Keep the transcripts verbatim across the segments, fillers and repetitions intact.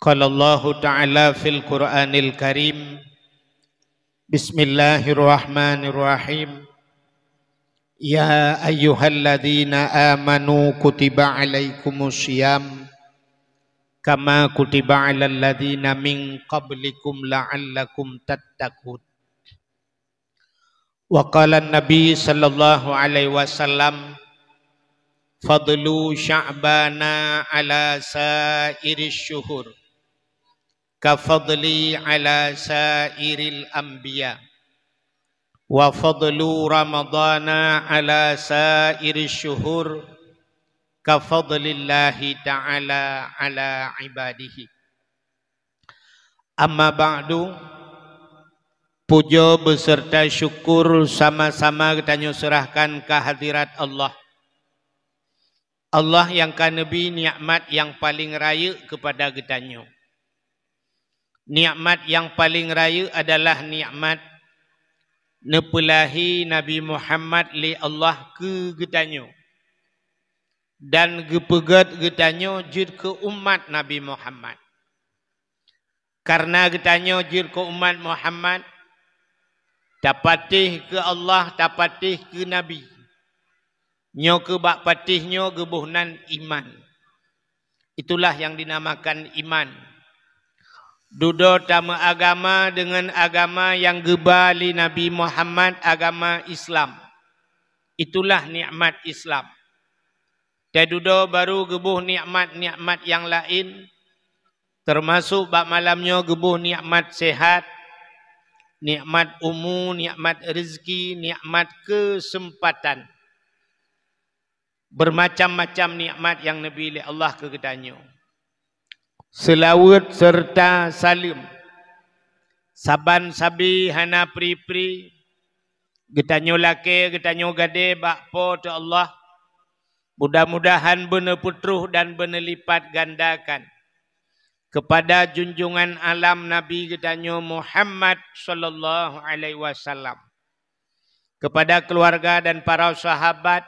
Qala Allahu Ta'ala fil Qur'anil Karim, Bismillahirrahmanirrahim. Ya ayyuhalladzina amanu kutiba alaikumus siyam kama kutiba alal ladzina min qablikum la'allakum tattaqun. Wa qala Nabi sallallahu alaihi wasallam, fadlu sya'bana ala sairi syuhur ka fadli ala sairil anbiya, wa fadlu ramadana ala sairi syuhur ka fadlillahi ta'ala ala ibadihi. Amma ba'du, puja beserta syukur sama-sama geutanyoe serahkan kehadirat Allah. Allah nyang ka neubri nikmat nyang paleng rayeuk keupada geutanyoe. Nikmat nyang paleng rayeuk adalah nikmat neupeulahi Nabi Muhammad lé Allah keu geutanyoe dan geupeugét geutanyoe jeuet keu umat Nabi Muhammad. Kareuna geutanyoe jeuet keu umat Muhammad, tapatéh keu Allah, tapatéh keu Nabi. Nyoe keuh bak patéh nyoe geuboh nan iman. Itulah nyang dinamakan iman. Dudoe tameuagama deungon agama nyang geuba lé Nabi Muhammad, agama Islam. Itulah nikmat Islam. Tadudoe baru geuboh nikmat-nikmat nyang laén, teumasok bak malam nyoe geuboh nikmat sehat, nikmat umu, nikmat rezeki, nikmat keuseumpatan. Beumacam-macam nikmat nyang neubri lé Allah keu geutanyoe. Seulaweuet seureuta saleuem saban sabe hana pri-pri geutanyoe lakée, geutanyoe gadée bak Po teu Allah. Mudah-mudahan beuneupeutroh dan beuneulipat gandakan keupada junjungan alam Nabi geutanyoe Muhammad sallallahu alaihi wasallam, keupada keuluwarga dan para sahabat,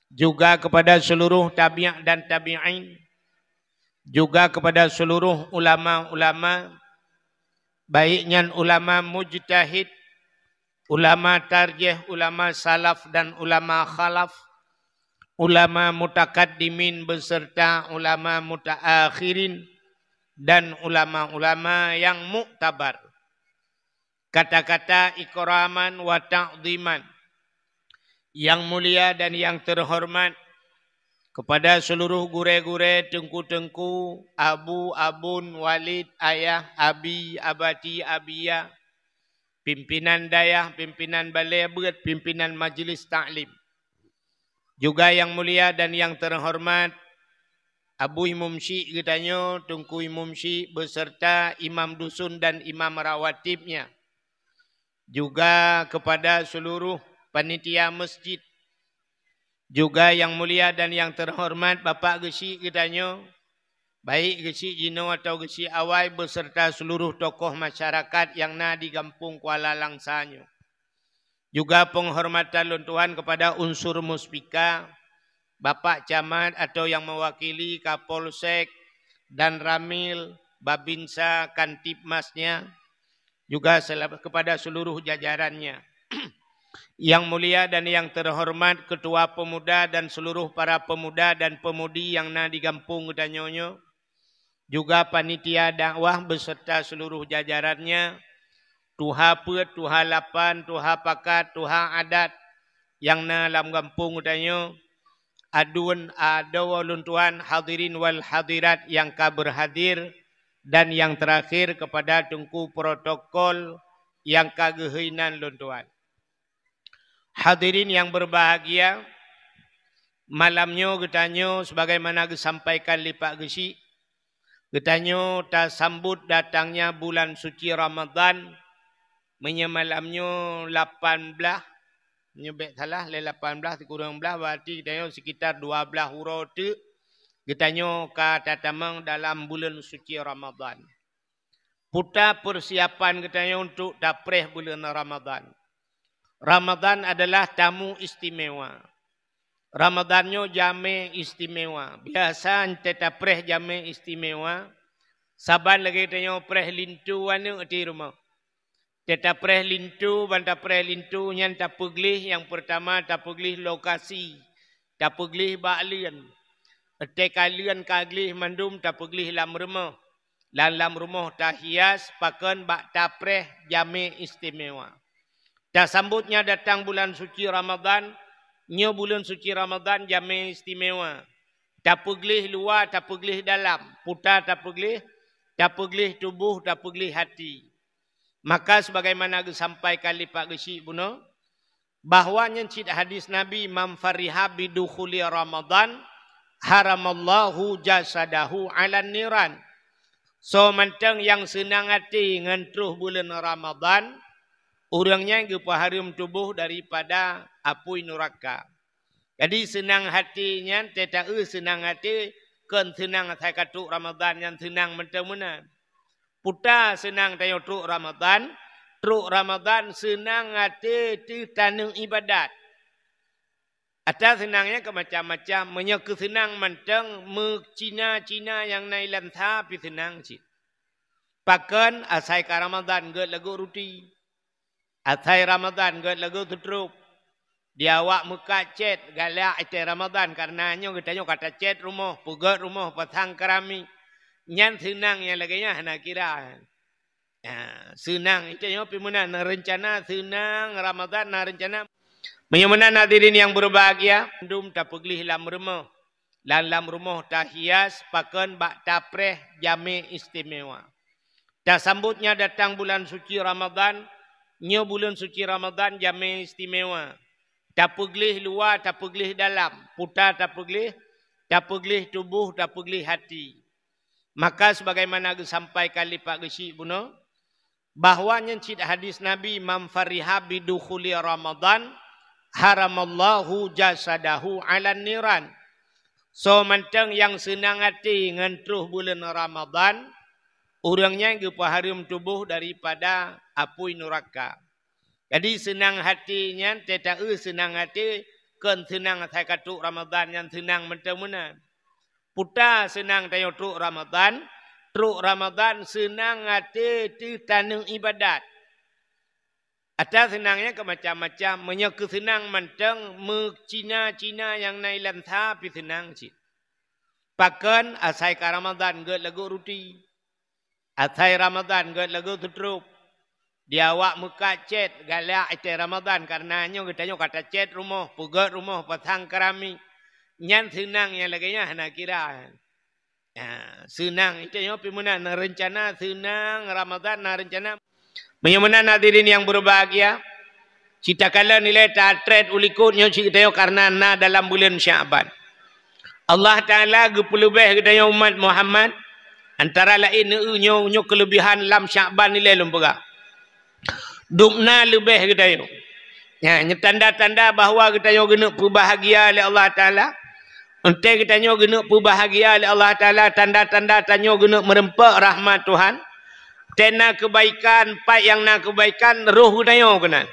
juga keupada seuluroh tabi' dan tabi'in, juga keupada seuluroh ulama-ulama, baik nyan ulama mujtahid, ulama tarjih, ulama salaf dan ulama khalaf, ulama mutakaddimin beserta ulama mutaakhirin, dan ulama-ulama nyang muktabar. Kata-kata ikraman wa ta'dhiman, nyang mulia dan nyang teuhoreumat, keupada seuluroh gurée-gurée, teungku-teungku, abu, abon, walid, ayah, abi, abati, abiya, pimpinan dayah, pimpinan balée beuet, pimpinan majeulis taklim. Juga nyang mulia dan nyang teuhoreumat, Abu Imum Syik geutanyoe, Teungku Imum Syik beserta imam dusun dan imam rawatibnya. Juga keupada seuluroh panitia masjid. Juga nyang mulia dan nyang teuhoreumat Bapak Geuchik geutanyoe, baik Geuchik jinoe atawa Geuchik awai beserta seuluroh tokoh masyarakat nyang na di Gampông Kuala Langsa nyoe. Juga peunghormatan lôn tuan keupada unsur muspika, Bapak Camat atau nyang meuwakili Kapolsek, Danramil, Babinsa, Kantipmasnya, juga sela-, keupada seuluroh jajarannya. Nyang mulia dan nyang teuhoreumat Keutua Peumuda dan seuluroh para peumuda dan peumudi nyang na di gampông geutanyoe nyoe, juga panitia dakwah beserta seuluroh jajarannya, tuha peuet, tuha lapan, tuha pakat, tuha adat nyang na lam gampông geutanyoe, aduen adoe lôn tuan, hadirin wal hadirat nyang ka beurhadir, dan nyang teurakhir keupada teungku protokol nyang ka geuhôi nan lôn tuan. Hadirin nyang beurbahagia, malam nyoe geutanyoe sebagaimana geusampaikan lé Pak Geuchik, geutanyoe tasambot datangnya bulan suci Ramadhan. Meunyoe malam nyoe lapan blaih, nyoe bék salah, lé lapan blaih sikureueng blaih, berarti geutanyoe sekitar dua blaih uroe teuk geutanyoe ka tatamong dalam buleuen suci Ramadhan. Peue ta peusiapan geutanyoe untuk tapreh buleuen Ramadhan? Ramadhan adalah tamu istimewa. Ramadhan nyoe jamé istimewa. Biasa 'oh tapreh jamé istimewa, Saban lagée tanyoe preh linto aneuëk di rumoh. Teuta preh linto, ban tapreh linto nyan tapeugleh, nyang peurtama tapeugleh lokasi, tapeugleh bak leuen. Teuka leuen ka gleh mandum tapeugleh lam rumoh. Lam, lam rumoh tahias pakon bak tapreh jamé istimewa. Tasambot nyan datang bulan suci Ramadan, nyoe buleuen suci Ramadan jamé istimewa. Tapeugleh luwa, tapeugleh dalam, puta tapeugleh, tapeugleh tuboh, tapeugleh hati. Maka sebagaimana geusampaikan lé Pak Geuchik bunoe, bahwa nyan cit hadis Nabi, "Man fariha bidukhuli Ramadan, haramallahu jasadahu 'alan niran." Soe mantong nyang seunang até ngon troh buleuen Ramadan, ureuëng nyan geupeuhareuem tuboh daripada apui nuraka. Jadi seunang até nyan, teuta eu seunang até, kon seunang asai ka trok Ramadan nyan seunang mantong meunan. Puta seunang tanyoe trok Ramadan, trok Ramadan seunang até teuh taneuëk ibadat. Ata seunang nyan keu macam-macam, meunyoe keu seunang mantong meucina-cina nyang na ilansa pi seunang cit. Pakon asai ka Ramadan gét lagoe ruti. Asai Ramadan gét lagoe seutrop. Di awak meukat cét galak itée Ramadan, kareuna nyoe geutanyoe ka tacét rumoh, peugét rumoh, pasang keramik. Nyan seunang nyang lagée nyan hana kira. Ha, seunang itée nyoe pi meunan na reuncana seunang Ramadan na reuncana. Meunyoe meunan hadirin nyang berbahagia, mandum tapeugleh lam rumoh. Lam, lam rumoh tahias pakon bak tapreh jamé istimewa. Tasambot nyan datang bulan suci Ramadan, nyoe buleuen suci Ramadan jamé istimewa. Tapeugleh luwa, tapeugleh dalam, puta tapeugleh, tapeugleh tuboh, tapeugleh hati. Maka sebagaimana geusampaikan lé Pak Geuchik bunoe, bahwa nyan cit hadis Nabi, "Man fariha bidukhuli Ramadan, haramallahu jasadahu 'alan niran." Soe mantong nyang seunang até ngon troh buleuen Ramadan, ureuëng nyan geupeuhareuem tuboh daripada apui nuraka. Jadi seunang até nyan, teuta eu seunang até, kon seunang asai ka trok Ramadan nyan seunang mantong meunan. Puta seunang tanyoe trok Ramadan, trok Ramadan seunang até teuh taneuëk ibadat. Ata seunang nyan keu macam-macam, meunyoe keu seunang mantong meucina-cina nyang na ilansa pi seunang cit. Pakon asai ka Ramadan gét lagoe ruti. Asai Ramadan gét lagoe seutrop. Di awak meukat cét galak itée Ramadan, kareuna nyoe geutanyoe ka tacét rumoh, peugét rumoh, pasang keramik. Nyan seunang nyang lagée nyan hana kira. Ha, seunang itée nyoe pi meunan na reuncana seunang Ramadan na reuncana. Meunyoe meunan hadirin nyang berbahagia, cit takalon ilée tatrét u likot nyoe cit geutanyoe kareuna na dalam buleuen Sya'ban. Allah Taala geupeuleubeh geutanyoe umat Muhammad, antara laén neu nyoe, nyoe keuleubihan lam Sya'ban ilée lôn peugah. Dubna leubeh geutanyoe. Nyan, nyoe tanda-tanda bahwa geutanyoe geuneuk peubahagia lé Allah Taala. Enté geutanyoe geuneuk peubahagia lé Allah Taala, tanda-tanda tanyoe geuneuk meureumpok rahmat Tuhan. Tena keubaikan, pat nyang na keubaikan, roh geutanyoe keunan.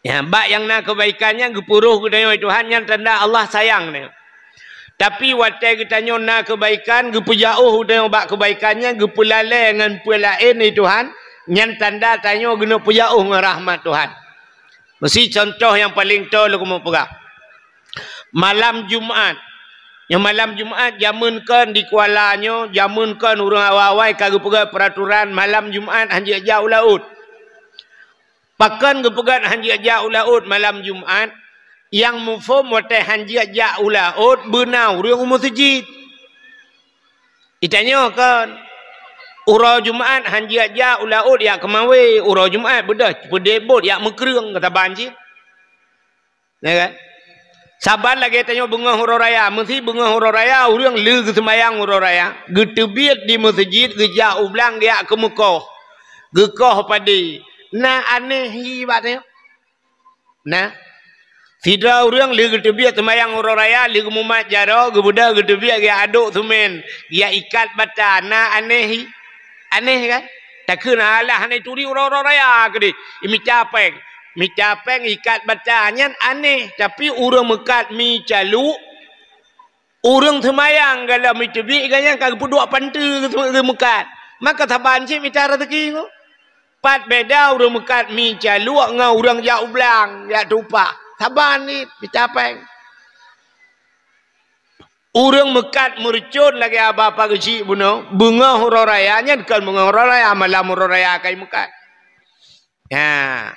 Ya, bak nyang na keubaikan nyan geupeuroh geutanyoe Tuhan, nyan tanda Allah sayang tanyoe. Tapi watée geutanyoe na keubaikan, geupeujauh geutanyoe bak keubaikan nyan, geupeulalée ngon peue laén di Tuhan, nyan tanda tanyoe geuneuk peujauh ngon rahmat Tuhan. Meusi contoh nyang paleng toe lôn keumeung peugah. Malam Jumat. Nyoe malam Jumat jameun kon di Kuala nyoe, jameun kon ureuëng awai-awai ka geupeugah peuraturan malam Jumat hanjeuet jak u laôt. Pakon geupeugah hanjeuet jak u laôt malam Jumat? Nyang muphom watée hanjeuet jak u laôt beuna ureuëng u meuseujid. Itanyoe kon, uroe Jumat hanjeuet jak u laôt jak keumawe, uroe Jumat beudôh peudebot jak meukreueng keu saban cit. Ya kan? Saban lagée tanyoe beungoh uroe raya, meusi beungoh uroe raya ureuëng lé geuseumayang uroe raya, geuteubiet di meuseujid, geujak u blang, geujak keumeukoh, geukoh padé. Na aneh hi bak tanyoe? Na. Sidroe ureuëng lé geuteubiet seumayang uroe raya, lé geumumat jaroe, geubeudôh geuteubiet geujak adok seumén, geujak ikat bata, na aneh hi? Aneh kan? Takheun alah hana turi uroe-uroe raya keudeh, imita péng. Mita péng ikat bata nyan aneh, tapi ureuëng meukat mi caluk, Ureuëng seumayang galom teubiet gobnyan ka geupeuduek panteue geumeukat. Maka saban cit mita raseuki ngon. Pat beda ureuëng meukat mi caluek ngon ureuëng jak u blang, jak tupak. Saban cit mita péng. Ureuëng meukat meureucon lagée haba pageuchik bunoe, beungoh uroe raya nyan kon beungoh uroe raya, malam uroe raya kai meukat. Nah,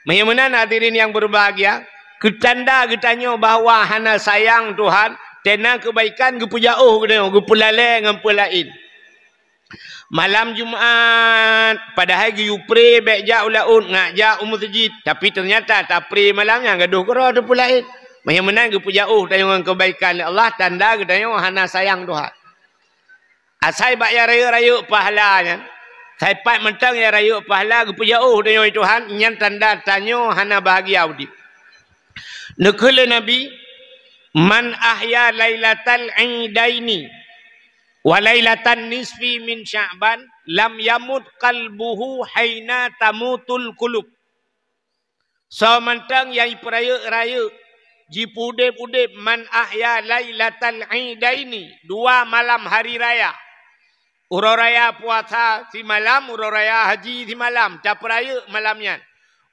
meunyoe meunan hadirin yang berbahagia, keutanda geutanyoe bahwa hana sayang Tuhan, tena keubaikan geupeujaôh geutanyoe, geupeulalée ngon peue laén. Malam Jumat, padahai geuyue pré bék jak u laôt, ngak jak u meuseujid, tapi teunyata tapré malam nyan gadôh keudroe teupeu laén. Meunyoe meunan geupeujaôh tanyoe ngon keubaikan lé Allah, tanda geutanyoe hana sayang Tuhan. Asai bak nyang rayeuk-rayeuk pahala nyan, saipat mantong nyang rayeuk pahala geupeujaôh tanyoe Tuhan, nyan tanda tanyoe hana bahagia udeb. Neukheun lé Nabi, "Man ahya lailatal idaini wa lailatan nisfi min Sya'ban, lam yamut qalbuhu haina tamutul qulub." Soe mantong nyang jipeurayeuk-rayeuk, jipeuudeb-udeb, "Man ahya lailatal idaini", dua malam hari raya. Uroe raya puasa simalam, uroe raya haji simalam, tapeurayeuk malam nyan.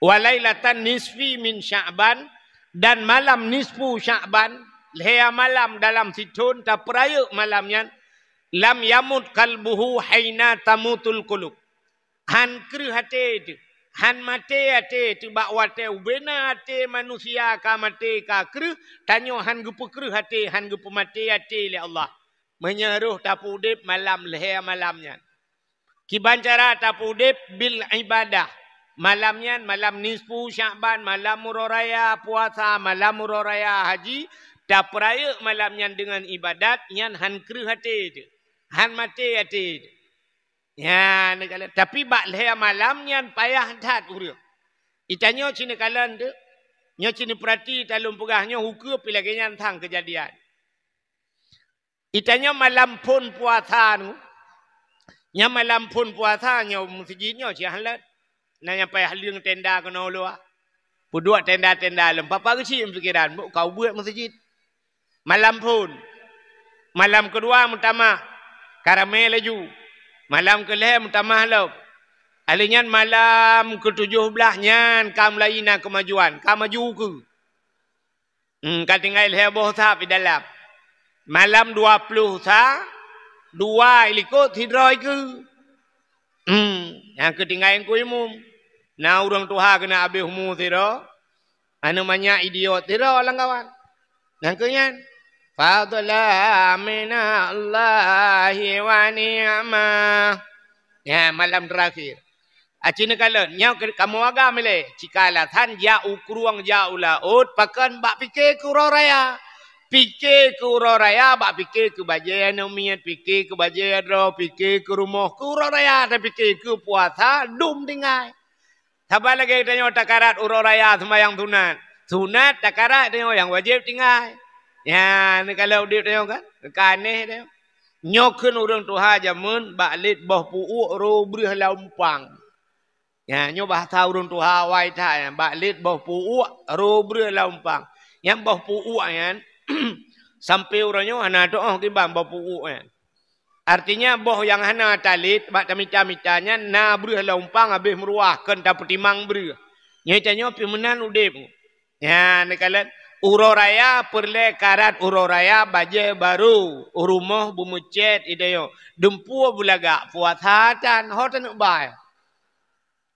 "Wa lailatan nisfi min Sya'ban", dan malam nisfu Sya'ban, lhée malam dalam sithon tapeurayeuk malam nyan, "lam yamut qalbuhu haina tamutul qulub". Hán kreueh até teuh, hán maté até teuh bak watée ubena até manusia ka maté ka kreueh, tanyoe hán geupeukreueh até, hán geupeumaté até lé Allah. Meunyoe roh tapeuudeb malam lhée malam nyan. Kiban cara tapeuudeb? Bil ibadah. Malam nyan, malam nisfu Sya'ban, malam uroe raya puasa, malam uroe raya haji, tapeurayeuk malam nyan deungon ibadat, nyan hán kreueh até teuh, hán maté até teuh. Nyan, neukalon. Tapi bak lhée malam nyan payah that ureuëng. Itanyoe cit neukalon teuh. Nyoe cit neupeurati, talôn peugah nyoe hukeup pih lagée nyan sang keujadian. Itanyoe malam phon puasa nyoe. Nyan malam phon puasa nyoe meuseujid nyoe cit hán lét. Na nyang payah leueng tenda keunoe luwa. Peuduek tenda-tenda lom. Papa geuchik pikiran, "Bôh ka ubeuet meuseujid." Malam phon. Malam keudua meutamah, ka ramé laju. Malam keulhée meutamah lom. Alheuh nyan malam keutujôh blaih nyan ka mulai na keumajuan, ka maju ukeue. Hmm, ka tinggai lhée boh sab di dalam. Malam dua ploh sa, dua ilikot sidroe keue. Hmm, nyang keu tinggai Teungku Imum. Na ureuëng tuha keuneuk habéh umu sidroe, aneuk manyak idiot sidroe lam kawan. Nyang keu nyan, fadla minallahi wa ni'mah. Nyan malam terakhir. Aci neukalon, nyoe keu kamoe agam ilée, cika alasan jak u krueng, jak u laôt, pakon bak pike keu uroe raya. Pike keu uroe raya, bak pike keu bajée aneuk miet, pike keu bajée droe, pike keu rumoh, keu uroe raya tapike, keu puasa dum tinggai. Saban lagée tanyoe takarat uroe raya seumayang sunat. Sunat takarat tanyoe nyang wajéb tinggai. Nyan, neukalon udeb tanyoe kan? Ka aneh tanyoe. Nyoe kheun ureuëng tuha jameun bak lét boh peuuek roh breueh lam umpang. Nyan, nyoe bahasa ureuëng tuha awai that nyan, bak lét boh peuuek roh breueh lam umpang. Nyan boh peuuek nyan, sampoe uroe nyoe hana teuoh kiban boh peuuek nyan. Artinya, boh nyang hana talét bak tamita-mita nyan na breueh lam umpang habéh meuruah kon tapeutimang breueh. Nyoe tanyoe pih meunan udeb. Nyan, neukalon, uroe raya peureulée karat uroe raya bajée barô, rumoh beumeucét itanyoe, dumpeue beulagak, puasa tan, ho taneuk bai.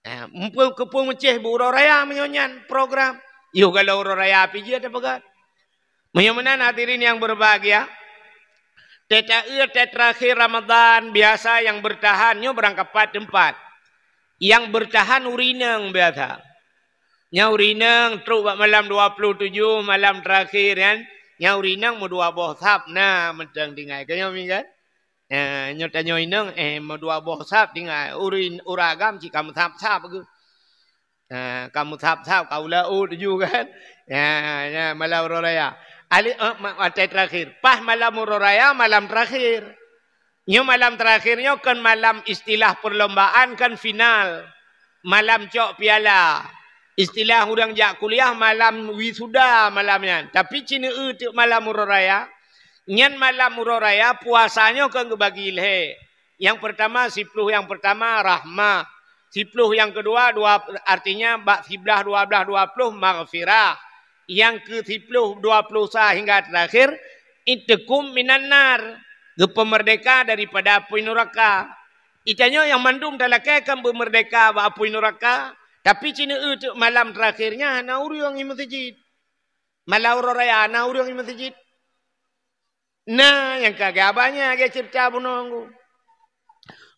Eh, muphom keupeue meucéh bak uroe raya meunyoe nyan program. Yoh galom uroe raya pih jeuet tapeugah. Meunyoe meunan hadirin yang berbahagia, teuh taeu teuh terakhir Ramadan biasa yang bertahan nyoe barangkapat teumpat. Yang bertahan ureuëng inong biasa. Nyan ureuëng inong trok bak malam dua puluh tujuh, malam terakhir nyan, nyan ureuëng inong meudua boh sab na mantong tinggai. Ka nyoe mi kan? Eh, nyoe tanyoe inong, eh, meudua boh sab tinggai. Ureuëng, ureuëng agam cit ka meusab-sab geuh. Eh, ka meusab-sab, ka u laôt ju kan. Ya, ya, malam uroe raya. Ali, eh, ma-, watée terakhir. Pas malam uroe raya, malam terakhir. Nyoe malam terakhir nyoe kon malam istilah perlombaan, kon final. Malam cok piala. Istilah ureuëng jak kuliah, malam wisuda malam nyan. Tapi ci neueu teuk malam uroe raya, Nyan malam uroe raya puasa nyoe kon geubagi lhèe. Nyang peurtama, siploh nyang peurtama rahmah. Siploh nyang keudua, dua, artinya bak siblaih, dua blaih, dua ploh maghfirah. Nyang keu siploh, dua ploh sa hingga teurakhir, itqum minan nar, geupeumeurdeka daripada apui nuraka. Itanyoe nyang mandum talakée kan beumeurdeka bak apui nuraka, tapi ci neueu teuk malam teurakhir nyan hana ureuëng i meuseujid. Malam uroe raya na ureuëng i meuseujid. Na nyang ka geuba nyan lagée ceurita bunoe ngon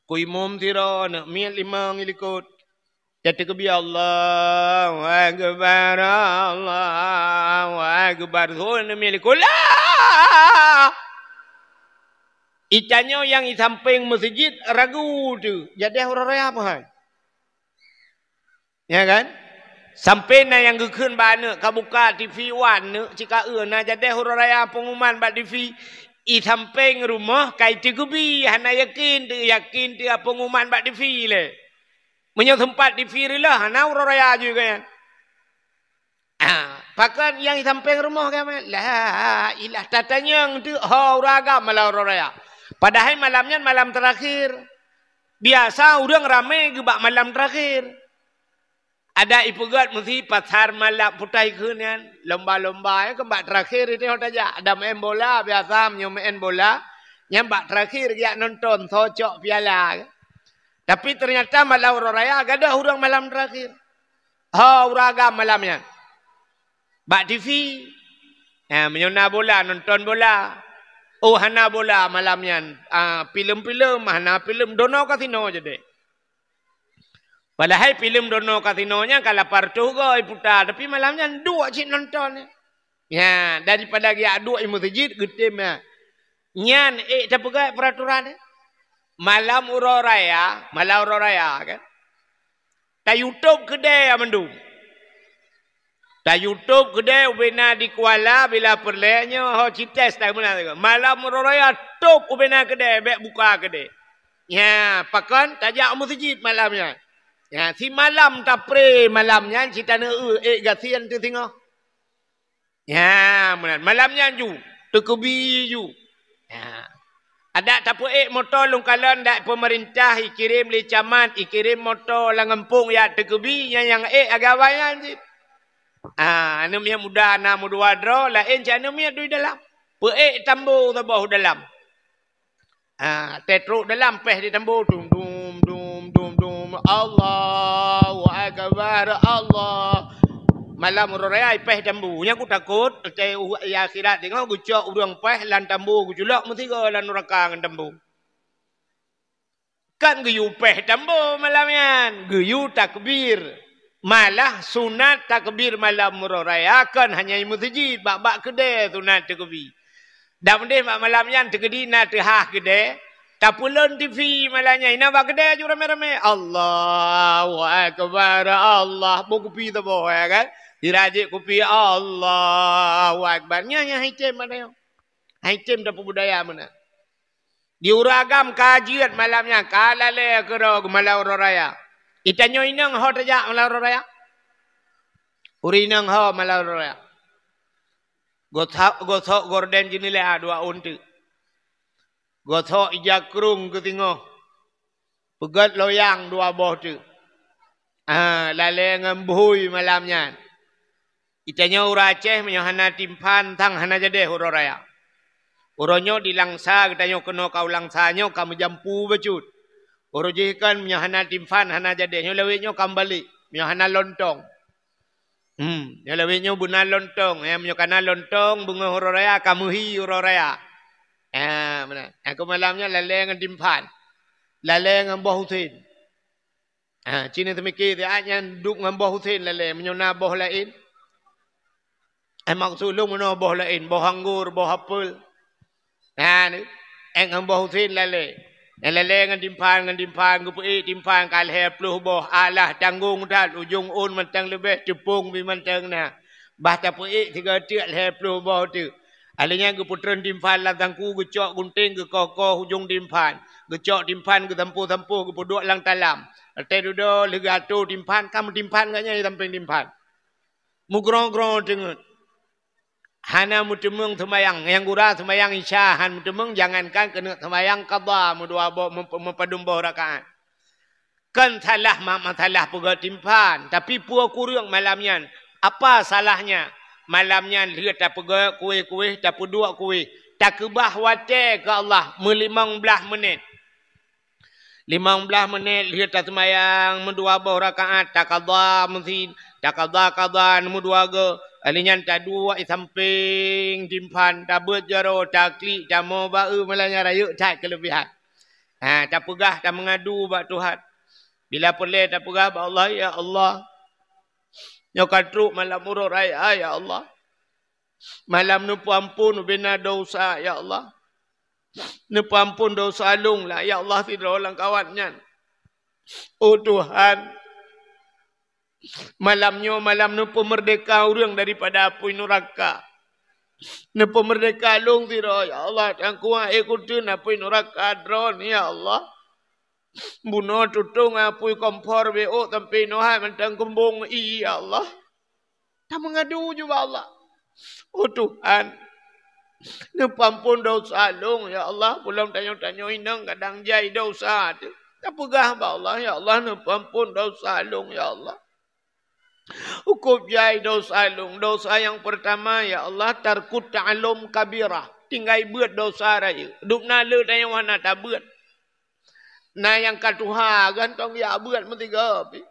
ku imum sidroe neuk miet limong i likot. Teukeubie Allahu Akbar, Allahu Akbar. Son neuk miet likot. Lah! Itanyoe nyang i sampéng meuseujid ragu teuk, jadeh uroe raya meuhan. Ya kan? Sampai na nyang geukheun bak aneuk ka buka T V wan neuk cikaeu na jadeh uroe raya pengumuman bak T V. I sampéng rumoh ka iteukeubie hana yakin teu, yakin teu pengumuman bak T V lé. Meunyoe seumpat T V reuloh hana uroe raya ju kan. Ah, pakon nyang i sampéng rumoh kan? La ilah tatanyong teu ho ureuëng agam malam uroe raya. Padahai malam nyan malam teurakhir. Biasa ureuëng ramé geubak malam teurakhir. Ada ipeugét meusi pasar malam putai kheun nyan, lomba-lomba nyan keumbak teurakhir itu ho tajak. Ada main bola biasa meunyoe main bola, nyan bak teurakhir geujak nonton socok piala. Tapi ternyata malam uroe raya gadoh ureuëng malam teurakhir. Ho ureuëng agam malam nyan. Bak T V. Ha, meunyoe na bola nonton bola. Oh hana bola malam nyan. Ah, filem-filem, hana filem dono kasino jadeh. Padahai filem dono kasino nyan ka lapan reutôh goe iputa, tapi malam nyan duek cit nonton. Ya, daripada geujak duek i meuseujid geutem ya. Nyan ék tapeugah peraturan. Malam uroe raya, malam uroe raya kan. Ta YouTube keudè mandum. Ta YouTube keudè ubena di Kuala bila peureulée nyoe ho cites ta meunan. Malam uroe raya top ubena keudè bék buka keudè. Ya, pakon tajak meuseujid malam nyan. Ya, simalam tapré malam nyan cit taneuk ék gasien teusingoh. Ya, meunan. Malam nyan ju, teukeubie ju. Ya. Adak tapeuék moto lôn kalon dak peumeurintah ikirém lé camat, ikirém moto lam gampông yak teukeubie nyan nyang ék agama nyan cit. Ah, aneuk miet muda na meudua droe laén cit aneuk miet dui dalam. Peuék tambo saboh dalam. Ah, teutrok dalam péh di tambo dum dum dum dum dum Allahu Akbar Allah. Malam uroe raya péh tambo. Nyan ku takot teutai ya akhirat tengok geucok ureuëng péh lam tambo geuculok meusigoe lam nuraka ngon tambo. Kan geuyue péh tambo malam nyan, geuyue takbir. Malah sunat takbir malam uroe raya kon hanya i meuseujid bak-bak keudè sunat takbir. Dan udeh bak malam nyan teukeudi na teuhah keudè, tapeulon T V malam nyan ina bak keudè ju ramé-ramé Allahu Akbar Allah boh kupi saboh ya kan. Dirajik kupi Allahu Akbar nyan nyang hai tem ada nyoe. Hai tem tapeubudaya meunan. Di ureuëng agam ka jeuet malam nyan ka lalée keudroe malam uroe raya. Itanyoe inong ho tajak malam uroe raya. Ureuëng inong ho malam uroe raya. Gosok gosok gorden jeunela dua ôn teuk. Gosok ija krung keu singoh. Peugét loyang dua boh teuk. Ah, lalée ngon bhui malam nyan. Itanyoe ureuëng Aceh meunyoe hana timphan sang hana jadeh uroe raya. Uroe nyoe di Langsa geutanyoe keunoe ka u Langsa nyoe ka meujampu bacut. Uroe jih kan meunyoe hana timphan hana jadeh nyoe lawét nyoe ka meubalek meunyoe hana lontong. Hmm, nyoe lawét nyoe beuna lontong, ya meunyoe kana lontong beungoh uroe raya ka meuhi uroe raya. Ya, meunan. Aku malam nyoe lalée ngon timphan. Lalée ngon boh usen. Ha, cina teumiki siat nyan duek ngon boh usen lalée meunyoe na boh laén. Eh, maksud lôn meunoe boh laén, boh anggor, boh apel. Nah, ék ngon boh usen lalée. Nyang lalée ngon timphan, ngon timphan, geupeuék timphan ka lhée ploh boh. Alah tanggong that, ujong ôn mantong leubeh, teupông bi mantong na. Bah tapeuék sigoe teuk lhée ploh boh teuk. Alheuh nyan geupeutreun timphan lam sangku, geucok gunténg, geukoh-koh ujong timphan. Geucok timphan, geusampôh-sampôh, geupeuduek lam talam. Watée dudoe lheueh geuatô timphan, ka meutimphan gobnyan di sampéng timphan. Meugroe-groe teungeut. Hana meuteumeung seumayang, nyang gura seumayang Isya han meuteumeung, jangankan keuneuk seumayang qadha meudua boh, meup-, meupadum boh rakaat. Kon salah ma-, masalah peugöt timphan, tapi peue kureueng malam nyan? Apa salahnya? Malam nyan lheueh tapeugöt kueh-kueh, tapeuduek kueh, takeubah watèe keu Allah meulimong blaih menit. Limong blaih menit lheueh taseumayang meudua boh rakaat, taqadha meusi-, taqadha qadha meudua goe. Lheueh nyan taduek i sampéng timphan, tabeuet jaroe, taklik, tamoe ba-eu, malam nyan rayeuk that keuleubihan. Ha, tapeugah, tameungadu bak Tuhan. Bila peureulèe tapeugah bak Allah, "Ya Allah, nyoe ka trok malam uroe raya, ya Allah. Malam neupeuamphon ubena desya, ya Allah. Neupeuamphon desya lôn lah, ya Allah, sidroe lam kawat nyan. Oh Tuhan, malam nyoe malam neupeumeurdeka ureueng daripada apui nuraka. Neupeumeurdeka lôn sidroe, ya Allah, Tuhanku, han ék kuteun apui nuraka droeneuh, ya Allah. Bunoe tutong apui kompor beuôk sampoe inoe hai mantong keumbong ie, ya Allah." Tameungadu ju bak Allah. Oh Tuhan, neupeuamphon desya lôn, ya Allah. Peulom tanyoe-tanyoe inong kadang jai desya teuh. Tapeugah bak Allah, "Ya Allah, neupeuamphon desya lôn, ya Allah." Hukôm jai desya lôn. Desya nyang peurtama, ya Allah, tarkut ta'allum kabirah. Tinggai beuet desya rayeuk. Dum na le tanyoe hana tabeuet. Na nyang ka tuha, gantong jak beuet meusigoe pih.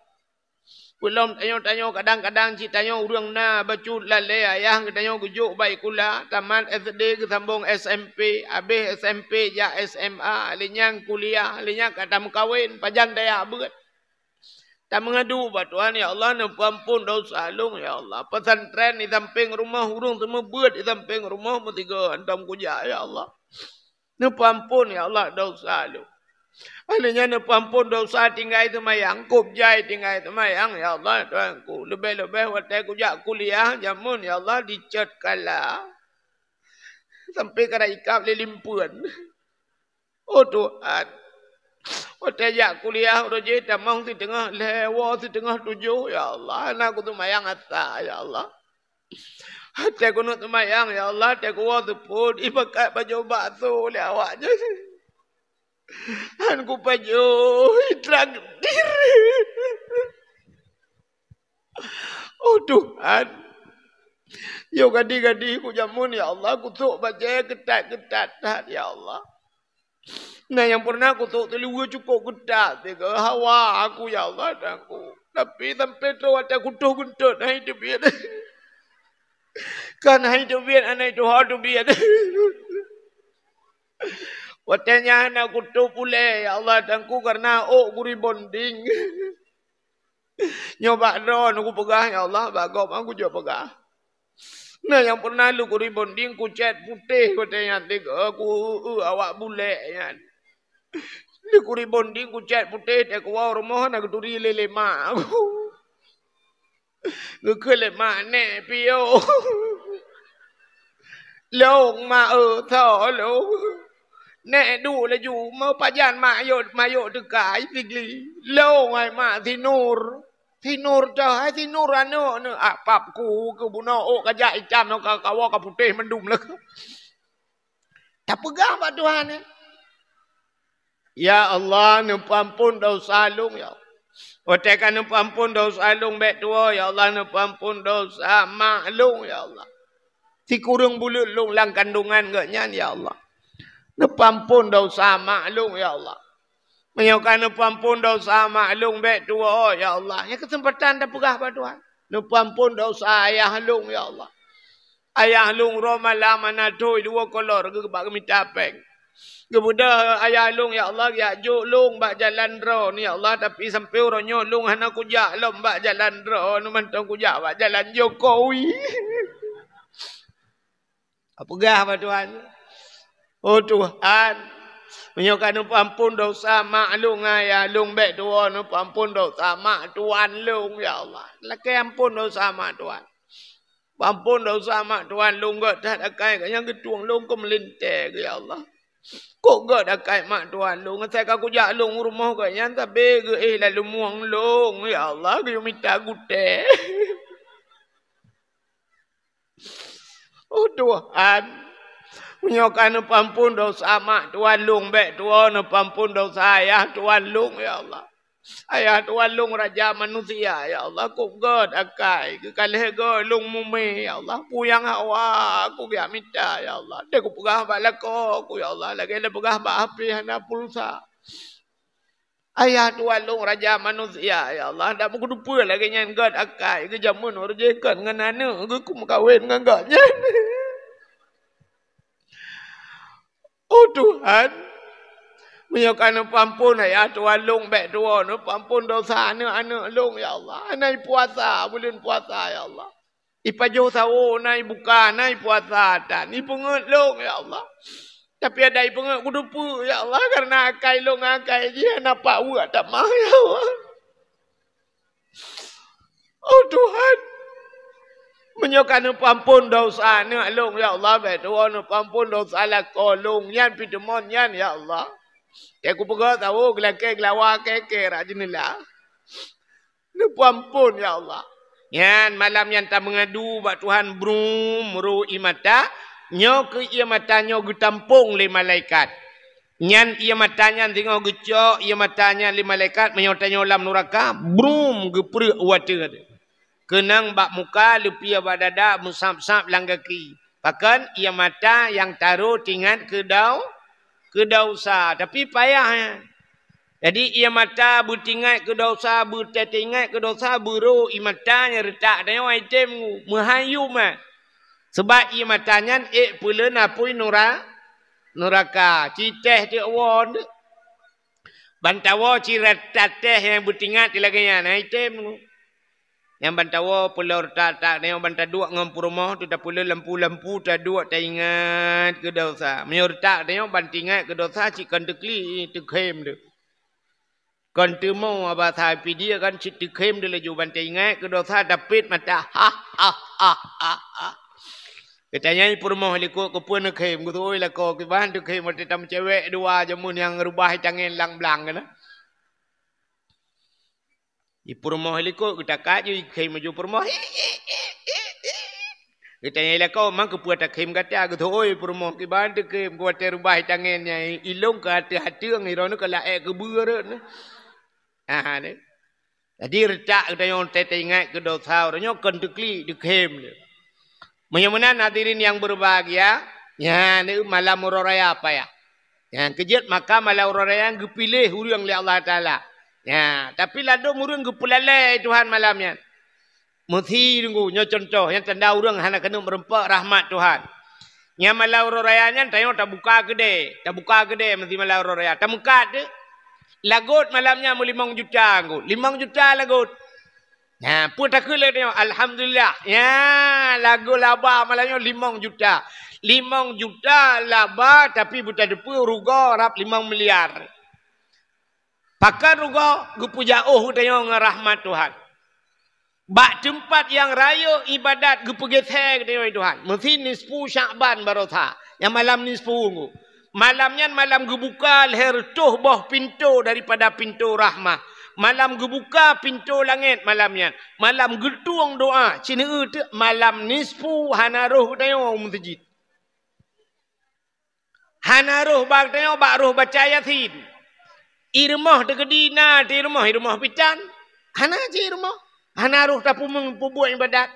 Peulom tanyoe-tanyoe, kadang-kadang cit tanyoe ureueng na bacut lalè ayah geutanyoe geujok bak sikula, tamat S D geusambong S M P, abéh S M P jak S M A, lheueh nyan kuliah, lheueh nyan ka tameukawen, pajan tajak beuet. Tameungadu bak Tuhan, "Ya Allah, neupeuamphon desya lôn, ya Allah. Pesantren di sampéng rumoh ureueng seumeubeuet di sampéng rumoh meusigoe hantom kujak, ya Allah. Neupeuamphon, ya Allah, desya lôn." Lheueh nyan neupeuamphon desya tinggai seumayang, kôb jai tinggai seumayang, "Ya Allah, Tuhanku, leubeh-leubeh watèe kujak kuliah jameun, ya Allah, dicot kala sampoe ka ikab lé limpeuen." Oh Tuhan, watèe jak kuliah uroe jih tamong siteungoh lhèe, woe siteungoh tujoh, ya Allah, hana kuseumayang asa, ya Allah. Watèe keuneuk seumayang, ya Allah, watèe kuwoe seupôt, ipakat pajoh bakso lé awak nyan. Han kupajoh, itraktir. Oh Tuhan, yoh gadi-gadi kujameun, ya Allah, kusôk bajèe keutat-keutat that, ya Allah. Na nyang pernah kusôk teuliweue cukôp keutat, tiga hawa aku, ya Allah, Tuhanku. Tapi sampoe troh watèe kutoh geuntot, hai teubiet. Kan hai teubiet, aneuk tuha teubiet. Watèe nyan hana kutoh puléh, ya Allah, Tuhanku, kareuna ôk kurebonding. Nyoe bak droeneuh kupeugah, ya Allah, bak gob han kujok peugah. Na nyang pernah lôn kurebonding, kucèt putéh watèe nyan, tiga ku, eu, awak bulèk nyan. Lôn kurebonding, kucèt putéh, watèe kuwoe rumoh na geuturi lé, lé mak. Geukheun lé mak, "Nèk, piôh." "Lôn, mak, eu, soe lôn?" "Nèk, duek laju, meupajan mak yôk, mak yôk teuka, i Sigli." "Lôn, hai mak, si Nur." "Si Nur toh, hai si Nur aneuk neuh." Ah, pap ku keu bunoe ôk kajak itam nyoe ka kawoe ka putéh mandum lé. Tapeugah bak Tuhan, eh. Ya Allah, neupeuamphon desya lôn, ya Allah. Watèe ka neupeuamphon desya lôn bèk tuwoe, ya Allah, neupeuamphon desya mak lôn, ya Allah. Sikureueng buleuen lôn lam kandongan geuh nyan, ya Allah. Neupeuamphon desya mak lôn, ya Allah. Meunyoe ka neupeuamphon desya mak lôn bèk tuwoe, ya Allah. Nyan keuseumpatan tapeugah bak Tuhan. Neupeuamphon desya ayah lôn, ya Allah. Ayah lôn uroe malam hana thôn, dua kolor geuh bak geumita pèng. Geubeudôh ayah lôn, ya Allah, geujak jok lôn bak jalan droeneuh, ya Allah, tapi sampoe uroe nyoe lôn hana kujak lom bak jalan droeneuh, mantong kujak bak jalan Jokowi. Peugah bak Tuhan. Oh Tuhan, meunyoe ka neupeuamphon desya mak lôn ngon ayah lôn bèk tuwoe neupeuamphon desya mak tuan lôn, ya Allah. Lakèe amphon desya mak tuan. Amphon desya mak tuan lôn, gèt that akai geuh nyang geutueng lôn keu meulintèe geuh, ya Allah. Kok gèt akai mak tuan lôn, asai ka kujak lôn u rumoh geuh nyan sabe geuh éh lam lumueng lôn, ya Allah, geuyue mita gutèe. Oh Tuhan, meunyoe ka neupeuamphon desya mak tuan lôn, bèk tuwoe neupeuamphon desya ayah tuan lôn, ya Allah. Ayah tuan lôn raja manusia, ya Allah, kupeugèt akai, keu ka lhèe gèt lôn mumè, ya Allah, puyang hawa, kugeujak mita, ya Allah. Deh kupeugah bak lakoe ku, ya Allah, lagèe lôn peugah bak hapéh hana pulsa. Ayah tuan lôn raja manusia, ya Allah, dak meukeudeupeue lagèe nyan gèt akai, geujameun ureueng jih kon ngon aneuk geuh kumeukawen ngon gobnyan. Oh Tuhan, meunyoe ka neupeuamphon ayah tuan lôn, bèk tuwoe neupeuamphon desya aneuk-aneuk lôn, ya Allah. Hana ipuasa buleuen puasa, ya Allah. Ipajoh sawoe, hana ibuka, hana ipuasa, tan ipeungèt lôn, ya Allah. Tapi adak ipeungèt kuteupeu, ya Allah, kareuna akai lôn ngon akai jih hana pat weuek tamah, ya Allah. Oh Tuhan, meunyoe ka neupeuamphon desya aneuk lôn, ya Allah, bèk tuwoe neupeuamphon desya lakoe lôn nyan, pih teumon nyan, ya Allah. Keu kupeugèt sawoe, geulakèe geulawa kèe-kèe rot jeuneula. Neupeuamphon, ya Allah. Nyan malam nyan tameungadu bak Tuhan, brum, ro ié mata. Nyoe keuh ié mata nyoe geutampông lé malaikat. Nyan ié mata nyan singoh geucok ié mata nyan lé malaikat, meunyoe tanyoe lam nuraka, brum, geupreuek u ateueh. Keunong bak muka, leupie bak dada, meusab-sab lam gaki. Pakon? Ié mata nyang taro teuingat keu dau-, keu desya. Tapi payah nyan. Jadi, ié mata beutingat keu desya, beuteuingat keu desya, beuro ié mata nyang reutak tanyoe ai tem meuhayum, eh. Sabab ié mata nyan ék peuleuen apui nura-, nuraka. Citeh teuk woe teuk. Ban tawoe cit rata teh nyang beutingat lagèe nyan, ai tem. Nyang ban tawoe peuleueh reutak-reutak, nyang ban taduek ngon peurumoh teuh tapeuleueh lampu-lampu, taduek taingat keu desya. Meunyoe reutak tanyoe ban teuingat keu desya, cit kon teuklik, teukhém teuk. Kon teumo, basa pidie kan cit teukhém teuk laju ban teuingat keu desya, tapét mata. Ha, ha, ha, ha, ha. Geutanyoe peurumoh likot, keupeue neukhém, geutôi lakoe kiban teukhém watèe tameucewek dua jameun nyang reubah tangen lang blang keunan. Di peurumoh likot geutakat ju ikhém laju peurumoh. Geutanyong lakoe, "Man keupeue takhém gata?" Geutôi peurumoh, "Kiban teukhém, keu watèe reubah tangen nyan, ilôn ka ateueh ateueng, droeneuh ka laék keubeue rot." Aha, deh. Jadi reutak geutanyong teuingat keu desya, uroe nyoe kon teuklik, teukhém lé. Meunyoe meunan hadirin nyang berbahagia, nyan malam uroe raya payah. Nyan keu jeuet maka malam uroe raya nyan geupiléh ureueng lé Allah Taala. Nyan, tapi ladôm ureueng geupeulalèe Tuhan malam nyan. Meusi deungoe, nyoe cuntoh nyang tanda ureueng hana keuneuk meureumpok rahmat Tuhan. Nyan malam uroe raya nyan tanyoe tabuka keudè, tabuka keudè meusi malam uroe raya. Tameukat deh. Lagot malam nyan meulimong juta deungoe. Limong juta lagot. Nyan, peue takheun lé tanyoe? Alhamdulillah. Nyan, lagot laba malam nyoe limong juta. Limong juta laba, tapi beuteupeue rugoe rab limong miliar. Pakon rugoe? Geupeujiôh geutanyoe ngon rahmat Tuhan. Bak teumpat nyang rayeuk ibadat geupeugeuseue geutanyoe Tuhan. Meusi nisfu Syakban baroesa. Nyang malam nisfu nyoe. Malam nyan malam geubuka lhèe reutôh boh pintoe daripada pintoe rahmat. Malam geubuka pintoe langèt malam nyan. Malam geutueng doa, sineuk teuk malam nisfu hana rôh geutanyoe u meuseujid. Hana rôh bak tanyoe bak rôh baca Yasin. I rumoh teukeudi na, di rumoh, i rumoh bitan. Hana cit i rumoh. Hana rôh tapeumeung peubuet ibadat.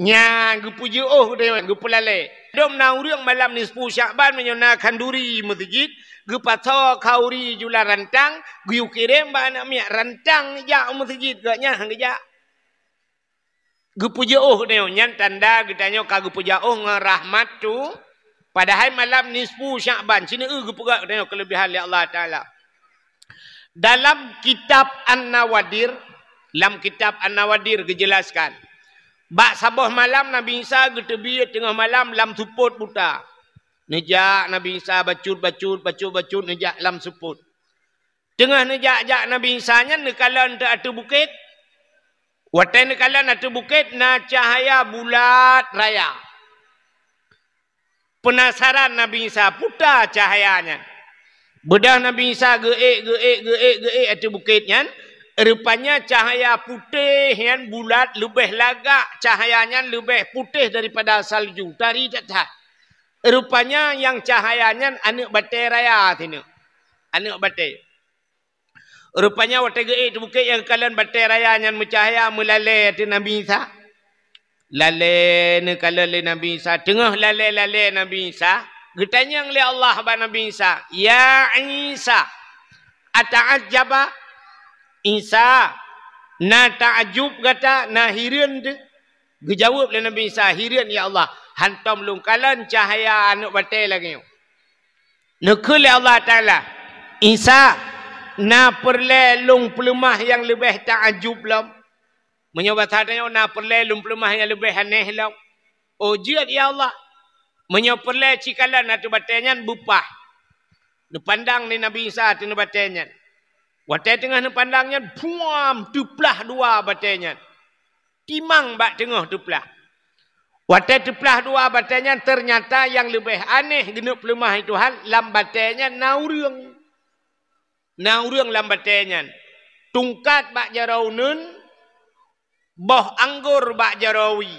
Nyan geupeujiôh geutanyoe, geupeulalèe. Dum na ureueng malam nisfu Syakban meunyoe na khanduri meuseujid, geupasoe khanduri jula rantang, geuyue kirém bak aneuk miet rantang jak u meuseujid, gobnyan han geujak. Geupeujiôh geutanyoe, nyan tanda geutanyoe ka geupeujiôh ngon rahmat Tu. Padahai malam nisfu Syakban, sineuk geupeugah geutanyoe keuleubihan lé Allah Taala. Dalam kitab An-Nawadir, lam kitab An-Nawadir geujeulaskan, bak saboh malam Nabi Isa geuteubiet teungoh malam lam seupôt buta. Neujak Nabi Isa bacut-bacut, bacut-bacut neujak lam seupôt. Teungoh neujak-jak Nabi Isa nyan neukalon teuk ateueh bukét. Watèe neukalon ateueh bukét na cahya bulat raya. Peunasaran Nabi Isa, puta cahya nyan. Beudôh Nabi Isa geuék, geuék, geuék, geuék ateueh bukét nyan, Rupanya cahaya putéh nyan bulat leubeh lagak, cahaya nyan leubeh putéh daripada salju, tari that-that. Rupanya nyang cahaya nyan aneuk batée raya sineuk. Aneuk batée. Rupanya watée geuék teuh bukét nyang geukalon batée raya nyan meucahya meulalée ateueh Nabi Isa. Lalée neukalon lé Nabi Isa, teungoh lalée-lalée Nabi Isa, geutanyong lé Allah bak Nabi Isa, "Ya Isa, ata'ajjaba?" Isa, na taajub gata, na hireuen teuh? Geujaweueb lé Nabi Isa, "Hireuen ya Allah, hantom lôn kalon cahya aneuk batée lagée nyoe." Neukheun lé Allah Taala, "Isa, na peureulée lôn peuleumah nyang leubeh taajub lom?" Meunyoe basa tanyoe, "Na peureulée lôn peuleumah nyang leubeh aneh lom?" "Oh, jeuet ya Allah." Meunyoe peureulée cikalon ateueh batée nyan beupah. Neupandang lé Nabi Isa ateueh batée nyan. Watée teungoh neupandang nyan, puam, teuplah dua batée nyan. Timang bak teungoh teuplah. Watée teuplah dua batée nyan, teunyata nyang leubeh aneh geuneuk peuleumah Tuhan, lam batée nyan na ureuëng. Na ureuëng lam batée nyan. Tungkat bak jaroe uneuen, boh anggor bak jaroe wie.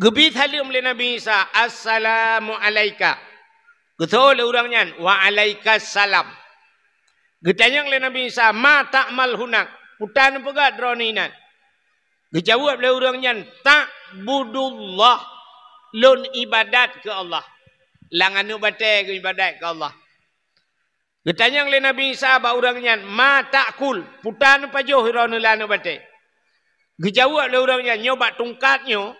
Geubi saleuem lé Nabi Isa, "Assalamu alaika." Geutho lé ureuëng nyan, "Wa alaikas salam." Geutanyong lé Nabi Isa, "Ma ta'mal hunak?" Peue tan neupeugét droeneuh inan? Geujaweueb lé ureuëng nyan, "Ta'budullah." Lôn ibadat keu Allah. Lam aneuk batée geuibadat keu Allah. Geutanyong lé Nabi Isa bak ureuëng nyan, "Ma ta'kul?" Peue tan neupajoh droeneuh lam aneuk batée? Geujaweueb lé ureuëng nyan, "Nyoe bak tungkat nyoe,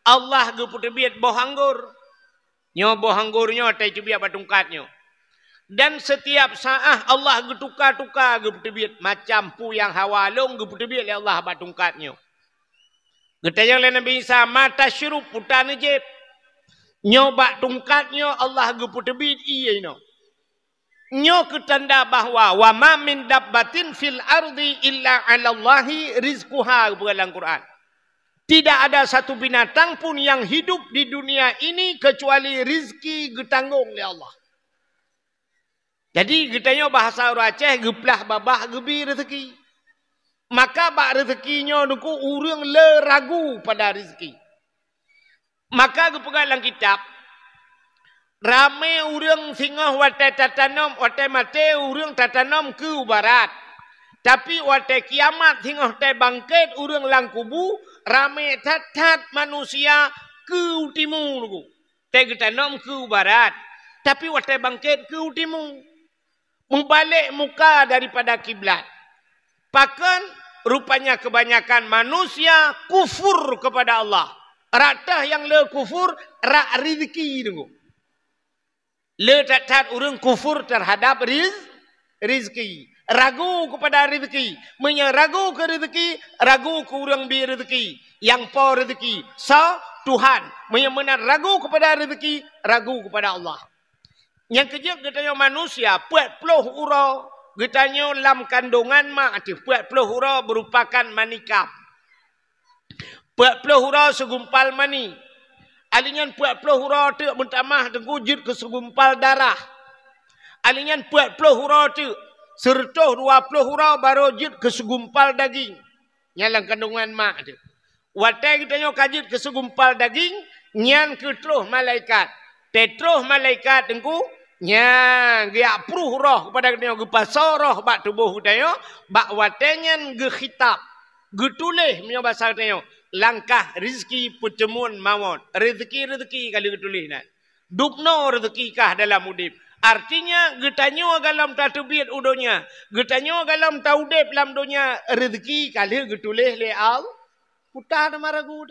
Allah geupeuteubiet boh anggor. Nyoe boh anggor nyoe watée teubiet bak tungkat nyoe. Dan setiap saát Allah geutuka-tuka geupeuteubiet, macam peue nyang hawa lôn geupeuteubiet lé Allah bak tungkat nyoe." Geutanyong lé Nabi Isa, "Ma tasyrub?" Peue tan neujieb? "Nyoe bak tungkat nyoe Allah geupeuteubiet ié inoe." Nyoe keu tanda bahwa, "Wa ma min dabbatin fil ardi illa 'alallahi rizquha," geupeugah lam Quran. Tidak ada satu binatang pun yang hidup di dunia ini kecuali rizki geutanggong lé Allah. Jadi, geutanyoe bahasa ureuëng Aceh, geuplah babah geubi rezeki. Maka bak rezeki nyoe Teungku, ureuëng le ragu pada rezeki. Maka geupeugah lam kitab, ramé ureuëng singoh watée tatanom, watée maté ureuëng tatanom keu barat. Tapi watée kiamat singoh watée bangkét ureuëng lam kubu, ramé that-that manusia keu timu Teungku. Watée geutanom keu barat, tapi watée bangkét keu timu. Meubalek muka daripada kiblat. Pakon? Rupanya kebanyakan manusia kufur kepada Allah. Rata nyang le kufur, rak rizki Teungku. Le that-that ureuëng kufur terhadap riz-, rizki. Ragu kepada rizki. Meunyoe ragu keu rizki, ragu keu ureuëng bi rizki. Nyang po rizki, soe? Tuhan. Meunyoe meunan ragu kepada rizki, ragu kepada Allah. Nyang keujeuet geutanyoe manusia, peuet ploh uroe geutanyoe lam kandongan mak teuh, peuet ploh uroe merupakan manikam. Peuet ploh uroe segumpal mani. Ali nyan peuet ploh uroe teuk meutamah Teungku jeuet keu segumpal darah. Ali nyan peuet ploh uroe teuk, seureutôh dua ploh uroe barô jeuet keu segumpal daging. Nyan lam kandongan mak teuh. Watée geutanyoe ka jeuet keu segumpal daging, nyan keuh troh malaikat. Teutroh malaikat Teungku, nyan geujak pruh roh keupada geutanyoe, geupasoe roh bak tuboh geutanyoe, bak watée nyan geukhitab, geutuléh meunyoe basa geutanyoe, langkah rizki peuteumuan mawöt. Rezeki-rezeki ka lheueh geutuléh nyan. Dubnoe rezeki kah dalam udeb. Artinya, geutanyoe gohlom tateubiet u donya, geutanyoe gohlom taudeb lam donya, rezeki ka lheueh geutuléh lé Allah. Peue tan meuragu.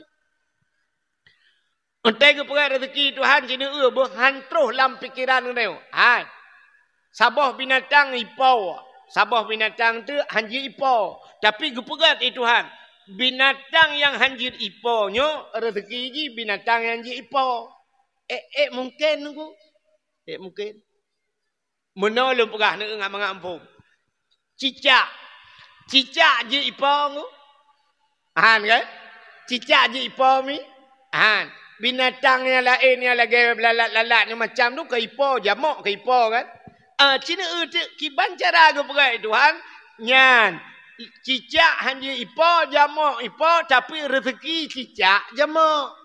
Entée geupeugah rezeki Tuhan, jineuk eu beuh han troh lam pikeran geutanyoe. Hai. Saboh binatang ipo. Saboh binatang teuk han jeuet ipo. Tapi geupeugah lé Tuhan, binatang nyang han jeuet ipo nyoe rezeki jih binatang nyang jeuet ipo. Ék, ék mungken Teungku? Ék mungken. Meunoe lôn peugah neu ngat mangat muphom. Cicak. Cicak jeuet ipo Teungku? Han kan? Cicak jeuet ipo mi? Han. Binatang nyang laén nyang lagée lalat-lalat nyang macam tu ka ipo, jamok ka ipo kan? Ah, ci neu eu teuk kiban cara geupeugah lé Tuhan, Nyan, cicak hanjeuet ipo, jamok ipo, tapi rezeki cicak jamok.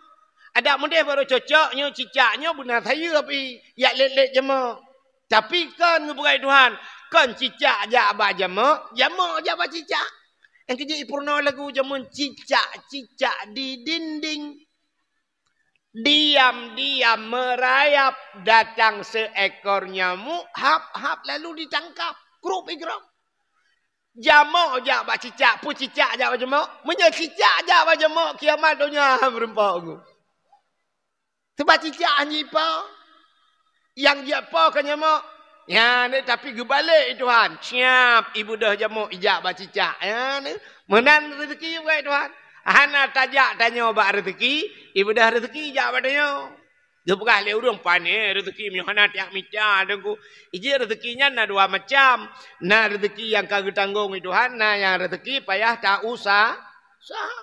Adak meudeh barô cocok nyoe cicak nyoe beuna sayeup i, yak lét-lét jamok. Tapi kon geupeugah Tuhan, kon cicak jak bak jamok, jamok jak bak cicak. Nyang keujeuet ipeurunoe lagu jameun cicak, cicak di dinding. Diam-diam merayap, datang seekor nyamuk, hap-hap lalu ditangkap. Krup igrong. Jamok jak bak cicak, peue cicak jak bak jamok? Meunyoe cicak jak bak jamok, kiamat donya meurumpok ngu. Sebab cicak hanjeuet ipo. Nyang jak po ka nyamok. Ya, ni, tapi geubalek Tuhan. Siap, ibeudôh jamok ijak bak cicak. Ya, ni. Meunan rezeki bukai Tuhan. Hana tajak tanyoe bak rezeki, ibeudôh rezeki ijak bak tanyoe. Geupeugah lé ureuëng, "Pane rezeki meunyoe hana tajak mita, Teungku." Ijih rezeki nyan na dua macam. Na rezeki nyang ka geutanggong lé Tuhan, na nyang rezeki payah ta-usa-, usaha.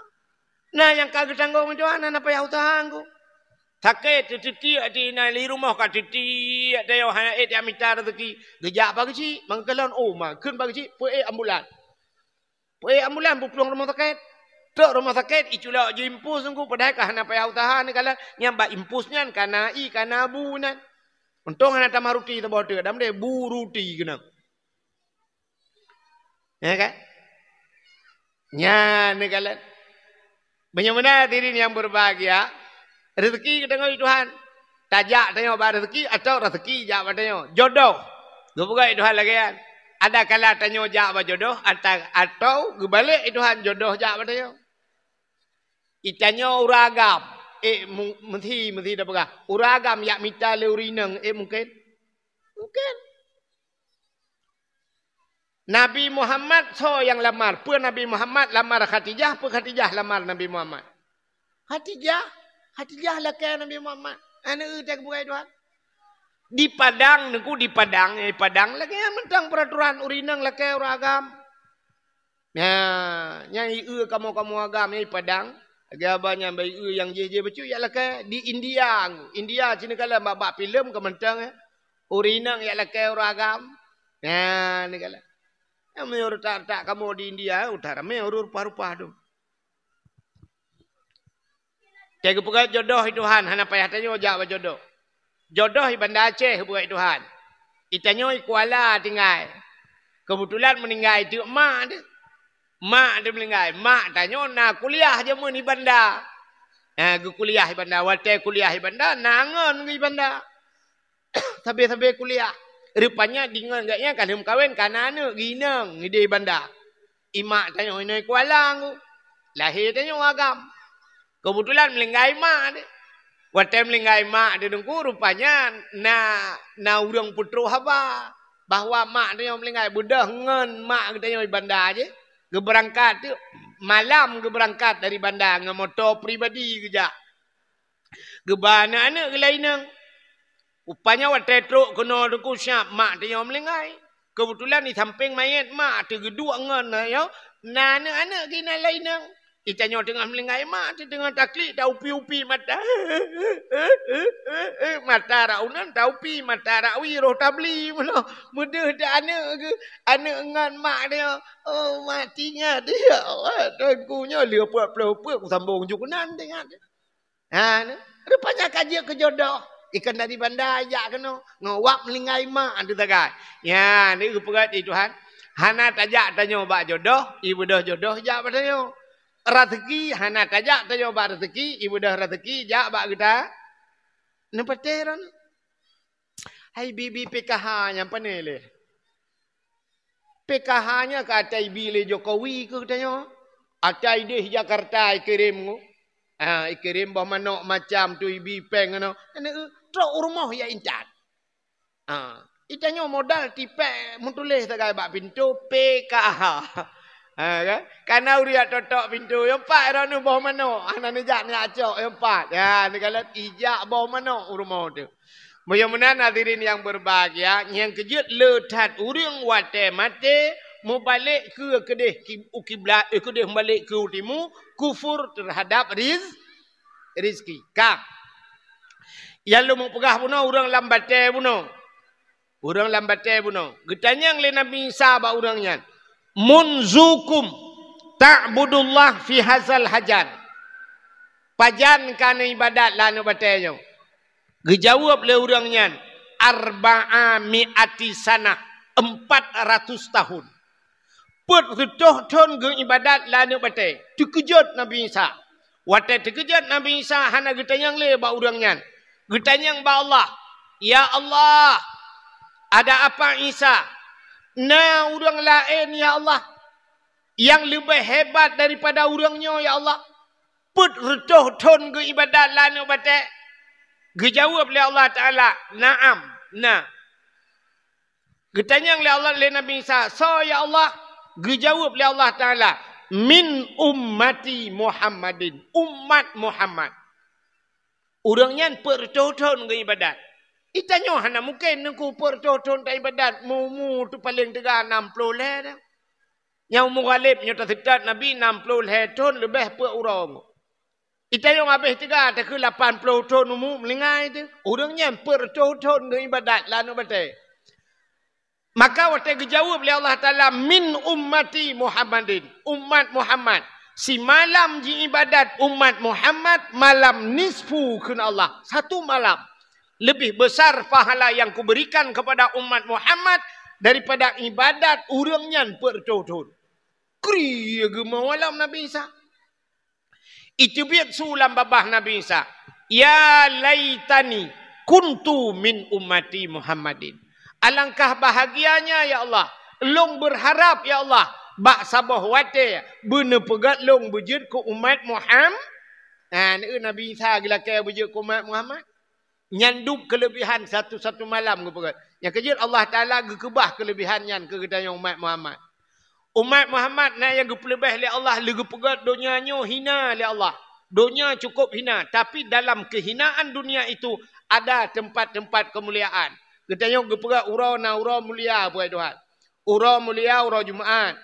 Na nyang ka geutanggong lé Tuhan, hana payah usaha, Teungku. Sakét, teutiek di na, di rumoh ka teutiek, tanyoe hana ék tajak mita rezeki. Geujak bak geuchik, mangkalon, oh, ma, kheun bak geuchik, peuék ambulan. Peuék ambulan, peuplueng rumoh sakét. Trok rumoh sakét, iculok ju impus Teungku, padahai ka hana payah usaha neukalon, nyang bak impus nyan ka na ie, ka na bu nyan. Untông hana tamah ruti saboh teuk, dam deh bu ruti keunan. Ya kan? Nyan neukalon. Meunyoe meunan hadirin nyang berbahagia, rezeki geutanyoe Tuhan. Tajak tanyoe bak rezeki atau rezeki jak bak tanyoe. Jodoh. Geupeugah Tuhan lagée nyan. Ada kala tanyoe jak bak jodoh, ata-, atau geubalek Tuhan jodoh jak bak tanyoe. Itanyoe ureuëng agam, ék mu-, meusi, meusi tapeugah. Ureuëng agam jak mita lé ureuëng inong, ék mungken? Mungken. Nabi Muhammad soe nyang lamar? Peue Nabi Muhammad lamar Khadijah, peue Khadijah lamar Nabi Muhammad? Khadijah, Khadijah lakée Nabi Muhammad. Aneuk teuh geupeugah Tuhan. Di Padang, Teungku, di Padang, eh, Padang lagée nyan mantong peuraturan ureuëng inong lakée ureuëng agam. Nah, nyang ieu kamoe-kamoe agam nyang i Padang, lagée haba nyan bak ieu nyang jih-jih bacut yak lakée di India. India cit neukalon bak, bak filem ka mantong, eh. Ureuëng inong yak lakée ureuëng agam. Nah, neukalon. Nyang meunyoe retak-retak kamoe di India, eh, utak ramé ureuëng rupa-rupa tu. Teuh geupeugah jodoh i Tuhan, hana payah tanyoe jak bak jodoh. Jodoh i Banda Aceh geupeugah i Tuhan. Itanyoe i Kuala tinggai. Keubeutulan meuninggai teuk mak teuh. Mak teuh meuninggai. Mak tanyoe na kuliah jameun i Banda. Ha, geukuliah i Banda. Watée kuliah i Banda, na ngon geuh i Banda. Sabe-sabe kuliah. Rupanya deungon gobnyan ka lheueh meukawen, ka na aneuk geuh inong ideh Banda. I mak tanyoe inong Kuala Teungku. Lahé tanyoe agam. Keubeutulan meuninggai mak teuh. Watée meuninggai mak teuh Teungku, rupanya na, na ureuëng peutrok haba bahwa mak tanyoe meuninggai, beudôh ngon mak geutanyoe i Banda jih. Geubeurangkat teuk, malam geubeurangkat dari Banda ngon moto pribadi geujak. Geuba aneuk-aneuk geuh lam inong. Rupanya watée trok keunoe Teungku, siab mak tanyoe meuninggai. Keubeutulan di sampéng manyét mak teuh geuduek ngon, ayo, na aneuk-aneuk geuh na lam inong. Itanyoe teungoh meuninggai mak teuh teungoh taklik, taupi-upi mata. Mata rot uneuen taupi, mata rot wie roh tabli meunoe. Meudeuh teuh aneuk geuh, aneuk ngon mak teuh. Oh, mak teuingat, ya Allah, Teungku nyoe lheueh peuet ploh peuet kusambong ju keunan teuingat. Ha, ni. Rupanya ka jeuet keu jodoh. Ikan dari Banda jak keunoe. Ngon wab meuninggai mak, tu sagai. Ya, ni geupeugah di Tuhan. Hana tajak tanyoe bak jodoh, ibeudôh jodoh jak bak tanyoe. Raseuki, hana tajak tanyoe bak raseuki, ibeudôh raseuki jak bak geuta. Neupatéh droeneuh. Hai bi-bi P K H nyang pane lé. P K H nyan ka ata ibi lé Jokowi keu geutanyoe. Ata ideh Jakarta ikirém ngu. Ha, ikirém boh manok macam tu ibi péng keunoe. Aneuk, trok u rumoh ya intat. Ha, itanyoe modal tipék meutuléh sagai bak pintoe P K H. Ha, kan? Kana ureuëng jak totok pintoe, nyang pat droeneuh boh manok, hana neujak neujak cok, nyang pat. Ya, neukalon ijak boh manok u rumoh tu. Meunyoe meunan hadirin nyang berbahagia, nyang keujeuet le that ureuëng watée maté mubalek keu keudeh ki-, u kiblat, eh, keudeh mubalek keu timu, kufur terhadap riz-, rizki. Ka. Nyang lôn peugah bunoe ureuëng lam batée bunoe. Ureuëng lam batée bunoe. Geutanyong lé Nabi Isa bak ureuëng nyan. "Munzukum ta'budullah fi hazal hajar." Pajan ka neuibadat lam aneuk batée nyoe? Geujaweueb lé ureuëng nyan, "Arba'a mi'ati sanah," empat ratus tahun. Peuet reutôh thon geuibadat lam aneuk batée. Teukeujot Nabi Isa. Watée teukeujot Nabi Isa hana geutanyong lé bak ureuëng nyan. Geutanyong bak Allah, "Ya Allah, ada apa Isa? Na ureuëng laén, ya Allah, nyang leubeh hebat daripada ureuëng nyoe, ya Allah?" Peuet reutôh thon geuibadat lam aneuk batée. Geujaweueb lé Allah Taala, "Na'am, na." Geutanyong lé Allah, lé Nabi Isa, "Soe, ya Allah?" Geujaweueb lé Allah Taala, "Min ummati Muhammadin," umat Muhammad. Ureuëng nyan peuet reutôh thon geuibadat. Itanyoe hana mungken Teungku peuet reutôh thon taibadat, meu-umu teuh paleng teuga nam ploh lhée dah. Nyang umu ghaleb nyoe taseutôt Nabi nam ploh lhée thon leubeh peuet uroe. Itanyoe habéh teuga takheun lapan ploh thon umu meuninggai teuh. Ureuëng nyan peuet reutôh thon geuibadat lam aneuk batée. Maka watée geujaweueb lé Allah Taala, "Min ummati Muhammadin," umat Muhammad. Simalam jiibadat umat Muhammad, malam nisfu kheun Allah. Satu malam. Lebih besar pahala yang kuberikan kepada umat Muhammad daripada ibadat ureuëng nyan peuet reutôh thon. Kri geumoe lom Nabi Isa. Iteubiet su lam babah Nabi Isa, "Ya laitani kuntu min ummati Muhammadin." Alangkah bahagianya, ya Allah, lôn beurharab, ya Allah, bak saboh watée beuneupeugét lôn beujeuet keu umat Muham-, nah, Nabi Isa geulakée beujeuet keu umat Muhammad. Nyan dum keuleubihan satu-satu malam geupeugét. Nyang keujeuet Allah Taala geukeubah keuleubihan nyan keu geutanyoe umat Muhammad. Umat Muhammad na nyang geupeuleubeh lé Allah, lé geupeugét donya nyoe hina lé Allah. Donya cukup hina, tapi dalam kehinaan dunia itu ada tempat-tempat kemuliaan. Geutanyoe geupeugét uroe na uroe mulia, buet Tuhan. Uroe mulia, uroe Jumaat.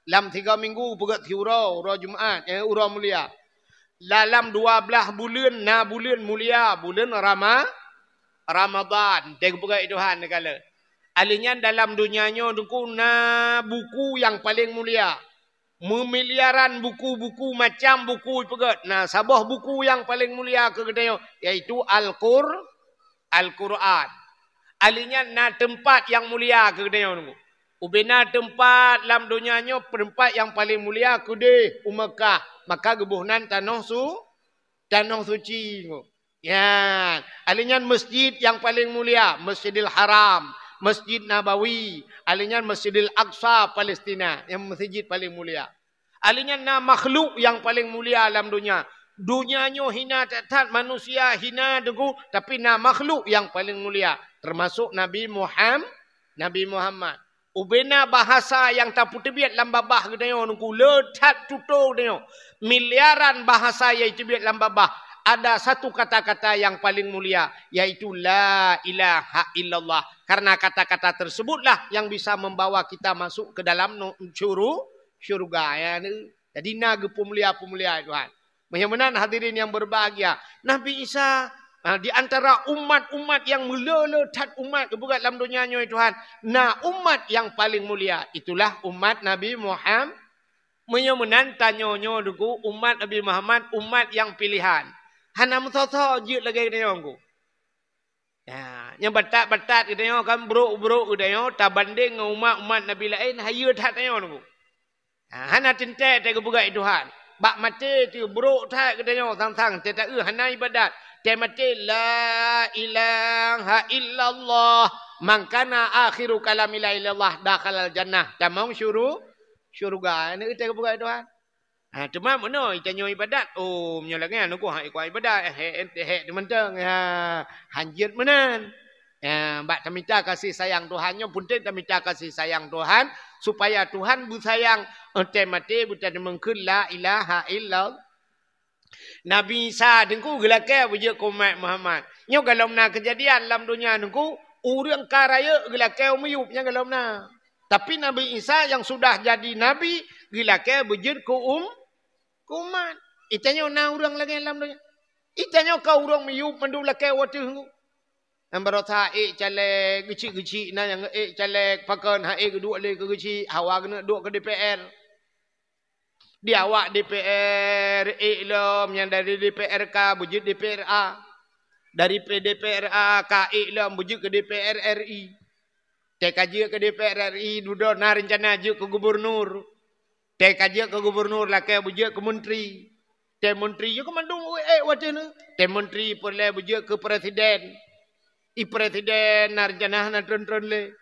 Lam tiga minggu geupeugét siuroe, uroe Jumaat, eh, uroe mulia. Dalam dua belas buleuen na buleuen mulia, buleuen Rama-, Ramadan. Teupeugah Tuhan neugala. Aleuh nyan dalam donya nyoe Teungku na buku nyang paleng mulia. Meumiliaran buku-buku, macam buku ipeugét. Na saboh buku nyang paleng mulia keu geutanyoe, yaitu Al-Qur-, Al-Quran. Aleuh nyan na teumpat nyang mulia keu geutanyoe Teungku. Ubena teumpat lam donya nyoe, teumpat nyang paleng mulia keudeh u Meukah, maka geuboh nan tanoh su-, tanoh suci. Nyan, aleuh nyan masjid nyang paleng mulia, Masjidil Haram, Masjid Nabawi, aleuh nyan Masjidil Aqsa, Palestina, nyang masjid paleng mulia. Aleuh nyan na makhluk nyang paleng mulia lam donya. Donya nyoe hina that-that, manusia hina Teungku, tapi na makhluk nyang paleng mulia, teumasok Nabi Muham-, Nabi Muhammad. Ubena bahasa nyang tapeuteubiet lam babah geutanyoe Teungku, le that tutoe geutanyoe. Miliaran bahasa nyang teubiet lam babah, ada satu kata-kata nyang paleng mulia, yaitu la ilaha illallah. Karena kata-kata tersebutlah yang bisa membawa kita masuk ke dalam nu-, syuru-, syurga. Ya, ni. Jadi na geupeumulia-peumulia Tuhan. Meunyoe meunan hadirin yang berbahagia, Nabi Isa, ha, di antara umat-umat nyang meuleu-leu that umat geupeugét lam donya nyoe Tuhan, na umat nyang paleng mulia, itulah umat Nabi Muham-, meunyoe meunan tanyoe nyoe Teungku, umat Nabi Muhammad, umat nyang pilihan. Hana meusoe-soe jeuet lagée geutanyoe Teungku. Ya, nyang batat-batat geutanyoe kan, brok-brok geutanyoe tabandeng ngon umat-umat Nabi laén, hayeue that tanyoe Teungku. Ha, hana teuntée teuh geupeugah Tuhan. Bak maté teuh brok that geutanyoe sang-sang teuh taeu hana ibadat. Teuh maté la ilaha illallah, man kana akhiru kalami la ilaha illallah dakhalal jannah. Tamong syuru-, syurga. Ini teuh geupeugah Tuhan. Ha, teuma meunoe tanyoe ibadat. Oh, meunyoe lagée nyan Teungku hak ikot ibadat, hek, hek, hek teumantong. Ha, hanjeuet meunan. Ya, bak tamita kasih sayang Tuhan nyoe, peunteng tamita kasih sayang Tuhan, supaya Tuhan beusayang, eh, teuh maté beutadeungon kheun la ilaha illallah. Nabi Isa Teungku geulakée beujeuet keu umat Muhammad. Nyoe galom na keujadian lam donya Teungku, ureuëng ka rayeuk geulakée u miyueb nyan galom na. Tapi Nabi Isa nyang sudah jadi nabi geulakée beujeuet keu um-, keu umat. Itanyoe na ureuëng lagée lam donya. Itanyoe ka ureuëng miyueb mandum lakée wateuh Teungku. Nyang barosa ék caleg, geuchik-geuchik na nyang ék caleg, pakon han ék geuduek lé keu geuchik, hawa keuneuk duek keu D P R. Di awak D P R ék lom nyang dari D P R ka beujeuet D P R A. Dari P-, D P R A ka ék lom beujeuet keu D P R R I. Teuka jeuet keu D P R R I, dudoe na reuncana jeuet keu gubernur. Teuka jeuet keu gubernur lakée beujeuet keu menteri. Teu menteri jeuet keu mandum ék watée nyoe. Teu menteri peureulée beujeuet keu presiden. I presiden na reuncana hana tron-tron lé.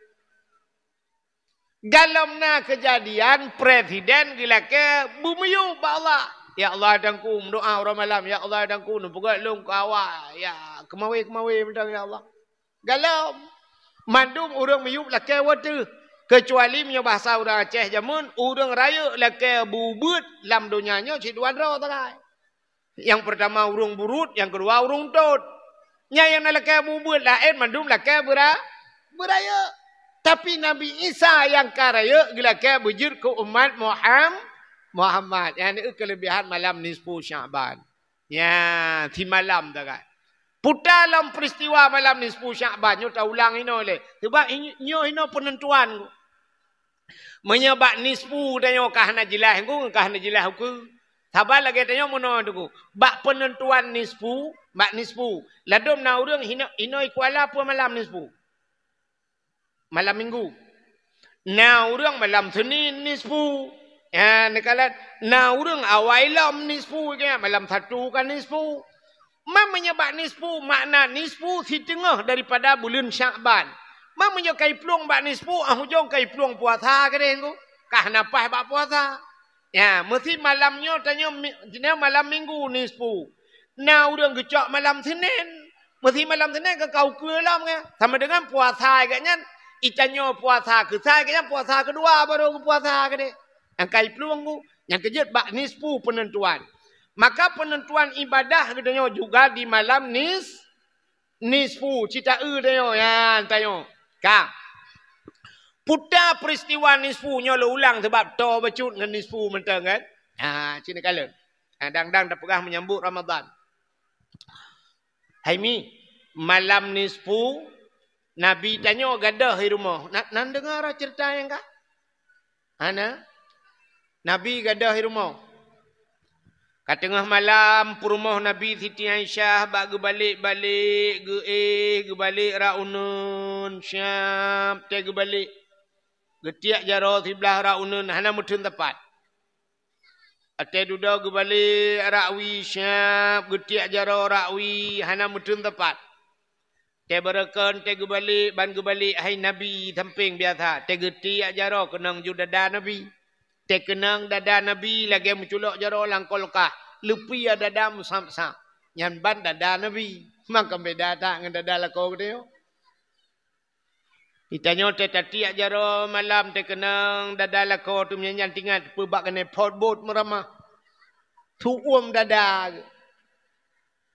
Galom na keujadian presiden geulakée beumiyueb bak Allah. "Ya Allah, Teungku, meudoa uroe malam, ya Allah, Teungku, neupeugét lôn keu awak, ya, keumawe-keumawe mantong, ya Allah." Galom. Mandum ureuëng miyueb lakée watée. Keucuali meunyoe bahasa ureuëng Aceh jameun, ureuëng rayeuk lakée beubeuet lam donya nyoe cit dua droe sagai. Nyang peurtama ureuëng burut, nyang keudua ureuëng tot. Nyan nyang na lakée beubeuet laén mandum lakée beura-, beurayeuk. Tapi Nabi Isa nyang ka rayeuk geulakée beujeuet keu umat Muham-, Muhammad. Nyan keulebihan malam nisfu Sya'ban. Nya, simalam sagai. Puta lom peristiwa malam nisfu Sya'ban nyoe taulang inoe lé. Sebab i-, nyoe inoe peunentuan. Meunyoe bak nisfu tanyoe ka hana jeulaih, ngon ka hana jeulaih ukeue. Saban lagée tanyoe meunoe Teungku. Bak peunentuan nisfu, bak nisfu. Ladôm na ureuëng hino-, inoe i Kuala peue malam nisfu. Malam Minggu. Na ureuëng malam Senin nisfu. Ya, neukalon na ureuëng awai lom nisfu, ya, malam Sabtu ka nisfu. Ma meunyoe bak nisfu, makna nisfu siteungoh daripada buleuen Sya'ban. Ma meunyoe ka iplueng bak nisfu, ah ujong ka iplueng puasa keudeh Teungku. Ka hana paih bak puasa. Ya, meusi malam nyoe tanyoe mi-, jinoe malam Minggu nisfu. Na ureuëng geucok malam Senin. Meusi malam Senin ka ka ukeue lom nyan. Sama dengan puasa geuh nyan, itanyoe puasa keusai geuh nyan puasa keudua baru geupuasa keudeh. Nyang ka iplueng Teungku, nyang keujeuet bak nisfu peunentuan. Maka peunentuan ibadah geutanyoe juga di malam nis-, nisfu, cit taeu tanyoe, nyan tanyoe. Ka. Puta peristiwa nisfu nyoe lôn ulang sebab toe bacut ngon nisfu mantong kan. Ha, cit neukalon. Ha, dang-dang tapeugah menyambut Ramadan. Hai mi, malam nisfu, Nabi tanyoe gadôh i rumoh. Na, na neudeungoe ceurita nyang ka? Hana? Nabi gadôh i rumoh. Ka teungoh malam, peurumoh Nabi Siti Aisyah bak geubalek-balek, geuéh, geubalek rak uneuen, siab teuh geubalek. Geutiek jaroe siblah rak uneuen, hana meuteun teumpat. Watée dudoe geubalek rak wie, siab geutiek jaroe rak wie, hana meuteun teumpat. Teuh beureukan, teuh geubalek, ban geubalek hai Nabi sampéng biasa. Teuh geutiek jaroe keunong ju dada Nabi. Teuh keunong dada Nabi lagée meuculok jaroe lam kulkah. Leupie dada meusab-sab. Nyan ban dada Nabi. Maka beda that ngon dada lakoe geutanyoe. Geutanyoe teuh tatiek jaroe malam teuh keunong dada lakoe teuh meunyan nyan tingat peue bak keuneuk phot buet meuramah. Su'uem dada.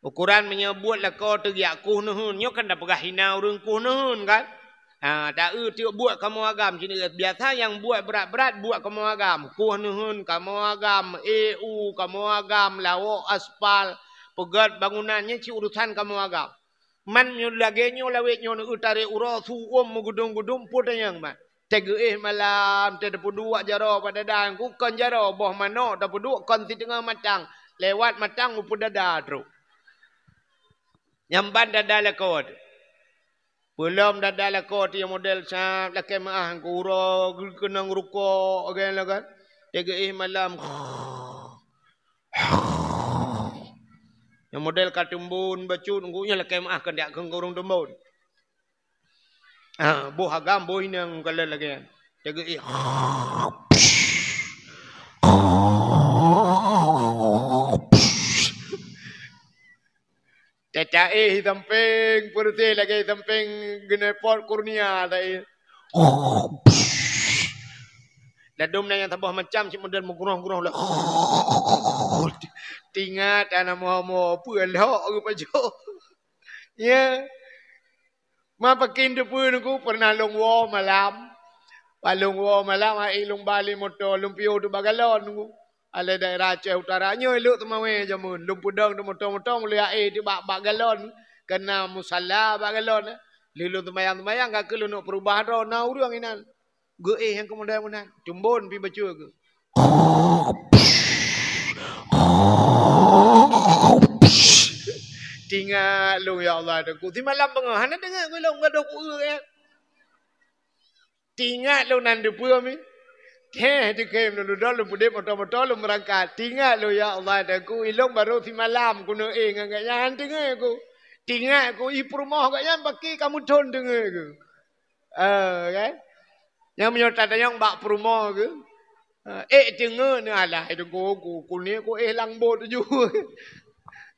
Ukoran meunyoe buet lakoe teuh geujak kueh neuheun, nyoe kan tapeugah hina ureuëng kueh neuheun kan? Ha, taeu tiek buet kamoe agam cit, biasa nyang buet brat-brat buet kamoe agam. Kueh neuheun kamoe agam, éh u kamoe agam, lawok aspal, peugét bangunan, nyan cit urusan kamoe agam. Man nyoe lagée nyoe lawét nyoe neueu tarek uroe su'uem meugudum-gudum peue tanyong man. Teuh geuéh malam, teuh tapeuduek jaroe bak dada, kon jaroe boh manok tapeuduek kon siteungoh matang, lewat matang u peue dada trok. Nyan ban dada lakoe teuh. Peulom dada lakoe teuh nyang model sab lakée meuáh, uroe geukeunong rukok lagée nyan kan. Teuh geuéh malam. Nyang model ka teumbon bacut, nyan lakée meuáh keuneuk keu ureuëng teumbon. Ah, boh agam, boh inong kalon lagée nyan. Teuh geuéh. Teuh taéh sampéng, peureuseh lagée sampéng geuneuk phot kurnia taéh. Ladôm na nyang saboh macam cit model meugroh-groh lé. Tingat ana moe-moe peue lhok geupajoh. Ya. Ma pakén teupeue Teungku, pernah lôn woe malam. Pas lôn woe malam, hai lôn ba lé moto, lôn piôh teuh bak galon Teungku. Alai daerah Aceh Utara nyoe lhok teumawé jameun, lôn peudong teuh moto-moto, lôn aé teuh bak, bak galon. Keu na musala bak galon, eh. Lheuh lôn seumayang-seumayang, ka keuh lôn neuk peurubah droe, na ureuëng inan. Geuéh nyang keumudian meunan, cumbon pi bacut geuh. Tingat lôn, ya Allah, Teungku. Simalam beungoh, hana deungoe lôn gadôh ku eu, eh. Tingat lôn nan deupeue mi. Heh, teukem lôn dudoe, lôn peudeh moto-moto, lôn meurangkat. Tingat lôn, ya Allah, Teungku, ilôn barô simalam keuneuk éh ngon gobnyan, han teungoe ku. Tingat ku, i peurumoh gobnyan baki ka meuthon teungoe ku. Eh, kan? Nyang meunyoe tatanyong bak peurumoh ku. Eh, ék teungoe neuh alah, Teungku, ku, ku ni ku éh lam bot ju.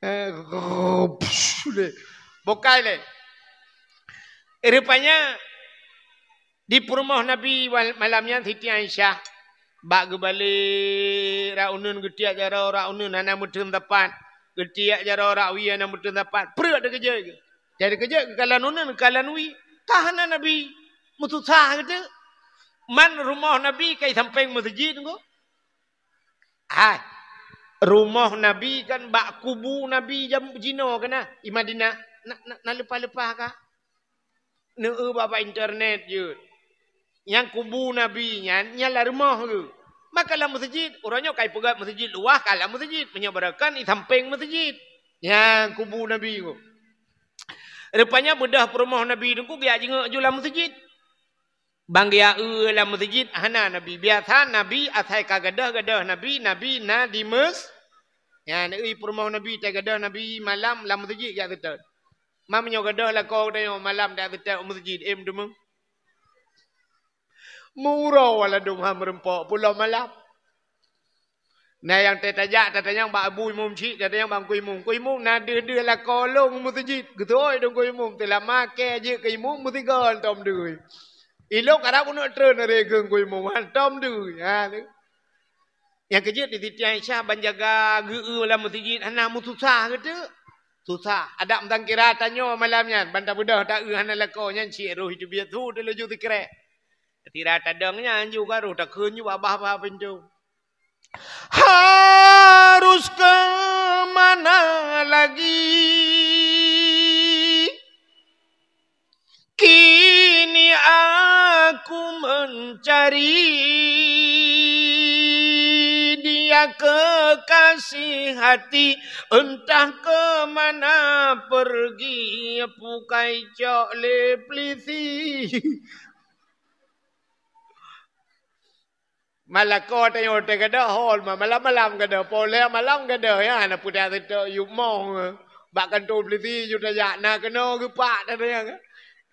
Eh, psh, lé. Bokai lé. Rupanya, di peurumoh Nabi wal-, malam nyan Siti Aisyah, bak geubalek rot uneuen, geutiek jaroe rot uneuen hana meuteun sapat, geutiek jaroe rot wie hana meuteun sapat, preuet teukeujot geuh. Jadi keujot geukalon uneuen, geukalon wie, ka hana Nabi, meususah geuh teuk. Man rumoh Nabi ka i sampéng meuseujid geuh. Hai, rumoh Nabi kan bak kubu Nabi jam jinoe keunan, i Madinah. Na, na, na leupah-leupah ka? Neu-eu bak, bak internet jeuet. Nyang kubu Nabi nyan, nyan lam rumoh geuh. Maka lam meuseujid, uroe nyoe ka ipeugét meuseujid luwah, ka lam meuseujid. Meunyoe barokon, i sampéng meuseujid. Nyan kubu Nabi geuh. Rupanya beudôh peurumoh Nabi Teungku geujak jingieng ju lam meuseujid. Ban geujak eu lam meuseujid hana Nabi. Biasa Nabi asai ka gadôh, gadôh Nabi, Nabi na di meus-, nyan, i peurumoh Nabi, tai gadôh Nabi malam lam meuseujid jak seutôt. Ma meunyoe gadôh lakoe geutanyoe malam tajak seutôt u meuseujid, eh, meuteumé. Meuuroe ladôm han meureumpok, pulo malam. Na nyang tajak, tatanyong bak abu imum chik, tatanyong bak teungku imum. Teungku imum, na deuh-deuh lakoe lôn u meuseujid. Geutôi teungku imum, teulama kée jeuet keu imum, meusigoe hantom deuh. Ilôn karab uneuk treun lagée keu teungku imum, hantom deuh. Ha, tu. Nyang keujeuet di Siti Aisyah ban jaga geu-eu lam meuseujid hana meususah geuh teuk. Susah. Adak meusangkira tanyoe malam nyan, ban tabeudôh ta-eu hana lakoe nyan cit roh teubiet su teulaju sikrek. Sira tadong nyan ju ka roh takheun ju bak bah-bah pintoe. Harus ke mana lagi? Kini aku mencari dia kekasih hati, entah ke mana pergi, pukai cok lé pelisi. Malako tanyoe teuh gadôh hol, ma-, malam-malam gadôh, polé malam gadôh, ya, na pudak teutôk yub mong, eh. Bak kantô polisi ju tajak, na keunoe geupak teuh nyan.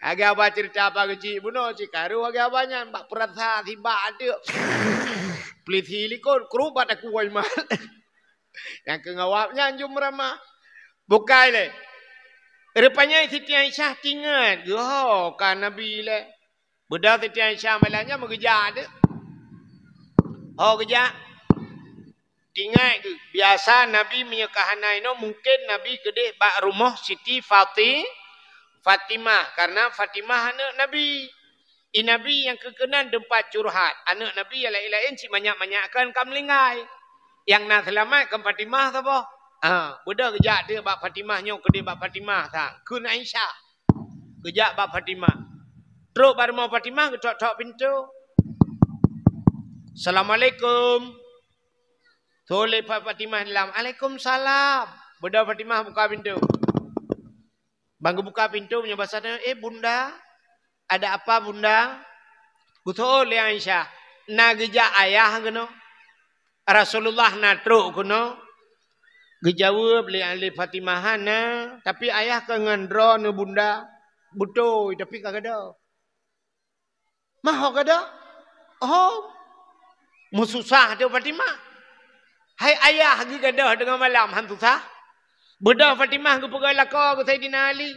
Lagée haba ceurita apa geuchik bunoe, cit karu lagée haba nyan, bak peurasa sibak teuk. Polisi likot, krubat aku wai mat. Nyang keu ngawab nyan ju meuramah. Bukai lé. Rupanya Siti Aisyah tingat, geuho ka Nabi lé. Beudôh Siti Aisyah malam nyan meugeujak teuk. Ho geujak. Tingat geuh, biasa Nabi meunyoe ka hana inoe, mungken Nabi keudeh bak rumoh Siti Fati-, Fatimah, karena Fatimah aneuk Nabi. I Nabi nyang keu keunan teumpat curhat. Aneuk Nabi nyang laén-laén cit manyak-manyak kan ka meulinggai. Nyang na seulamat kan Fatimah saboh. Ha, beudôh geujak teuk bak Fatimah nyoe, keudeh bak Fatimah sang. Kheun Aisyah. Geujak bak Fatimah. Trok bak rumoh Fatimah, geutok-tok pintoe. "Assalamualaikum." Thon lé Fa-, Fatimah dalam. "Alaikumsalam." Beudôh Fatimah buka pintoe. Ban geubuka pintoe meunyoe basa tanyoe, "Eh, Bunda, ada apa, Bunda?" Geuseuôt lé Aisyah, "Na geujak ayah keunoe? Rasulullah na trok keunoe?" Geujaweueb lé, lé Fatimah, "Hana, tapi ayah ka ngon droeneuh, Bunda." "Beutôi, tapi ka gadôh." "Ma ho gadôh?" "Oh." Meususah teuk Fatimah. Hai ayah geugadôh teungoh malam han susah? Beudôh Fatimah geupeugah lakoe keu Saidina Ali,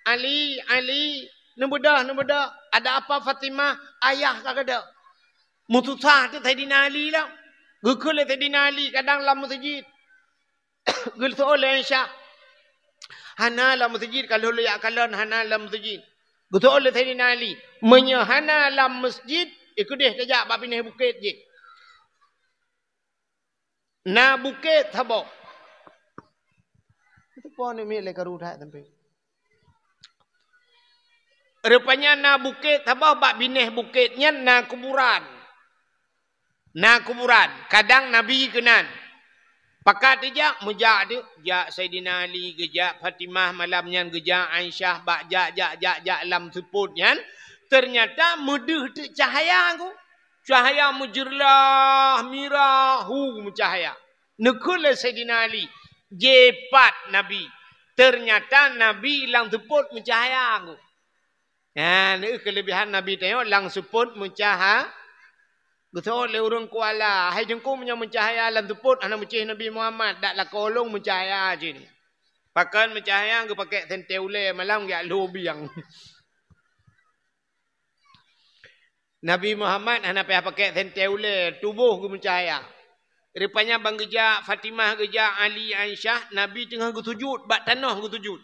"Ali, Ali, neubeudôh, neubeudôh." "Ada apa Fatimah?" "Ayah ka gadôh." Meususah teuk Saidina Ali lom. Geukheun lé Saidina Ali kadang lam meuseujid. Geuseuôt lé Aisyah, "Hana lam meuseujid, ka lheueh jak kalon hana lam meuseujid." Geuseuôt lé Saidina Ali, "Meunyoe hana lam meuseujid, i keudeh tajak bak binéh bukét jih. Na bukét saboh." Itu pun ni miet lé karu that sampai. Rupanya na bukét saboh, bak binéh bukét nyan na kuburan. Na kuburan, kadang Nabi keunan. Pakat jijak, meujak teuk, jak Saidina Ali, geujak Fatimah malam nyan, geujak Aisyah, bak jak, jak, jak, jak lam seupôt nyan, teunyata meudeuh teuk cahya ku. Cahya meujeurlah, mirah, hu, meucahya. Neukheun lé Saidina Ali, jipat Nabi. Teunyata Nabi lam seupôt meucahya ku. Nyan, neu keulebihan Nabi tanyoe lam seupôt meucahya. Geuseuôt lé ureuëng Kuala, "Hai Teungku, meunyoe meucahya lam seupôt hana meucéh Nabi Muhammad, dak lakoe lôn meucahya cit." Pakon meucahya, geupakèk sentée ulée malam geujak lhô biang. Nabi Muhammad hana payah pakèk sentée ulée, tuboh geumeucahya. Rupanya ban geujak Fatimah, geujak Ali, Aisyah, Nabi teungoh geusujut, bak tanoh geusujut.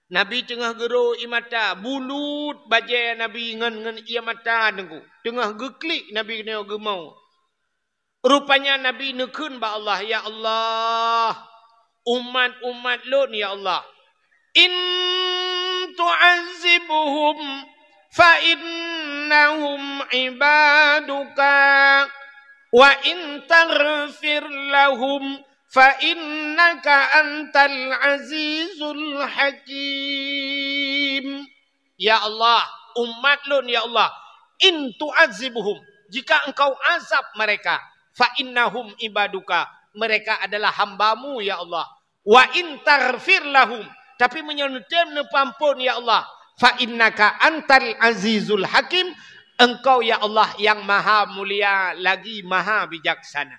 Nabi teungoh geuro ie mata, bulut bajée Nabi ngon, ngon ie mata Teungku. Teungoh geuklik Nabi keunoe geumo. Rupanya Nabi neukheun bak Allah, "Ya Allah, umat-umat lôn, ya Allah, in tu'azzibhum fa innahum ibaduka, wa in taghfir lahum fa innaka antal azizul hakim." Ya Allah, umat lôn, ya Allah, in tu'azzibhum, jika Engkau azab mereka, fa innahum ibaduka, mereka adalah hamba-Mu, ya Allah. Wa in taghfir lahum, tapi meunyoe neutem neupeuamphon, ya Allah, fa innaka antal azizul hakim, Engkau, ya Allah, yang maha mulia lagi maha bijaksana.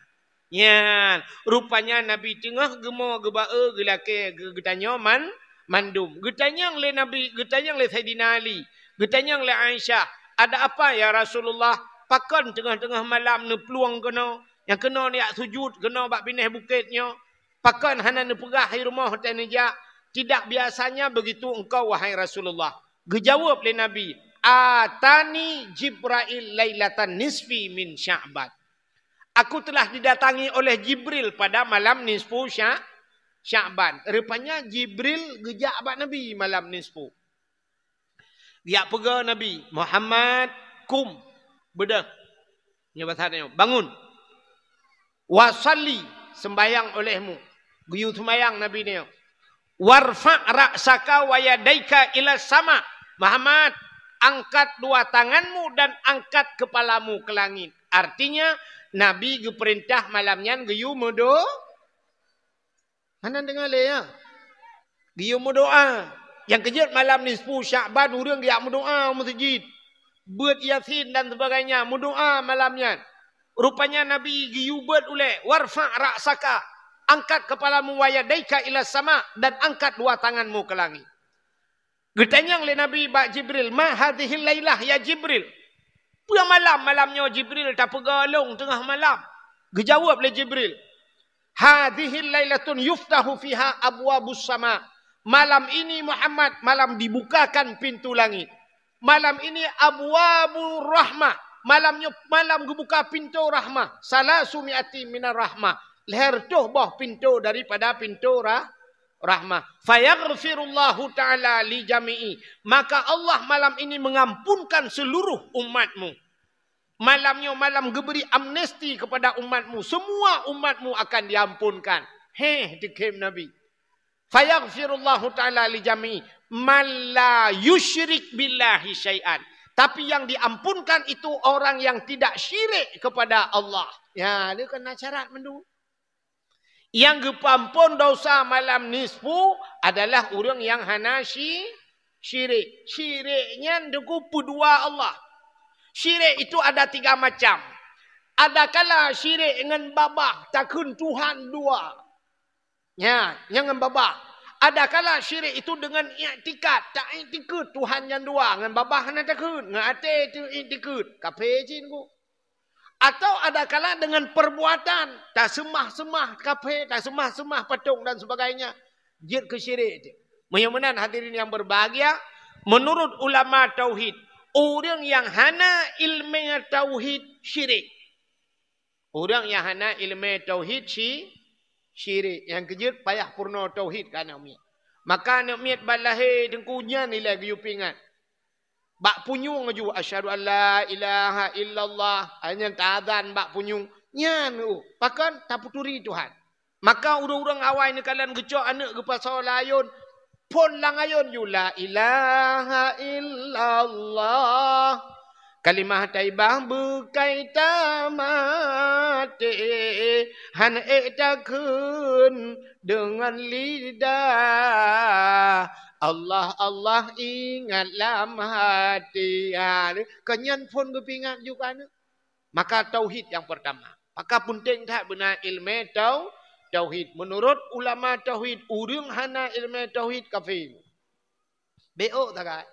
Nyan, rupanya Nabi teungoh geumo geuba-e geulakée geu-, geutanyoe man-, mandum. Geutanyong lé Nabi, geutanyong lé Saidina Ali, geutanyong lé Aisyah, "Ada apa, ya Rasulullah? Pakon teungoh-teungoh malam neuplueng keunoe, nyang keunoe neujak sujut keunoe bak binéh bukét nyoe? Pakon hana neupeugah i rumoh watée neujak? Tidak biasanya begitu engkau, wahai Rasulullah." Geujaweueb lé Nabi, "Atani Jibrail lailatan nisfi min Sya'ban." Aku telah didatangi oleh Jibril pada malam nisfu Sya-, Sya'ban. Rupanya Jibril geujak bak Nabi malam nisfu. Geujak peugah Nabi, "Muhammad, kum, beudôh." Nyoe bahasa nyoe, "Bangun. Wa shalli, seumbahyang olehmu." Geuyue seumbahyang Nabi nyoe. "Warfa' ra'saka wa yadaika ila sama." Muhammad, angkat dua tanganmu dan angkat kepalamu ke langit. Artinya, Nabi geupeurintah malam nyan geuyue meudo-, hana deungoe lé, ya? Geuyue meudoa. Nyang keujeuet malam nisfu Sya'ban ureuëng geujak meudoa u meuseujid. Beuet Yasin dan sebagainya, meudoa malam nyan. Rupanya Nabi geuyue beuet ulée, "Warfa' ra'saka." Angkat kepalamu, "Wa yadaika ila sama, dan angkat dua tanganmu ke langit." Geutanyong lé Nabi bak Jibril, "Ma hadzihil lailah, ya Jibril? Peue malam, malam nyoe Jibril tapeugah lôn teungoh malam?" Geujaweueb lé Jibril, "Hadzihil lailatun yuftahu fiha abwabus sama." Malam ini, Muhammad, malam dibukakan pintu langit. Malam ini abwabur rahmah. Malam nyoe malam geubuka pintoe rahmah. Salasu mi'ati minar rahmah. Lhèe reutôh boh pintoe daripada pintoe ra-, rahmah. Fayaghfirullahu ta'ala li jami'i. Maka Allah malam ini mengampunkan seluruh umatmu. Malam nyoe malam geubri amnesti kepada umatmu. Semua umatmu akan diampunkan. Heh, dikhem Nabi. Fayaghfirullahu ta'ala li jami'i man la yusyrik billahi syai'an. Tapi yang diampunkan itu orang yang tidak syirik kepada Allah. Ya, dia kena syarat mandum. Yang geupeuamphon dosa malam nisfu adalah ureuëng yang hana syi-, syirik. Syirik nyan deuku peudua Allah. Syirik itu ada tiga macam. Ada kala syirik ngon babah, takheun Tuhan dua. Nya, nyang ngon babah. Ada kala syirik itu dengan iktikad, tak iktikad Tuhan nyang dua, ngon babah hana takheun, ngon até itu iktikad, kafé cit ku. Atau ada kala dengan perbuatan, taseumah-seumah kafé, taseumah-seumah patong dan sebagainya, jeuet keu syirik. Meunyoe meunan hadirin yang berbahagia, menurut ulama tauhid, ureuëng yang hana ilmu tauhid syirik. Ureuëng nyang hana iéleumé tauhid si-, syirik, nyang keujeuet payah peurunoe tauhid keu aneuk miet. Maka aneuk miet ban lahé teungku nyan ilée geuyue peuingat. Bak punyueng aju, "Asyhadu an la ilaha illallah." Nyan taazan bak punyueng. Nyan, oh, pakon? Tapeuturi Tuhan. Maka ureuëng-ureuëng awai neukalon geucok aneuëk geupasoe lam ayôn, phon lam ayôn ju, "La ilaha illallah, kalimah thaibah beukai tamaté, han ék takheun deungon lidah, Allah, Allah ingat lam hati." Ha, kon nyan phon geupeuingat ju keu aneuëk. Maka tauhid nyang peurtama. Maka peunteng that beuna iéleumé tau-, tauhid. Meunurot ulama tauhid, ureuëng hana iéleumé tauhid kafé. Bék ôk sagai.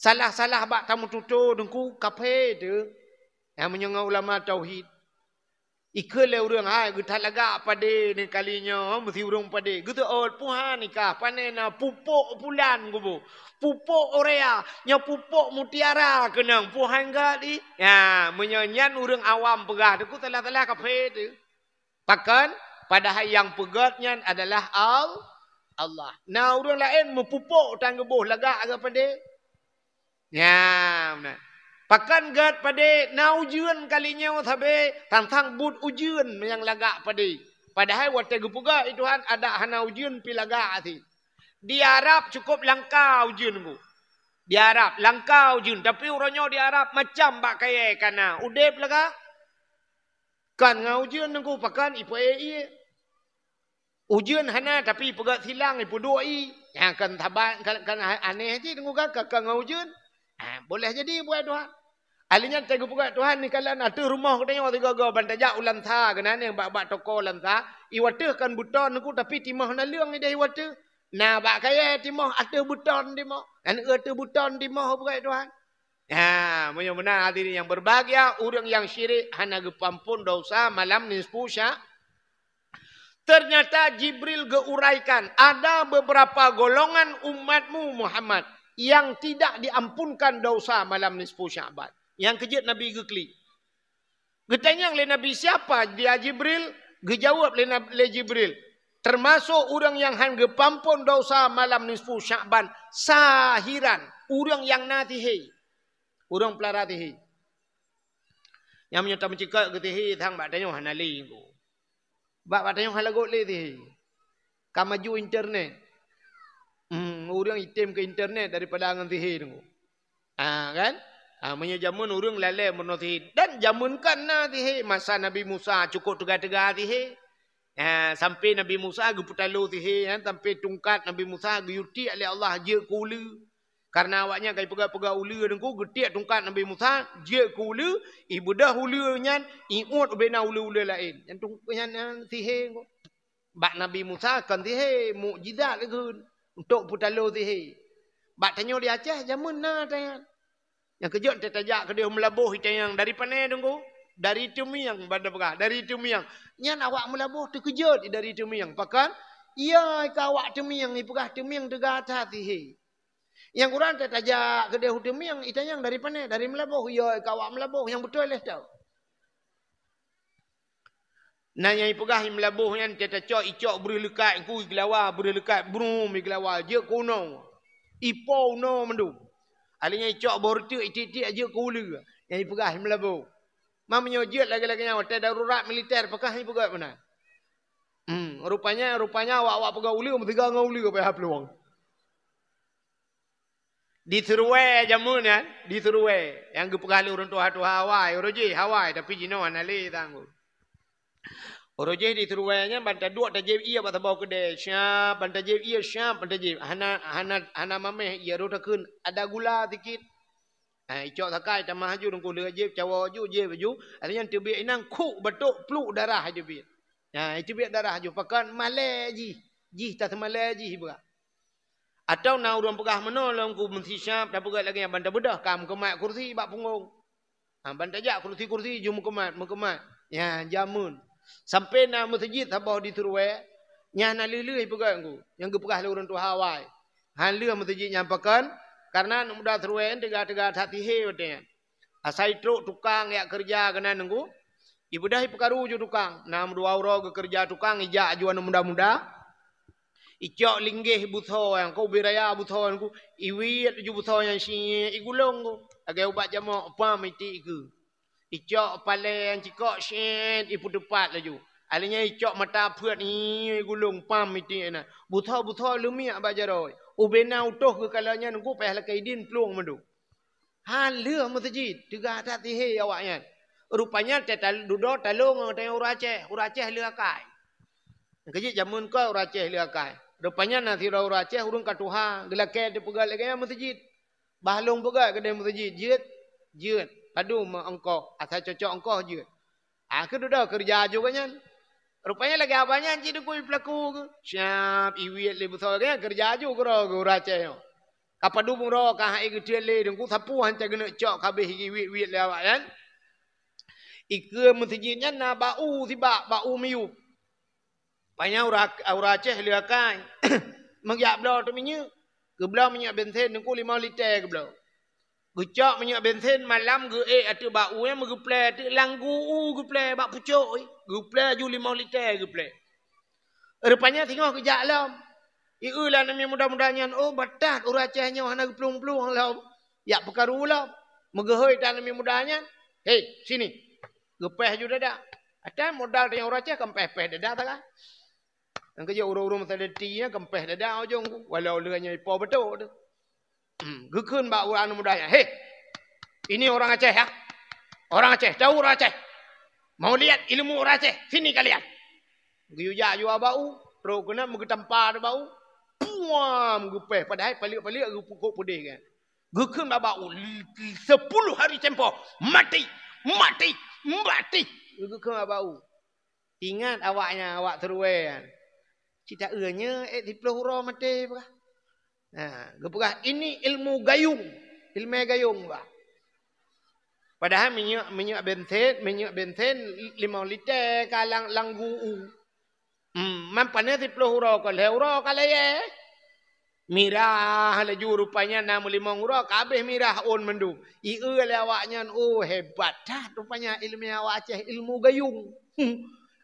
Salah-salah bak tameututoe teungku kafé teuh. Nyang meunyoe ngon ulama tauhid. Ikheun lé ureuëng, "Hai, geuthat lagak padé ni kali nyoe, meusi ureuëng padé." Geuteuôt, "Puhan nikah, pané na pupôk pulan kubu. Pupôk urea, nyoe pupôk mutiara keunong, puhan gét i." Ya, meunyoe nyan ureuëng awam peugah, teungku salah-salah kafé teuh. Pakon? Padahai nyang peugét nyan adalah Al-, Allah. Na ureuëng laén meupupôk tan geuboh lagak gét padé. Ya, meunan. Pakon gét padé na ujeuen kali nyoe sabé tantang buet ujeuen nyang lagak padé. Padahai watée geupeugah i Tuhan adak hana ujeuen pi lagak até. Di Arab cukup langka ujeuen ku. Di Arab langka ujeuen, tapi uroe nyoe di Arab macam bak kayée kana. Udeb lagak. Kon ngon ujeuen teungku, pakon ipeuék ié. Ujeuen hana, tapi peugét silang ipeuduek ié. Nyang kan saban, kan, kan aneh cit teungku kan, ka, ka ngon ujeuen. Ha, boleh jadi buet Tuhan. Ahli nyan teupeugét Tuhan ni kalan ateueh rumoh geutanyoe sigoe-goe ban tajak u Lansa keunan nyang bak-bak toko Lansa. Iwateueh kan beuton teungku, tapi timoh naleueng ideh iwateueh. Na bak kayée timoh ateueh beuton timoh. Kan ateueh beuton timoh peugét Tuhan. Ha, meunyoe meunan hadirin yang berbahagia, ureuëng nyang syirik hana geupeuampon dosa malam nisfu Sya-, Ternyata Jibril geuraikan, ada beberapa golongan umatmu Muhammad yang tidak diampunkan dosa malam nisfu Sya'ban. Nyang keujeuet Nabi geuklik. Geutanyong lé Nabi, "Siapa dia Jibril?" Geujaweueb lé Nab-, lé Jibril, "Termasuk ureuëng nyang han geupeuampon dosa malam nisfu Sya'ban, sahiran, ureuëng nyang na sihé." Ureuëng peulara sihé. Nyang meunyoe tameucikak keu sihé sang bak tanyoe hana lé. Bak, bak tanyoe hana lagot lé sihé. Ka maju internet. Hmm, ureuëng item keu internet daripada ngon sihé teungku. Ah, kan? Ah, meunyoe jameun ureuëng lalée meurunoe sihé. Dan jameun kan na sihé. Masa Nabi Musa cukop teuga-teuga sihé. Ah, sampai Nabi Musa geupeutaloe sihé, kan? Sampai tungkat Nabi Musa geuyue tiek lé Allah jeuet keu uleue. Karena awaknyan ka ipeugah-peugah uleue teungku, geutiek tungkat Nabi Musa, jeuet keu uleue, ibeudoh uleue nyan, iuet ubena uleue-uleue laén. Nyan tung-, nyan, nyan sihé teungku. Bak Nabi Musa kon sihé, mukjizat lagée untuk peutaloe sihé. Bak tanyoe di Aceh, jameun na tanyan. Nyang keujeuet teutajak keudeh Meulaboh itanyong dari pane teungku? Dari Teumieng, ban tapeugah, dari Teumieng. Nyan awak Meulaboh teukeujot dari Teumieng. Pakon? Iya ka awak Teumieng, ipeugah Teumieng teuga that sihé. Nyang kurang teutajak keudeh u Teumieng, itanyong dari pane? Dari Meulaboh. Iya ka awak Meulaboh, nyang beutôi lé tau. Na nyang ipeugah i Meulaboh nyan, teuta cok, icok breueh leukat, ku igelawa breueh leukat, brum igelawa, jeuet keu unoe. Ipo unoe mandum. Alèh nyan icok boh reuteuek, itiek-tiek jeuet keu uleue. Nyang ipeugah i Meulaboh. Ma meunyoe jeuet lagèe-lagèe nyan, watèe darurat militer, pakon ipeugah meunan. Hmm, rupanya, rupanya awak-awak peugah uleue, meusigoe ngon uleue payah plueng. Di Seruwe jameun nyan, di Seruwe. Nyang geupeugah lé ureueng tuha-tuha awai, uroe jih awai, tapi jinoe hana lé tanggong. Uroe jih di Seruwe nyan ban taduek tajép ié bak saboh keudè, syap, ban tajép ié, syap, ban tajép. Hana, hana, hana mamèh ié, rôh takheun, ada gula sikit. Ha, icok sakai tamah aju, teungku lheueh jép, cawoe aju, jép aju. Alèh nyan teubiet inong, khuk batok, pluk darah aju biet. Ha, iteubiet darah aju, pakon malèe jih. Jih taseumalèe jih ipeugah. Atawa na ureueng peugah meunoe lom, ku meusisyap, tapeugah lagèe nyan ban tabeudoh, ka meukeumat kursi bak punggong. Ha, ban tajak kursi-kursi ju meukeumat, meukeumat. Nyan jameun. Sampai na meuseujid saboh di Seruwe, nyan hana lheueh-lheueh ipeugah, ku. Nyang geupeugah lé ureueng tuha awai. Han lheueh meuseujid nyan pakon, karena aneuk muda Seruwe nyan teuga-teuga that sihé watèe nyan. Asai trok tukang jak keureuja keunan, ku. Ibeudôh ipeukaru ju tukang. Na meudua uroe geukeureuja tukang, ijak aju aneuk muda-muda. Icok linggeh butho nyang ku, ubé raya butho nyang ku, iwiet laju butho nyang syiek, igulong ku. Lagèe ubat jamok, pam itiek ku. Icok paleng cikok, syiek, ipeuteupat laju. Alèh nyan icok mata peuet, ih, igulong, pam itiek na. Butho-butho leumiek bak jaroe. Ubé na utôh geukalon nyan ku, payah lakèe idin plueng mandum. Han lheueh meuseujid, teuga that sihé awaknyan. Rupanya teutal-, dudoe talông ngon ureueng Aceh, ureueng Aceh lheueh akai. Keujeuet jameun kon ureueng Aceh lheueh akai. Rupanya na sidroe ureueng Aceh ureueng ka tuha, geulakèe teupeugöt lagèe nyan meuseujid. Bah lôn peugöt keudéh meuseujid, jeuet, jeuet. Padum ongkoh, asai cocok ongkoh jeuet. Ah, keu dudoe keureuja aju geuh nyan. Rupanya lagèe abah nyan cit dukui peulaku geuh. Siap iwiet lé beusoe geuh nyan keureuja aju keudroe geuh ureueng Aceh nyoe. Ka padum uroe ka han ék geuteuen lé, Teungku, sapeue han cit geuneuk cok ka abéh iwiet-wiet lé awaknyan. Ikeue meuseujid nyan na bak u sibak, bak u miyueb. Panyang ureueng, ureueng Aceh lheueh akai. Meujak bloe teuk minyeuk. Geubloe minyeuk bensin Teungku limong liter geubloe. Geucok minyeuk bensin malam geuék ateueh bak u nyan meugeuplè ateueh lam gu u geuplè bak pucok, eh. Geuplè aju limong liter geuplè. Rupanya singoh geujak lom. Ieu lé aneuk miet muda-muda nyan, "Oh, batat ureueng Aceh nyoe hana geuplueng-plueng lom. Jak peukaru lom." Meugeuhôi that aneuk miet muda nyan, "Hei, sini." Geupèh aju dada. Até modal tanyoe ureueng Aceh kan pèh-pèh dada sagai. Nyang keujeuet ureueng-ureueng meusadeti nyan kan pèh dada ujong ku, walau leueh nyan ipo beutôi tu. Geukheun bak ureueng aneuk muda nyan, "Hei, ini orang Aceh ya? Orang Aceh, tahu orang Aceh? Mau lihat ilmu orang Aceh? Sini kalian." Geuyue jak aju bak u, trok keunan meugeutampa bak u. Puam! Geupèh, padahai paleuek-paleuek geupukok peudeh kan. Geukheun bak u, sepuluh hari tempoh, mati, mati, mati. Geukheun bak u. Ingat awaknyan, awak Teruwèe nyan. Cit taeu nyoe ék siplôh uroe maté peugah. Ha, geupeugah, "Ini ilmu gayung." Ileumèe gayung peugah. Padahai minyeuk, minyeuk bensin, minyeuk bensin limong liter ka lam, lam gu u. Hmm, man paneuk siplôh uroe, kon lhèe uroe ka layèe. Mirah laju rupanya na meulimong uroe ka abéh mirah ôn mandum. Ieu lé awaknyan, "Oh, hebat that rupanya ileumèe awak Aceh, ilmu gayung." Hmm.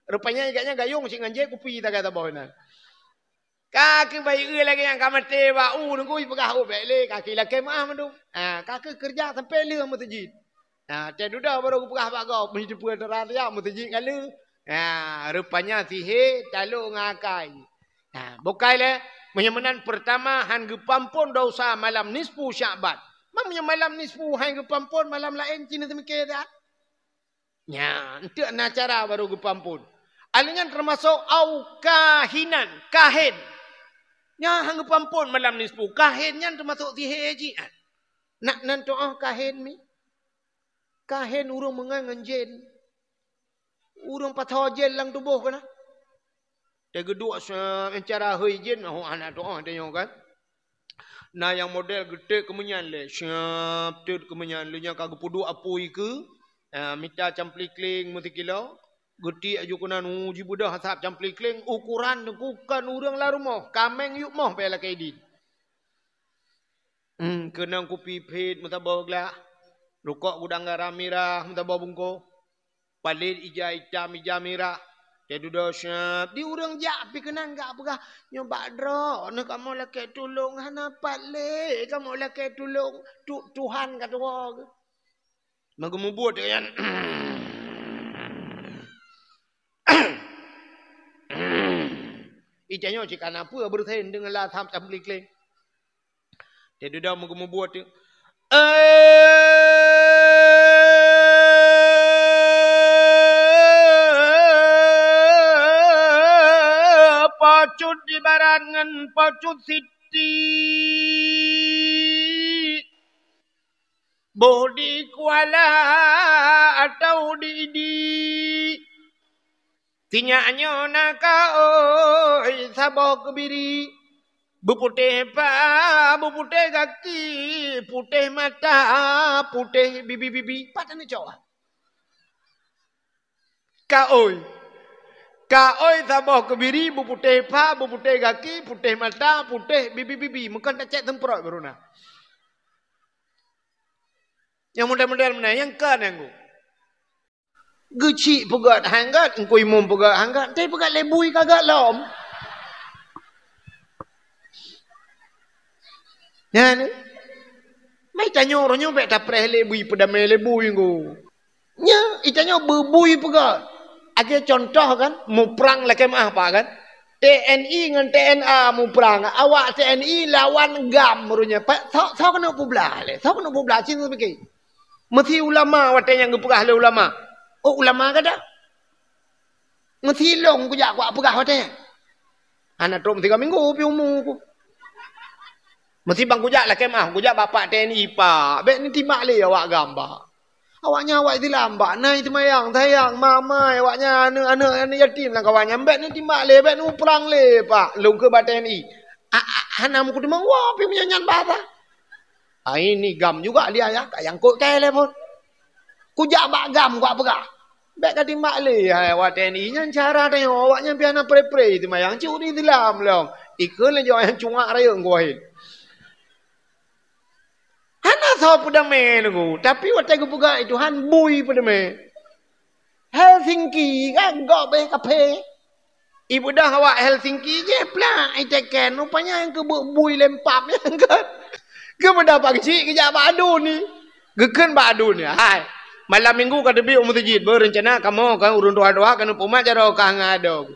Rupanya gobnyan gayung cit ngon jép kupi sagai saboh nyan. Ka keuh bah ieu lagèe nyang ka maté bak u Teungku, ipeugah, "Oh, bèk lé, ka keuh ilakèe meu'ah mandum." Ha, ka keuh keureuja sampoe lheueh meuseujid. Nah, teuh dudoe barô geupeugah bak gob, meunyoe teupeu teurat ya, meuseujid ka lheueh. Nah, rupanya sihé talô ngon akai. Nah, bukai lé, meunyoe meunan peurtama han geupeuampôn desya malam nisfu Sya'ban. Mang meunyoe malam nisfu han geupeuampôn, malam laén cit neuseumiké that. Nyan, enteuk na cara barô geupeuampôn. Alèh nyan teumasok au kahinan, kahén. Nyan han geupeuampôn malam nisfu. Kahén nyan teumasok sihé jih. Nak nan tu'oh kahén mi? Kahén ureueng meungon ngon jén. Ureueng patho jén lam tuboh keunan. Teuh geuduek se-, cara hôi jén, oh, hana tu'oh tanyoe kan. Na nyang model geutek keumeunyan lé, siap teut keumeunyan, lé nyan ka geupeuduek apui keu, ah, mita camplikling meusikilo, geutiek aju keunan, uh, jibeudôh asap camplikling, ukuran Teungku kon ureueng lam rumoh, kaméng yup moh payah lakèe idin. Hmm, keunong kupi phit meusaboh glah, rukok gudang garam mirah meusaboh bungkôh, palét ija itam ija mirah. Teuh dudoe siap, di ureueng jak pih keunan gak peugah, "Nyoe bak droeneuh kamoe lakèe tulông, hana pat lé kamoe lakèe tulông, tu-, Tuhan ka tuwoe." Meugeumubuet nyan. Ija nyoe cit kana peue beureusen deungon lasam camplikling. Teuh dudoe meugeumubuet tu. Eh, Po Cut di barat ngon Po Cut Siti. Boh di Kuala atau di Idi. Sinyak nyoe na kaôi saboh keubiri, beuputéh pa, beuputéh gaki, putéh mata, putéh bibi-bibi. Pat aneuk cowok? Kaôi. Kaôi saboh keubiri, beuputéh pa, beuputéh gaki, putéh mata, putéh bibi-bibi. Meukon tacék seumprot baru na. Nyang model-model meunan, nyang ka nyang gu. Geuchik peugöt han gèt, Teungku Imum peugöt han gèt, tapi peugöt lé bui ka gèt lom. Nyan. Mai tanyoe roh nyoe bèk tapreh lé bui, peudamé lé bui ngku. Nya, itanyoe beubui peugah. Akhé contoh kan, muprang lakèe meu'ah pak kan. T N I ngon T N A muprang. Awak T N I lawan GAM meureunya. Pak, soe, soe keuneuk peublah lé? Soe keuneuk peublah? Cit pike. Meusi ulama watèe nyang geupeugah lé ulama. Oh, ulama gata? Meusi lôn kujak kupeugah watèe nyan. Hana trok meusigoe minggu pih umu ku. Meusi ban kujak lakèe meu'ah, kujak bak pak T N I, "Pak, bèk neutimbak lé awak GAM, Pak. Awaknyan awak Islam, Pak, na seumayang, sayang, mamai, awaknyan aneuk-aneuk, aneuk yatim lam kawan nyan, bèk neutimbak lé, bèk neuprang lé, Pak." Lôn kheun bak T N I. A, a, hana meukeudeumeung woe pih meunyoe nyan bahasa. Ai ni GAM juga dia ya, ka nyangkut kèe lé phon. Kujak bak GAM kupeugah. Bèk ka timbak lé hai awak T N I nyan cara tanyoe, awaknyan pih hana pre-pre seumayang, cit ureueng Islam lom. Ikheun lé jaweueb nyang cungak rayeuk ngku wahid. Hana soe peudamé ngku, tapi watèe geupeugah lé Tuhan bui peudamé. Helsinki kan gob bèh kaphé. Ibeudôh awak Helsinki jih plak iteken, rupanya nyang keubeuk bui lempap nyan kan. Geumeudah Pak Geuchik geujak bak aduen ni. Geukheun bak aduen ni, "Hai, malam minggu ka teubiet u meuseujid, beurencana kamoe kan ureueng tuha-tuha keuneuk peumat jaroe kah ngon adoe."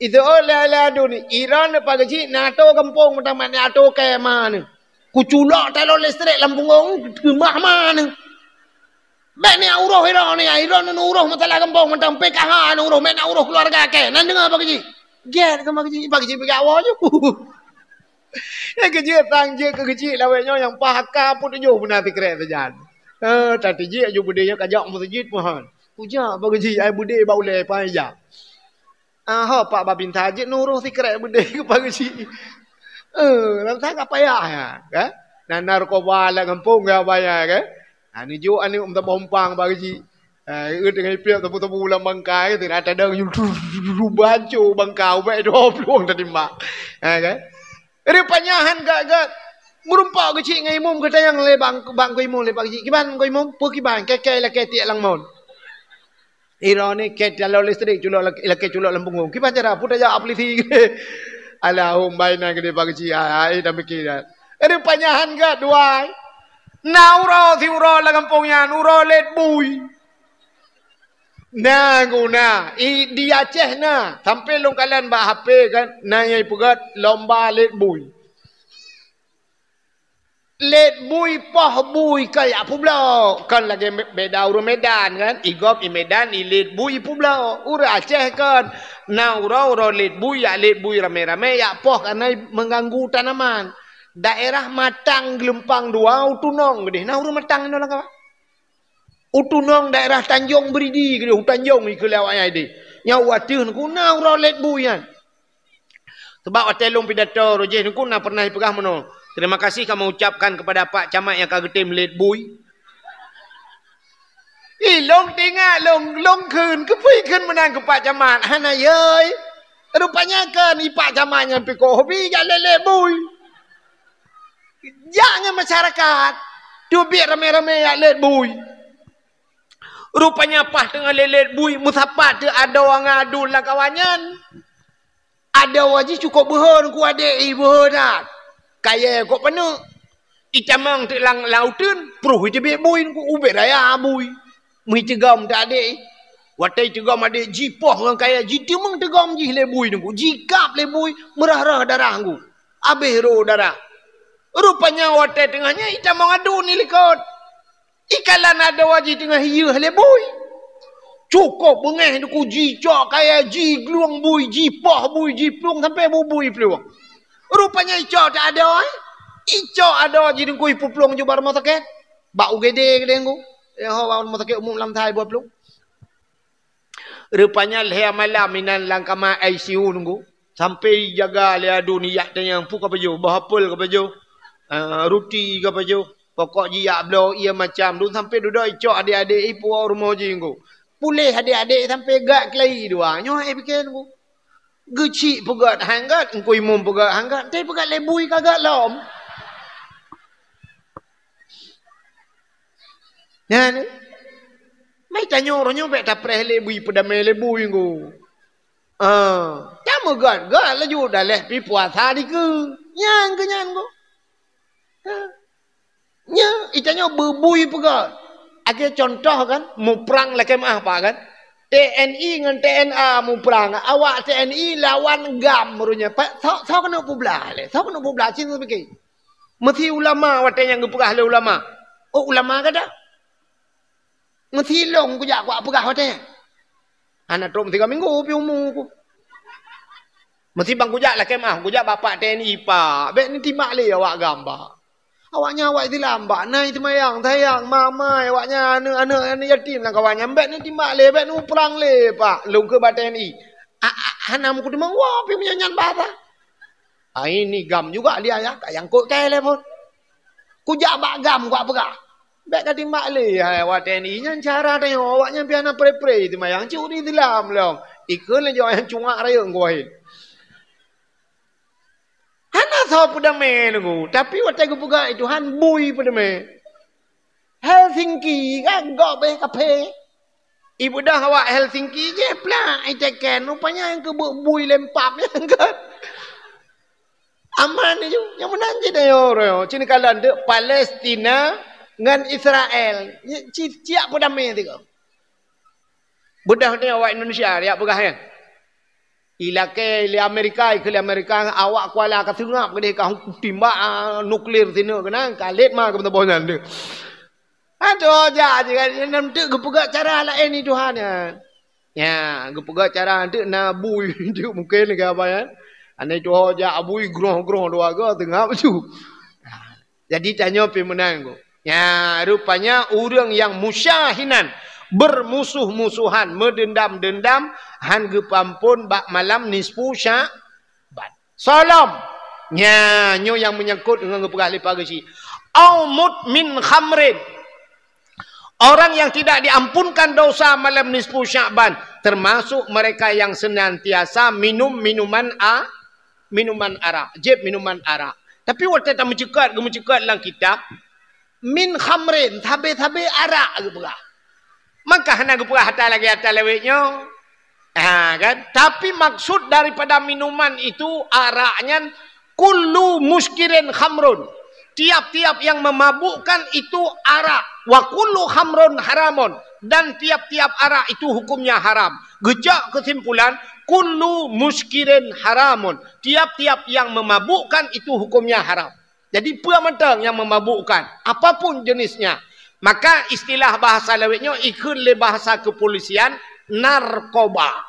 Iseuôt lé, lé aduen ni, "Iron Pak Geuchik na tô gampông mantong mat na tô kèe ma nyoe. Kuculok taloe listrik lam punggong, keumah ma nyoe." Bèk ni uroh iron ni, iron ni uroh masalah gampông mantong P K H ni uroh, bèk na uroh keuluarga kèe. Nan deungö Pak Geuchik. Gèt keu Pak Geuchik, Pak Geuchik pih gawat ju. Nyang keujeuet sang jeuet keu Geuchik lawét nyoe nyang paha ka peuet tujoh beuna sikrek sajan. Eh, tateujiek ju beudé nyoe ka jak meuseujid mohon. Kujak Pak Geuchik ai beudé bak ulèe pai jak. Ah, ho Pak Babinsa jeuet neuroh sikrek beudé keu Pak Geuchik. Eh, lam sana payah ya, kan? Nah, narkoba lam gampông ya bayar, kan? Ha, neujok aneuk meusaboh umpang bak Pak Geuchik. Ha, eu teungoh ipiep sabu-sabu lam bangka, kan? Teuka tadong, banco, ubak dua plueng tatimbak. Ha, kan? Rupanya han gèt-gèt. Meurumpok Geuchik ngon imum geutanyong lé bang, bang Teungku Imum lé Pak Geuchik. "Kiban Teungku Imum, peue kiban? Kèe-kèe lakèe tiek lam mon." Iron ni kèe taloe listrik culok lak-, lakèe culok lam punggong. Kiban cara? Peue tajak polisi. Alahum baina geudeh Pak Geuchik. Ai, ai, dah mikir dah. Rupanya han gèt dua. Na uroe siuroe lam gampông nyan, uroe lét bui. Na guna. I, di Aceh na. Sampai lôn kalon bak H P kan, na nyang ipeugèt lomba lét bui. Lét bui, poh bui ka jak peubloe. Kon lagèe me-, beda ureueng Medan kan. I gob i Medan, i lét bui ipeubloe. Ureueng Aceh kon. Na uroe-uroe lét bui, jak lét bui ramé-ramé, jak poh kareuna mengganggu tanaman. Daerah Matang Geulumpang Dua, u Tunong geudeh. Na ureueng Matang inoe lam kawan. U Tunong daerah Tanjong Beridi geudeh, u Tanjong ikeu lé awaknyan deh. Nyan u ateueh nyan ku na uroe lét bui nyan. Sabab watèe lôn pidato roh jih nyan ku na pernah ipeugah meunoe, "Terima kasih kami ucapkan kepada Pak Camat yang ka geutem lét bui." Ih, lôn teuingat, lôn, lôn kheun, keupeue kheun meunan keu Pak Camat? Hana yoi. Rupanya kan i Pak Camat nyan pih ka hobi jak lét-lét bui. Jak ngon masyarakat, teubiet ramé-ramé jak lét bui. Rupanya paih teungoh lét-lét bui, meusapat teuk adoe ngon aduen lam kawan nyan. Adoe jih cukôp beuhe nyan ku adék, ih, beuhe that. Kayèe kok paneuk. Itamong teuk lam, lam uteuen, pruh iteubiet bui nyan ku, ubit raya bui. Meuiteugom teuk adék. Watèe iteugom adék, jipoh ngon kayèe, jiteumeung teugom jih lé bui nyan ku, jikab lé bui, meurah-rah darah nyan ku. Abéh rô darah. Rupanya watèe teungoh nyan itamong aduen ilikot. Ikalon adoe jih teungoh iyeuh lé bui. Cukôp beungéh nyan ku, jicok kayèe, jiglueng bui, jipoh bui, jiplueng sampoe bubui plueng. Rupanya icok teuk adoe, icok adoe jih nyan ku ipeuplueng ju bak rumoh sakét. Bak U G D geudeh nyan ku. Eh, ho, bak rumoh sakét umum lam thai buah plueng. Rupanya lhèe malam inan lam kama I C U nyan ku. Sampoe ijaga lé aduen, ijak tanyong peue ka pajoh, boh apel ka pajoh, ah, ruti ka pajoh. Pokok jih ijak bloe ié macam. Dum sampoe dudoe icok adék-adék ipuwoe rumoh jih nyan ku. Puléh adék-adék sampoe gèt keulayi dua. Nyoe hai pike nyan ku. Geuchik peugèt han gèt, Teungku Imum peugèt han gèt, tapi peugèt lé bui ka gèt lom. Nyan. Mai tanyoe uroe nyoe bèk tapreh lé bui, peudamé lé bui nyan ku. Ah, tameugèt-gèt laju daleh pih puasa dikeue. Nyan keuh nyan ku. Nya, itanyoe beubui peugah. Akhé contoh kan, muprang lakée meu'ah pak kan. T N I ngon T N A muprang. Awak T N I lawan GAM meureunya. Pak, soe, soe keuneuk peublah lé? Soe keuneuk peublah? Cit pike. Meusi ulama watée nyang geupeugah lé ulama. Oh, ulama gata? Meusi lôn kujak kupeugah watée. Hana trok meusigoe minggu pih umu ku. Meusi bang kujak lakée meu'ah, kujak bapak T N I pak. Bék neutimbak lé awak GAM pak. Awaknyan awak Islam pak. Na seumayang, sayang, mamai, awaknyan aneuk-aneuk, aneuk yatim lam kawan nyan. Bék neutimbak lé, bék neuprang lé pak. Lôn keu ba T N I. A, a, hana meukeudeumeung woe pih meunyan nyan bahasa. Ai ni GAM juga dia ya, ka nyangkot kai lé phon. Kujak bak GAM kupeugah. Bék ka timbak lé, hai awak T N I nyan cara tanyoe, awaknyan pih hana pre-pre seumayang, curi Islam lom. Ikheun lé jaweueb nyang cungak rayeuk geuh. Hana soe peudamé nunggu, tapi watée geupeugah Tuhan bui peudamé. Helsinki kan gob eh kaphé. Ibeudôh awak Helsinki jih plak iteken, rupanya nyang keubeuk bui lempap nyan kan. Aman ju, nyang meunan jih dayoe roh. Cit kalon deuk Palestina ngon Israel. Ci-, ciyak peudamé tiga. Beudôh ni awak Indonesia, riak peugah nyan. Ilakée lé Amerika, ikheun lé Amerika, awak Kuala ka seungab keudeh ka timbak, ah, nuklir sineuk keunan, ka lét ma keu meutuboh nyan deuh. Adoh, jak je kan, nyan teuk geupeugah cara laén ni Tuhan nyan. Ya, geupeugah cara teuk na bui teuk mungken lagée apa nyan. Aneuk tuha jak bui groh-groh dua ga teungab tu. Jadi tanyoe pih meunan ku. Ya, rupanya ureuëng nyang musyahinan, bermusuh-musuhan, meudendam-dendam, han geupeuamphon bak malam nisfu Sya'ban. Soe lom. Nya, nyoe nyang meunyangkot ngon geupeugah lé Pak Geuchik. Au mudmin khamrin. Orang yang tidak diampunkan dosa malam nisfu Sya'ban, termasuk mereka yang senantiasa minum minuman a-, minuman arak, jieb minuman arak. Tapi watée tameuceukat, geumeuceukat lam kitab, min khamrin, sabe-sabe arak geupeugah. Maka hana geupeugah ata lagée ata lawét nyoe. Ha, kan? Tapi maksud daripada minuman itu, arak nyan, kullu muskirin khamrun. Tiap-tiap yang memabukkan itu arak. Wa kullu khamrun haramun. Dan tiap-tiap arak itu hukumnya haram. Geucok kesimpulan, kullu muskirin haramun. Tiap-tiap yang memabukkan itu hukumnya haram. Jadi, peue mantong nyang memabukkan, apapun jenisnya. Maka, istilah bahasa lawét nyoe ikheun lé bahasa kepolisian narkoba.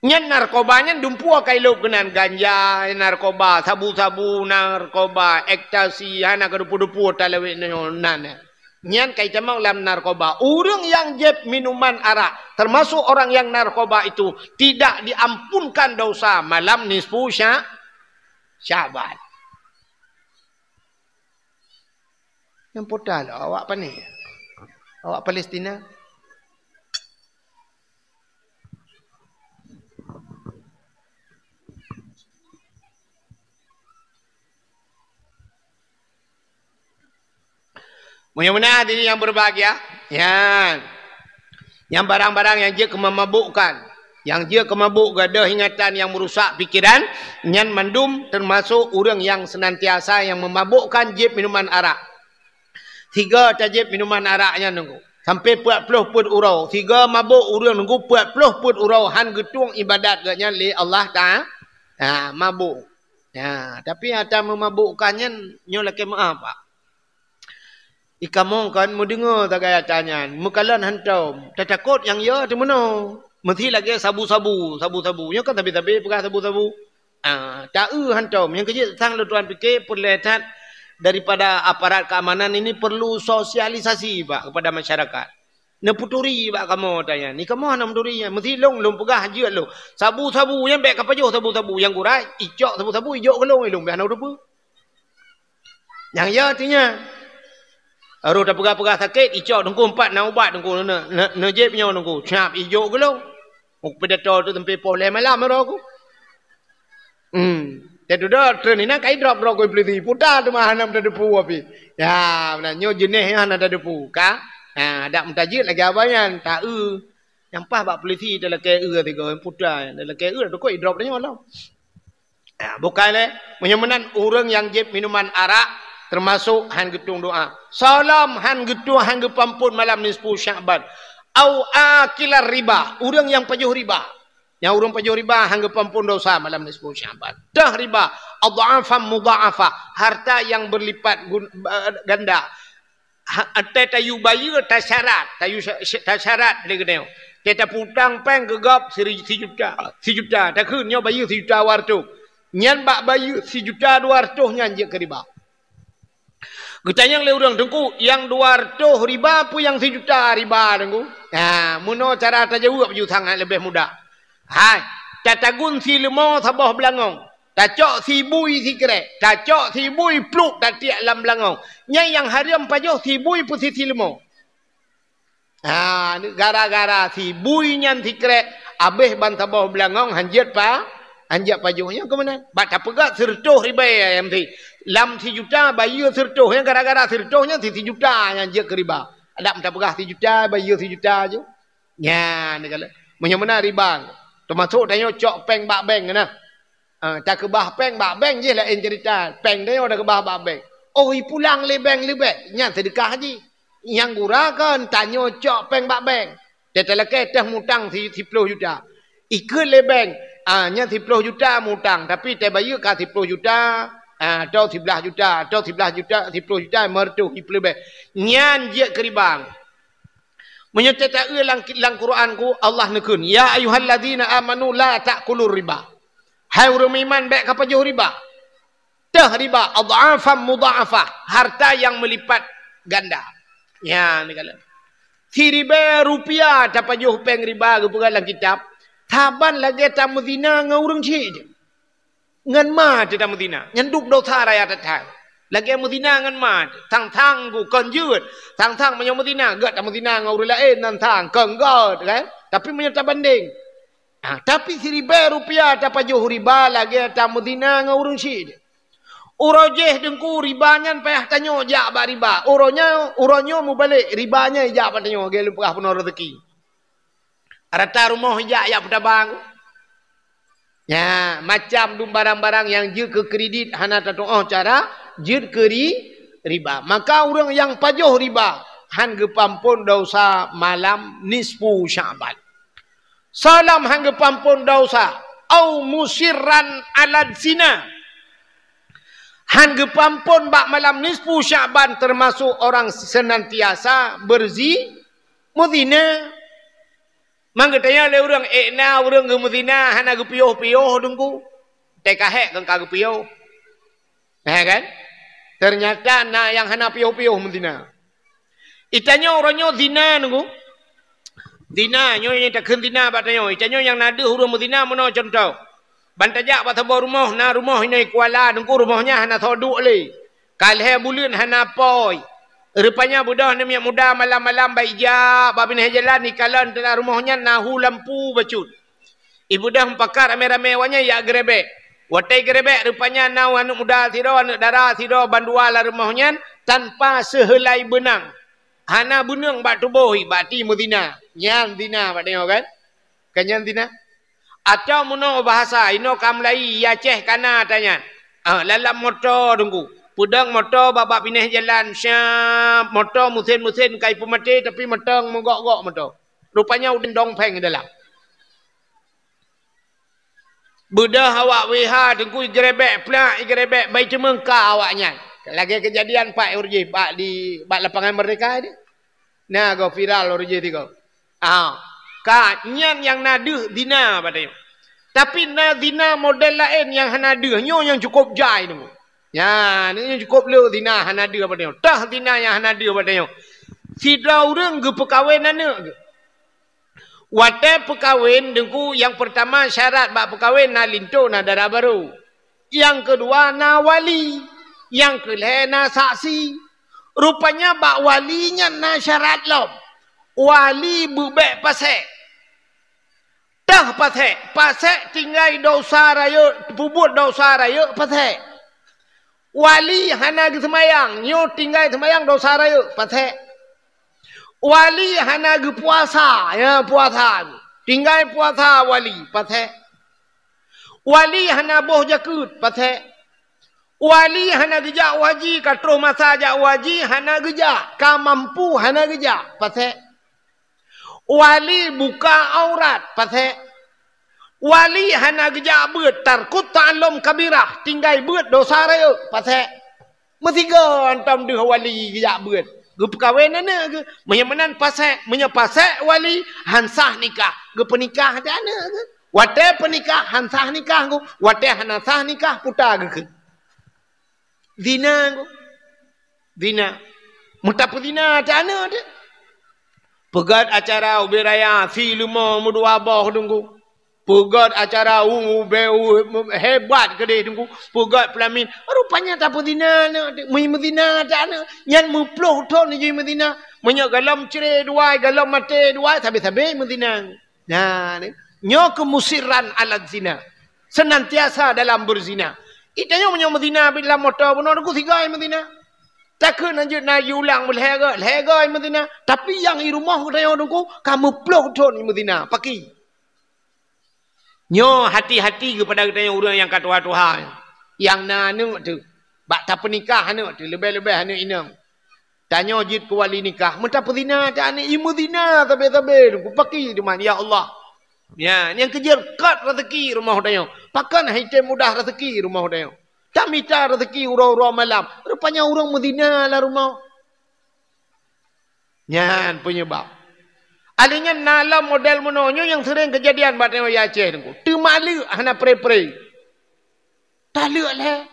Nyan narkoba nyan dumpeue ka ilop keunan, ganja narkoba, sabu-sabu narkoba, ekstasi, hana keudeupu-deupu talawét nyoe nan. Nyan ka itamong lam narkoba. Ureuëng nyang jieb minuman arak, termasuk orang yang narkoba itu, tidak diampunkan dosa malam nisfu Sya-, Syaban. Nyang puta lah awak pané. Awak Palestina. Meunyoe meunan hadirin yang berbahagia, nyan, nyang barang-barang nyang jeuet keu meumabukkan, nyang jeuet keu mabuk gadôh ingatan nyang meurusak pikeran, nyan mandum teumasok ureuëng nyang seunantiasa nyang meumabukkan jieb minuman arak. Sigoe tajieb minuman arak nyan nunggu, sampai peuet ploh peuet uroe. Sigoe mabuk ureuëng nunggu peuet ploh peuet uroe, han geutueng ibadat geuh nyan lé Allah Taala. Ha, mabuk. Ha, tapi ata meumabukkan nyan nyoe lakée meu'ah, Pak. Ikamoe kan meudeungoe sagai ata nyan, meukalon hantom, tatakot nyang yo teumeunoe. Meusi lagée sabu-sabu, sabu-sabu. Nyoe kan sabe-sabe peugah sabu-sabu. Ah, ta-eu hantom. Nyang keujeuet sang lôn tuan pike peureulée that daripada aparat keamanan ini perlu sosialisasi, Pak, kepada masyarakat. Neuputuri bak kamoe ata nyan. Ni kamoe hana meuturi nyan. Meusi lôn, lôn peugah jeuet lôn. Sabu-sabu nyan bék kapajoh sabu-sabu. Nyang gura icok sabu-sabu ijok keu lôn, lôn bék hana teupeue. Nyang ya artinya, roh tapeugah-peugah sakét, icok teungku empat na ubat teungku, ne-, ne-, neujép nyoe teungku, cap ijok geulong. Muk pidato tu sampai poh lhée malam roh ku. Hmm. Teududoe treun inan kai drop roh ku polisi, puta teuma hana meutadeupu api. Ya, meunan nyoe jeuneh nyoe hana tadeupu ka. Ha, dak meutajeuet lagée abah nyan, ta-eu. Nyang paih bak polisi talakée eu tiga puta, talakée eu dak tukok idrop nyoe lom. Ya, bukai lé. Meunyoe meunan ureuëng nyang jieb minuman arak, teumasok hán geutueng doa. Soe lom hán geutueng, hán geupeuamphon malam nisfu Sya'ban. Au akilar riba, ureuëng nyang pajoh riba. Nyang ureuëng pajoh riba hán geupeuamphon dosa malam nisfu Sya'ban. Teuh riba, adh'afan mudha'afah, harta yang berlipat gun-, eh, ganda. Ha, watée tayue bayeue tasyarat, tayue sya-, sya-, tasyarat lé geutanyoe. Watée tapeutang péng keu gob siri-, sijuta, sijuta, takheun nyoe bayeue sijuta dua reutôh. Nyan bak bayeue sijuta dua reutôh nyan jeuet keu riba. Geutanyong lé ureuëng, "Teungku, nyang dua reutôh riba peue nyang sijuta riba, Teungku?" Nah, meunoe cara tajaweueb ju sangat leubeh mudah. Hai, tatagun sileumô saboh beulangong. Tacok sibui sikrék, tacok sibui pluek tatiek lam beulangong. Nyan nyang hareuem pajoh sibui peue si sileumô. Ha, gara-gara sibui nyan sikrék, abéh ban saboh beulangong hán jeuet pa-, hán jeuet pajoh. Nyan keuh meunan. Bak tapeugah sireutôh ribée ayam si. Lam sijuta bayeue sireutôh. Nyan gara-gara sireutôh nyan si sijuta nyan jeuet keu riba. Adak tapeugah sijuta, bayeue sijuta ju. Nyan, neukalon. Meunyoe meunan riba, teumasok tanyoe cok péng bak bank na. Ah, takeubah péng bak bank jih laén cerita. Péng tanyoe takeubah bak bank. Oh, ipulang lé bank leubeh, nyan seudeukah jih. Nyang gura kon tanyoe cok péng bak bank. Teutalakée teuh mutang si-, siploh juta. Ikheun lé bank, ah, nyan siploh juta mutang, tapi tabayeue ka siploh juta, ah, atau siblaih juta, atau siblaih juta, siploh juta, lima reutôh, ipleubeh. Nyan jeuet keu riba. Meunyoe tataeu lam, lam Quran ku, Allah neukheun, "Ya ayyuhalladzina amanu la ta'kulur riba." Hai ureuëng meuiman, bék kapajoh riba. Teuh riba, adh'afan mudha'afah, harta yang melipat ganda. Nyan neukalon. Siribée rupiah tapajoh péng riba geupeugah lam kitab, saban lagée tameuzina ngon ureuëng chik. Ngon ma teuh tameuzina, nyan dub dosa raya that-that. Lagée meuzina ngon ma teuh, sang-sang gu kon jeuet, sang-sang meunyoe meuzina, gét tameuzina ngon ureuëng laén, nan sang kon gét, kan? Tapi meunyoe tabandeng, ah, tapi siribée rupiah tapajoh riba lagée tameuzina ngon ureuëng chik. Uroe jih Teungku riba nyan payah tanyoe jak bak riba. Uroe nyoe, uroe nyoe mubalek riba nyan jak bak tanyoe, lagée lôn peugah peunoh rezeki. Rata rumoh ijak, ijak peutabang. Nya, macam dum barang-barang nyang jeuet keu kredit hana tatuoh cara jeuet keu ri-, riba. Maka ureuëng nyang pajoh riba, hán geupeuamphon dosa malam nisfu Sya'ban. Soe lom hán geupeuamphon dosa, au musirran ala zina. Hán geupeuamphon bak malam nisfu Sya'ban teumasok orang senantiasa berzi-, meuzina. Mangkeutanyoe lé ureuëng ék na ureuëng geumeuzina hana geupiôh-piôh Teungku. Teuka hék kon ka geupiôh. Nah, kan? Ternyata na nyang hana piôh-piôh meuzina. Itanyoe uroe nyoe zina Teungku. Zina, nyoe nyang takheun zina bak tanyoe. Itanyoe nyang na deuh ureuëng meuzina meunoe cuntoh. Ban tajak bak saboh rumoh, na rumoh inoe Kuala Teungku, rumoh nyan hana soe duek lé. Ka lhée buleuen hana pôi. Rupanya beudôh aneuk miet muda malam-malam bak ijak bak binéh jalan ikalon teulah rumoh nyan na hu lampu bacut. Ibeudôh meupakat ramé-ramé awaknyan ijak geurebek. Watée geurebek rupanya na aneuk muda sidroe, aneuk dara sidroe bandua lam rumoh nyan tanpa seuheulai beunang. Hana beuneueng bak tuboh, bak ti meuzina. Nyan zina bak tanyoe kan? Kan nyan zina? Atawa meunoe bahasa inoe ka mulai i Aceh kana tanyan. Ah, lam moto Teungku. Peudong moto bak, bak binéh jalan, syap, moto meusén-meusén ka ipeumaté tapi mantong meugok-gok moto. Rupanya udeb dong péng dalam. Beudôh awak W H Teungku igeurebek plak, igeurebek bai teumeung ka awaknyan. Lagée keujadian pat uroe jih bak di, bak Lapangan Merdeka di. Na gob viral uroe jih tigoe. Ah, ka nyan nyang na deuh zina bak tanyoe. Tapi na zina model laén nyang hana deuh, nyoe nyang cukôp jai Teungku. Nyan, nyoe nyang cukôp le zina hana deuh bak tanyoe. Teuh zina nyang hana deuh bak tanyoe. Sidroe ureuëng geupeukawen aneuk geuh. Watée peukawen Teungku, nyang peurtama syarat bak peukawen na linto, na dara barô. Nyang keudua na wali, nyang keulhée na saksi. Rupanya bak wali nyan na syarat lom. Wali beubek pasék. Teuh pasék, pasék tinggai dosa rayeuk, peubuet dosa rayeuk pasék. Wali hana geuseumayang, nyoe tinggai seumayang dosa rayeuk pasék. Wali hana geupuasa, ya puasa. Tinggai puasa wali pasék. Wali hana boh jakeuet, pasek. Wali hana geujak u haji, ka troh masa jak u haji, hana geujak, ka mampu, hana geujak, pasek. Wali buka aurat, pasek. Wali hana geujak beuet, tarkut ta'allum kabirah, tinggai beuet dosa rayeuk, pasek. Meusigoe hantom deuh wali geujak beuet, geupeukawen aneuk geuh. Meunyoe meunan pasek, meunyoe pasek wali, han sah nikah, geupeunikah até aneuk geuh. Watée peunikah han sah nikah geuh, watée hana sah nikah puta geukheun. Zina geuh. Zina. Meutapeuzina até aneuk teuh. Peugét acara ubé raya, si leumo meudua boh teungku. Peugét acara u, u, be, u, hebat keudeh teungku. Peugét peulamin. Rupanya tapeuzina aneuk teuh. Meu-, meuzina até aneuk. Nyan meuploh thon jih meuzina. Meunyoe galom cre duai, galom maté duai, sabe-sabe meuzina. Nah, ni. Nyoe keuh musirran ala zina. Senantiasa dalam berzina. Itanyoe meunyoe meuzina bit lam moto bunoe teungku sigoe meuzina. Takheun na jeuet na jiulang meulhèe goe, lhèe goe meuzina. Tapi nyang i rumoh geutanyoe teungku ka meuploh thon meuzina. Pakri. Nyoe hati-hati keupada geutanyoe ureuëng nyang ka tuha-tuha. Nyang na aneuk teuh. Bak tapeunikah aneuk teuh, leubeh-leubeh aneuk inong. Tanyoe jeuet keu wali nikah, meutapeuzina até aneuk, i meuzina sabe-sabe teungku, pakri teuma, ya Allah. Ya, nyang keujeuet kat rezeki rumoh tanyoe. Pakon han item mudah rezeki rumoh tanyoe. Tamita rezeki uroe-uroe malam. Rupanya ureuëng meuzina lam rumoh. Nyan peunyeubab. Alinyan na lom model meunoe nyoe nyang seuring keujadian bak tanyoe di Aceh teungku. Teumaleuek hana pre-pre. Taleuek lhèe.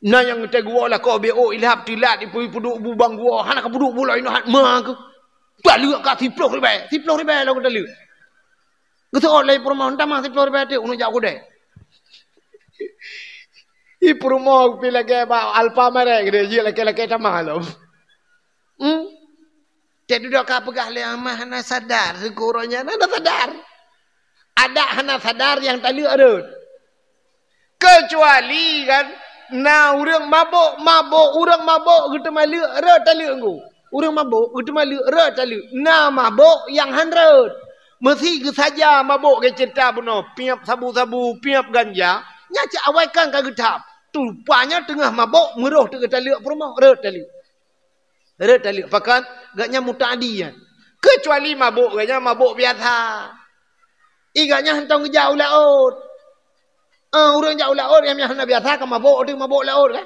Na nyang teuguwoe lakoe B O ilap tilat ipeuduek bu bang guwoe, hana kapeuduek bu lom inoe hat ma keuh. Taleuek ka siploh ribèe, siploh ribèe lom taleuek. Geuseuôt lé peurumoh, "Tamah siploh ribèe teuk, uneuk jak kudée." I peurumoh pi lagèe bak Alfamart keudeh, jeuet lakèe-lakèe tamah lom. Hmm? Teududoe ka peugah lé amah hana sadar, syukur nyan hana sadar. Adak hana sadar nyang taleuek rhot. Keucuali kan na ureuëng mabôk, mabôk, ureuëng mabôk geuteumaleuek rhot taleuek ngon. Ureuëng mabôk geuteumaleuek rhot taleuek. Na mabôk nyang han rhot. Meusi geusaja mabôk geuceurita bunoe, piep sabu-sabu, piep ganja, nyan cit awai kan ka geuthab. Rupanya teungoh mabôk meurôh teuk geutaleuek peurumoh, rhot taleuek. Rhot taleuek, pakon gobnyan muta'adi nyan. Keucuali mabôk gobnyan mabôk biasa. I gobnyan hantom geujak u laôt. Ah, ureuëng jak u laôt, nyang hana biasa ka mabôk, teuk mabôk laôt kan.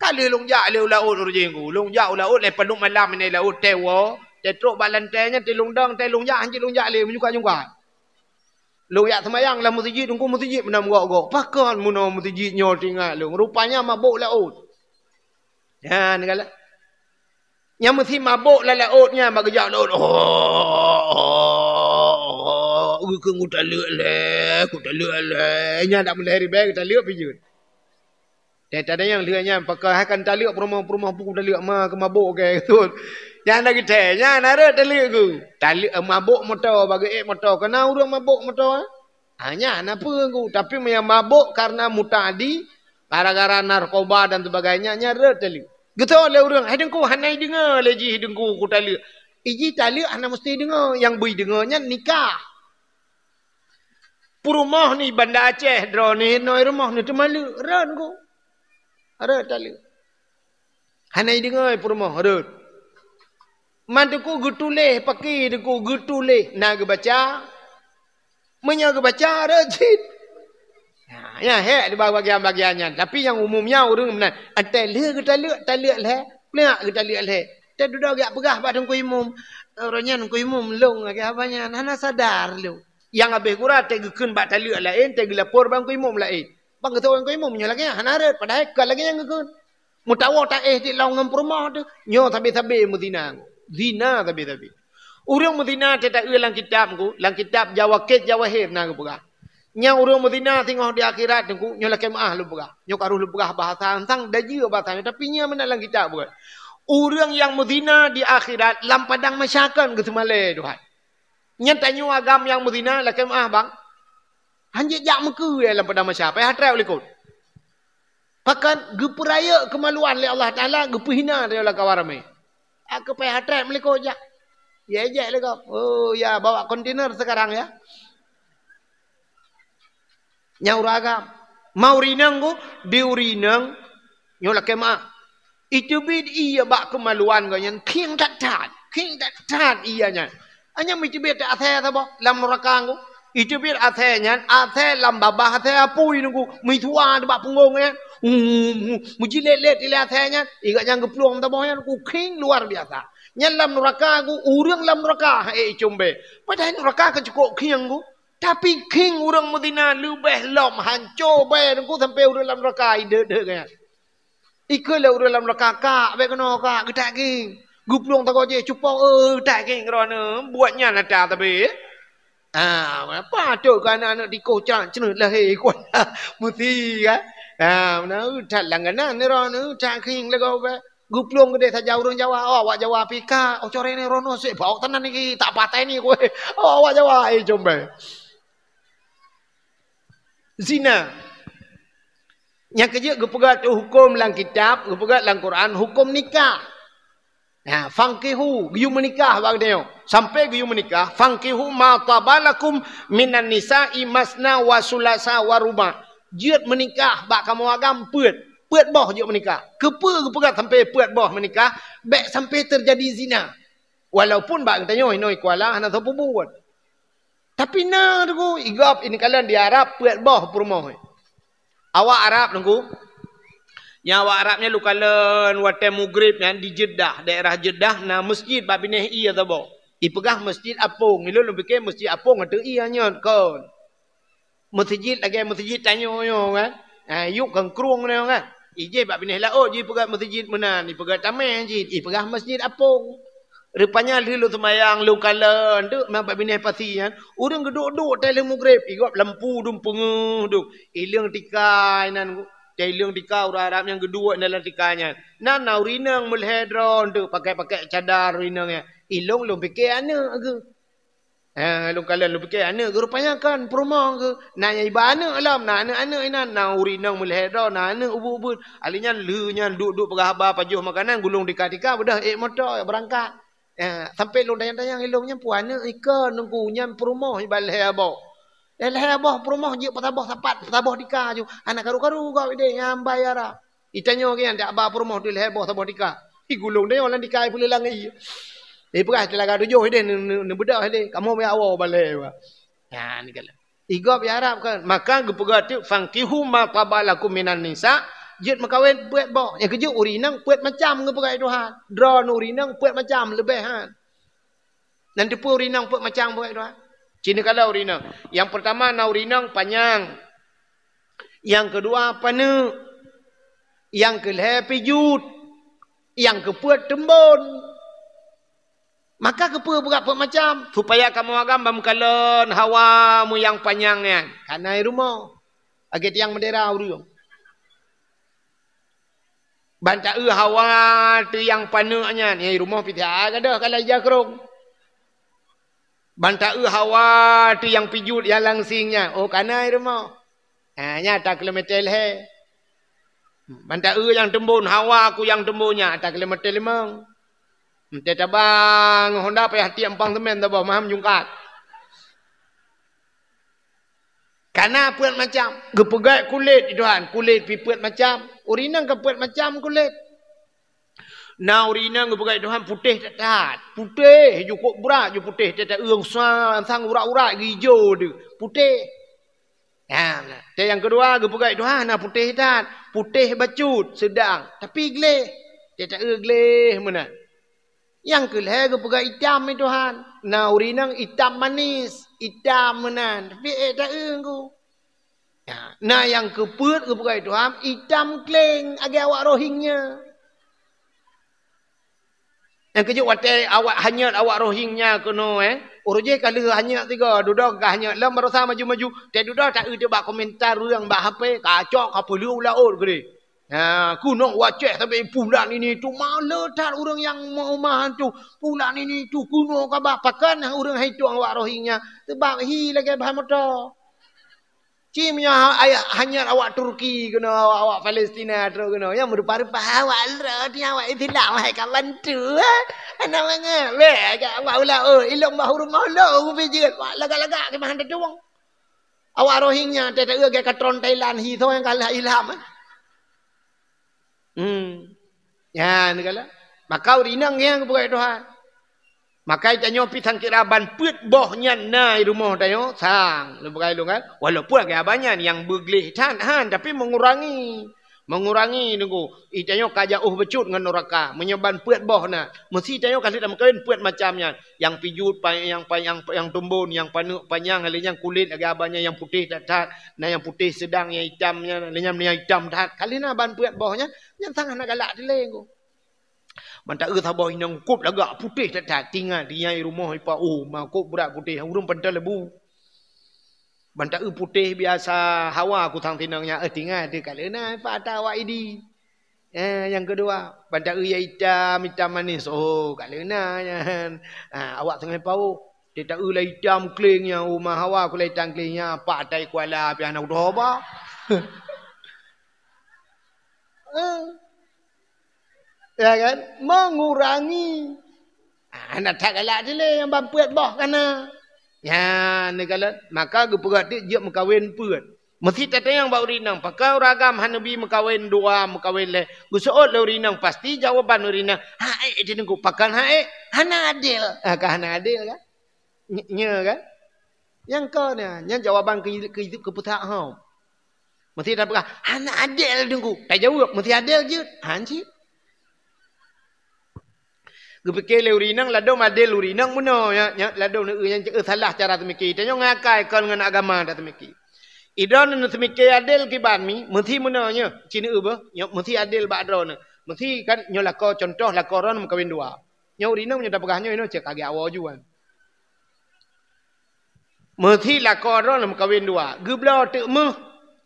Ka lheueh lôn jak lé u laôt ureuëng ku. Lôn jak u laôt lé padub malam nyan laôt teuwoe, teutrok bak lantée nyan teulông dong, teulông jak, hanjeuet lôn jak lé, meunyoe ka nyungka. Lôn jak seumayang lam meuseujid, teungku meuseujid meunan gok-gok. Pakon meunoe meuseujid nyoe teuingat lôn. Rupanya mabôk laôt. Nyan galak. Nyang meusi mabôk lam laôt nyan bak geujak laôt. Oh, oh, oh, oh, ku taleuek lé, ku taleuek lé. Nyan dak meulhèe ribèe ku taleuek pih jeuet. Teuh tadayang lheueh nyan pakon hai kan taleuek peurumoh-peurumoh pu taleuek ma keu mabôk keu tut. Nyan na geutée, nyan na rhot taleuek ku. Taleuek, eh, mabôk moto, bak geuék moto. Kana ureuëng mabôk moto, eh? Ha, nyan na peue ku. Tapi meunyo mabôk karena muta'adi, gara-gara narkoba dan sebagainya, nyan rhot taleuek. Geutôi lé ureuëng, "Hai teungku, hana ideungoe lé jih teungku ku taleuek." I jih taleuek hana meusti deungoe, nyang beu ideungoe nyan nikah. Peurumoh ni Banda Aceh droeneuh, noe rumoh ni teumaleuek, rhot ku. Rhot taleuek. Hana ideungoe peurumoh, rhot. Man teungku geutuléh, pakri teungku geutuléh, na geubaca. Meunyoe geubaca, rhot cit. Nah, nyan hék di bagian-bagian nyan. Tapi nyang umum nyan ureuëng meunan. Antée lheueh geutaleuek, taleuek lhèe, neuk geutaleuek lhèe. Teududoe geujak peugah bak teungku imum. Uroe nyan teungku imum lôn lagèe haba nyan, hana sadar lôn. Nyang habéh gura teugeukheun bak taleuek laén, teugeulapor bak teungku imum laén. Bang geutôi teungku imum nyoe lagèe nyan hana rhot, padahai kon lagèe nyan geukheun. Meutawoe taéh di lôn ngon peurumoh teuh, nyoe sabe-sabe meuzina. Zina sabe-sabe. Ureuëng meuzina teuh taeu lam kitab ku, lam kitab Jawakit Jawahir na geupeugah. Nyang ureuëng meuzina singoh di akhirat teungku, nyoe lakèe meuáh lôn peugah. Nyoe ka rôh lôn peugah bahasa ansang, dajeue bahasa nyoe, tapi nyan meunan lam kitab bukan. Ureuëng nyang meuzina di akhirat lam padang mahsyar kon geuseumalée Tuhan. Nyan tanyoe agam nyang meuzina lakèe meuáh bang. Hanjeuet jak meukeue lam padang mahsyar, payah trép u likot. Pakon geupeurayeuk keumaluan lé Allah Taala, geupeuhina lé lam kawan ramé. Aku payah trép meulikot jak. Ya ejek lé gob. Oh ya, bawa kontainer sekarang ya. Nyang ureueng agam. Ma ureueng inong ku, di ureueng inong, nyoe lakée meu'ah. Iteubiet ié bak keumaluan geuh nyan, khieng that-that, khieng that-that ié nyan. Hanya meuteubiet asée saboh lam nuraka ku. Iteubiet asée nyan, asée lam babah asée apui nunggu, meusua bak punggong nyan. Meujilet-let ilée asée nyan, igat nyang geuplueng saboh nyan, ku khieng luar biasa. Nyan lam nuraka ku, ureueng lam nuraka, hai icumbée. Padahai nuraka ka cukôp khieng ku. Tapi khieng ureueng meuzina leubeh lom hanco bèe nunggu sampoe ureueng lam nuraka ideuek-deuek nyan. Ikeu lé ureueng lam nuraka, "Kak, bèk keunoe, Kak, geutak khieng." Geuplueng sagoe jih, "Cupo, eh, geutak khieng droeneuh, buet nyan ata sabe." Ah, apa tu keu aneuk-aneuk tikoh cak ceuneut lahé kuat. Meusi kan? Ah, meunan that langganan droeneuh, geutak khieng lé gob. Geuplueng keudeh saja ureueng Jawa, oh, awak Jawa pih ka, oh, corée ni droeneuh sép bawok tanan niki, tak patai ni kueh. Oh, awak Jawa, eh, jom bèe. Zina. Nyang keujeuet geupeugah tu huköm lam kitab, geupeugah lam Quran, huköm nikah. Nah, fankihu, geuyue meunikah bak geutanyoe. Sampoe geuyue meunikah, fankihu ma taba lakum minan nisa'i masna wa sulasa wa ruba'. Jeuet meunikah bak kamoe agam peuet. Peuet boh jeuet meunikah. Keupeue geupeugah sampoe peuet boh meunikah? Bèk sampoe teujadi zina. Walaupun bak geutanyoe inoe i Kuala hana soe peubuet. Tapi na teungku, i gob ineuk kalon di Arab peuet boh peurumoh. Awak Arab teungku, nyang awak Arab nyan lôn kalon watèe mugreb nyan di Jeddah, daerah Jeddah na masjid bak binéh ié saboh. Ipeugah Masjid Apong, ilôn lôn pike Masjid Apong ateueh ié nyan kon. Meuseujid lagèe meuseujid tanyoe nyoe kan. Ha, yub kangkrueng nyoe kan. Ijih bak binéh laôt jipeugah meuseujid meunan, ipeugah tamèh jih, ipeugah Masjid Apong. Rupanya lheueh lôn seumayang, lôn kalon, deuek ma bak binéh pasi nyan, ureueng geuduek-duek teuh lheueh mugreb, igob lampu dum peungeuh dum. Ileueng tika inan, teuh ileueng tika ureueng Arab nyang geuduek dalam tika nyan. Nan na ureueng inong meulhèe droe, deuek pakai-pakai cadar ureueng inong nyan. Ilôn lôn pike aneuk geuh. Eh, lôn kalon lôn pike aneuk geuh rupanya kan peurumoh geuh. Na nyang iba aneuk lom, na aneuk-aneuk inan, na ureueng inong meulhèe droe, na aneuk ubeut-ubeut. Ahli nyan lheueh nyan duek-duek peugah haba pajoh makanan, gulong tika-tika, beudôh ék moto beurangkat. Eh, sampoe lôn tanyong-tanyong ilôn nyan peue aneuk ikon teungku nyan peurumoh iba lhèe boh. Eh, lhèe boh peurumoh jeuet peusaboh sapat, peusaboh tika ju. Hana karu-karu gob ideh nyang bai ara. Itanyoe geuh nyan dak ba peurumoh teuh lhèe boh saboh tika. Igulong tanyoe lam tika ipeuleulang ié. Ipeugah teulaga tujoh ideh neu-, neu-, neubeudôh ideh. Kamoe meuawoe balèe ba. Nyan kala. Igob ya Arab kan. Maka geupeugah teuk, "Fankihu ma taba lakum minan nisa." Jeuet meukawen peuet boh. Nyang keujeuet ureueng inong peuet macam geupeugah Tuhan. Droeneuh ureueng inong peuet macam leubeh han. Nan teupeue ureueng inong peuet macam geupeugah Tuhan. Ci neukalon ureueng inong. Nyang peurtama na ureueng inong panyang. Nyang keudua paneuk. Nyang keulhèe pijut. Nyang keupeuet teumbon. Maka keupeue peugah peuet macam? Supaya kamoe agam ban meukalon hawa meuyang panyang nyan. Kana i rumoh. Lagèe tiang bendera ureueng. Ban taeu hawa teuh nyang paneuk nyan, nyang i rumoh pih that gadôh ka lheueh ija krông. Ban taeu hawa teuh nyang pijut nyang langsing nyan, oh kana i rumoh. Ha, nyan ata kilometer lhèe. Ban taeu nyang teumbon, hawa ku nyang teumbon nyan ata kilometer limong. Meutai tabang Honda payah tiek empang semen saboh maham jungkat. Kana peuet macam. Geupeugah kulét, Tuhan, kulét pih peuet macam. Ureueng inong ka peuet macam kulét. Na ureueng inong geupeugah Tuhan putéh that-that. Putéh, jukôb brat ju putéh, that-that ureueng sa-, sang urat-urat geuijo deuh. Putéh. Ha, nah. Teuh nyang keudua geupeugah Tuhan na putéh that. Putéh bacut, seudang. Tapi gleh. That-that ureueng gleh meunan. Nyang keulhèe geupeugah itam i Tuhan. Na ureueng inong itam manis, itam meunan. Tapi ék taeu ku. Ya, na nyang keupeuet geupeugah i Tuhan itam kleng lagèe awak Rohingya. Nyang keujeuet watèe awak hanyot awak Rohingya keunoe, eh. Uroe jéh ka lheueh hanyot sigoe, dudoe ka hanyot lom barosa maju-maju. Teuh dudoe taeu teuk bak komentar ureueng bak H P, kacok ka peuleueh u laôt keudeh. Ha, keunoe u Aceh sabe pulan ini tu maleuh that ureueng nyang meumah tu. Pulan ini tu keunoe ka bah pakon ureueng hai tueng awak Rohingya. Seubab hi lagèe bahan moto. Ci meunyoe ha-, ayah hanyot awak Turki keunoe, awak, awak Palestina trok keunoe. Nyang meurupa-rupa awak lôn, awak Islam hai ka bantu, eh. Hana mangat. Weh, agak awak ula, oh, ilong bah ureueng Allah, ubé jeuet. Wah, lagak-lagak keumahan tatueng. Awak Rohingya teuh taeu lagèe katron Thailand, hi soe nyang kalah ilham, eh? Hmm. Ya, neukalon. Maka ureueng inong nyang geupeugah Tuhan. Maka tanyoe pih sangkira ban peuet boh nyan na i rumoh tanyoe sang. Lôn peugah lôn kan. Walaupun lagèe abang nyan nyang beugleh that han, tapi mengurangi. Mengurangi nunggu. I tanyoe ka jauh bacut ngon nuraka. Meunyoe ban peuet boh na. Meusi tanyoe ka lheueh tameukawen peuet macam nyan. Nyang pijut, pa-, nyang pa-, nyang, nyang tumbon, nyang paneuk panyang, lheueh nyan kulét lagèe abang nyan nyang putéh that-that, na nyang putéh seudang, nyang itam nyan, lheueh nyan nyang itam that. Ka lheueh na ban peuet boh nyan, nyan sang hana galak dilèe nunggu. Ban taeu saboh inong kôb lagak putéh that-that, tinggai di nyang i rumoh ipa, oh, ma kôb brat putéh, ureueng pantai lebu. Ban taeu putéh biasa hawa kusang sinong nyan, eh, tinggai teuh ka lheueh na ipa ata awak Idi. Eh, nyang keudua, ban taeu nyang itam, itam manis, oh, ka lheueh na nyan. Ah, awak teungoh paoh, teuh taeu lah itam kleng nyan, oh, ma hawa kulét itam kleng nyan, pak tai kuala pih hana kutoba. Eh. Ya kan? Mengurangi. Ah, hana that galak dilèe nyang ban peuet boh ka na. Nyan, neukalon. Maka geupeugah teuk jeuet meukawen peuet. Meusi tatanyong bak ureueng inong, pakon ureueng agam hana bi meukawen dua, meukawen lhèe? Geuseuôt lé ureueng inong, pasti jawaban ureueng inong, "Hak ék, Teungku." Pakon hak ék? Hana adil. Ah, ka hana adil kan? Ny-, nyo kan? Nyang kon nyan, nyan jawaban keu, keu, keu peusahot. Meusi tapeugah, "Hana adil, Teungku." Tajaweueb, "Meusi adil jeuet." Han cit. Geupike lé ureueng inong ladôm adil ureueng inong meunoe, ya, ya, ladôm neueu nyang ceuet salah cara seumike. Tanyoe ngon akai kon ngon agama taseumike. Idroeneuh seumike adil kiban mi, meusi meunoe nyoe, ci neueu beuh, nyoe meusi adil bak droeneuh. Meusi kan nyoe lakoe contoh lakoe droeneuh meukawen dua. Nyoe ureueng inong nyoe tapeugah nyoe, nyoe cit ka geujak awoe juan. Meusi lakoe droeneuh meukawen dua. Geubloe teuk méuh.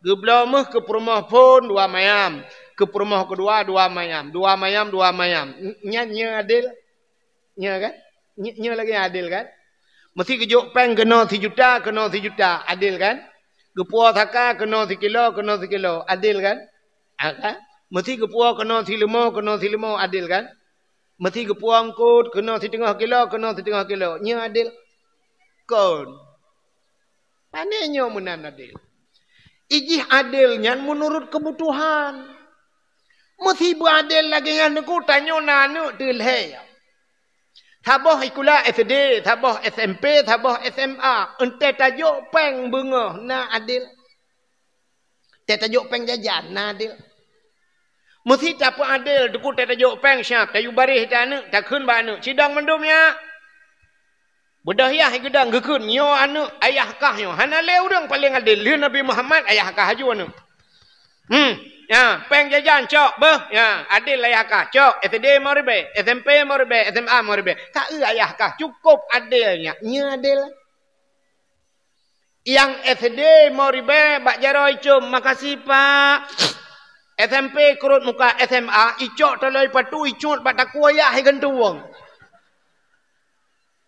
Geubloe méuh keu peurumoh phôn dua mayam. Keu peurumoh keudua dua mayam. Dua mayam, dua mayam. N-, nyan nyoe adil? Nyoe kan? Nyoe, nyoe lagèe adil kan? Meusi geujok péng keunoe sijuta, keunoe sijuta. Adil kan? Geupuwoe saka keunoe sikilo, keunoe sikilo. Adil kan? Ah, kan? Meusi geupuwoe keunoe sileumo, keunoe sileumo. Adil kan? Meusi geupuwoe eungkôt keunoe siteungoh kilo, keunoe siteungoh kilo. Nyoe adil? Kon. Pane nyoe meunan adil? Ijih adil nyan meunurot keubutuhan. Meusi beuadil lagèe nyan Teungku, tanyoe na aneuk teuh lhèe. Saboh sikula S D, saboh S M P, saboh S M A. Eunteuk tajok péng beungoh na adil? Teuh tajok péng jajan, na adil? Meusi tapeuadil, Teungku, teuh tajok péng siap, tayue baréh di aneuk, takheun bak aneuk, "Sidong mandum, ya." Beudôh yah geudong geukheun, "Nyoe aneuk, ayah kah nyoe." Hana lé ureueng paleng adil, lheueh Nabi Muhammad, ayah kah aju aneuk. Hmm, ya, péng jajan cok beuh, ya, adil ayah kah, cok, S D lima ribèe, S M P lima ribèe, S M A lima ribèe. Ka eu ayah kah, cukôp adil nyan, nyoe adil. Nyang S D lima ribèe bak jaroe icôm, "Makasih, Pak." S M P keurot muka, S M A icok taloe patu, icut bak takue yah igantung.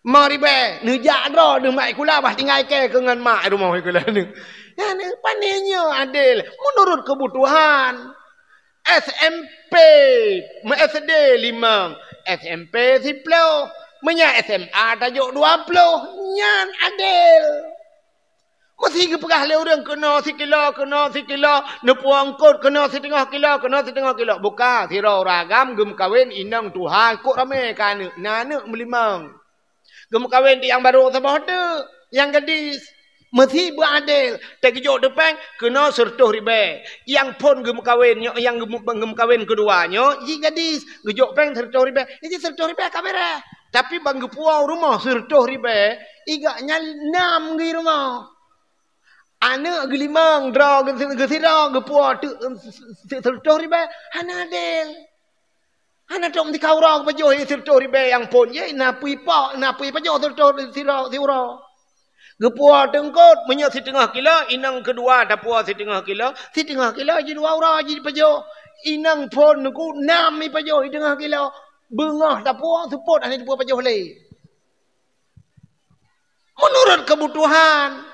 Lima ribèe, neujak droe, neumat sikula, bah tinggai kèe keu ngon mak rumoh sikula nyoe. Nyan pane nyoe adil, meunurot keubutuhan. S M P, meu S D limong, S M P siploh, meunyo S M A tajok dua ploh, nyan adil. Meusi geupeugah lé ureueng keunoe sikilo, keunoe sikilo, neupuwoe eungkôt keunoe siteungoh kilo, keunoe siteungoh kilo. Buka, sidroe ureueng agam geumeukawen inong tuha, kok ramè ka aneuk, na aneuk meulimong. Geumeukawen di nyang barô saboh teuk, nyang gadis. Meusi beuadil, teugeujok teupeng keunoe sireutôh ribèe. Nyang phôn geumeukawen nyoe, nyang geumeu-, geumeukawen keudua nyoe, jih gadis, geujok péng sireutôh ribèe. Jih sireutôh ribèe ka beureh. Tapi ban geupuwoe rumoh sireutôh ribèe, igak nyan nam geuh rumoh. Aneuk geulimong, droe geu-, geusidroe, geupuwoe teuk, em, si-, si-, sireutôh ribèe, hana adil. Hana trok meutika uroe geupajoh sireutôh ribèe nyang phôn jih, na pui pok, na pui pajoh sireutôh sidroe siuroe. Geupuwoe teungkôt, meunyoe siteungoh kilo, inong keudua tapuwoe siteungoh kilo, siteungoh kilo jih dua uroe jih jipajoh. Inong phôn Teungku nam jipajoh siteungoh kilo. Beungoh tapuwoe seupôt hana jipajoh lé. Meunurot keubutuhan.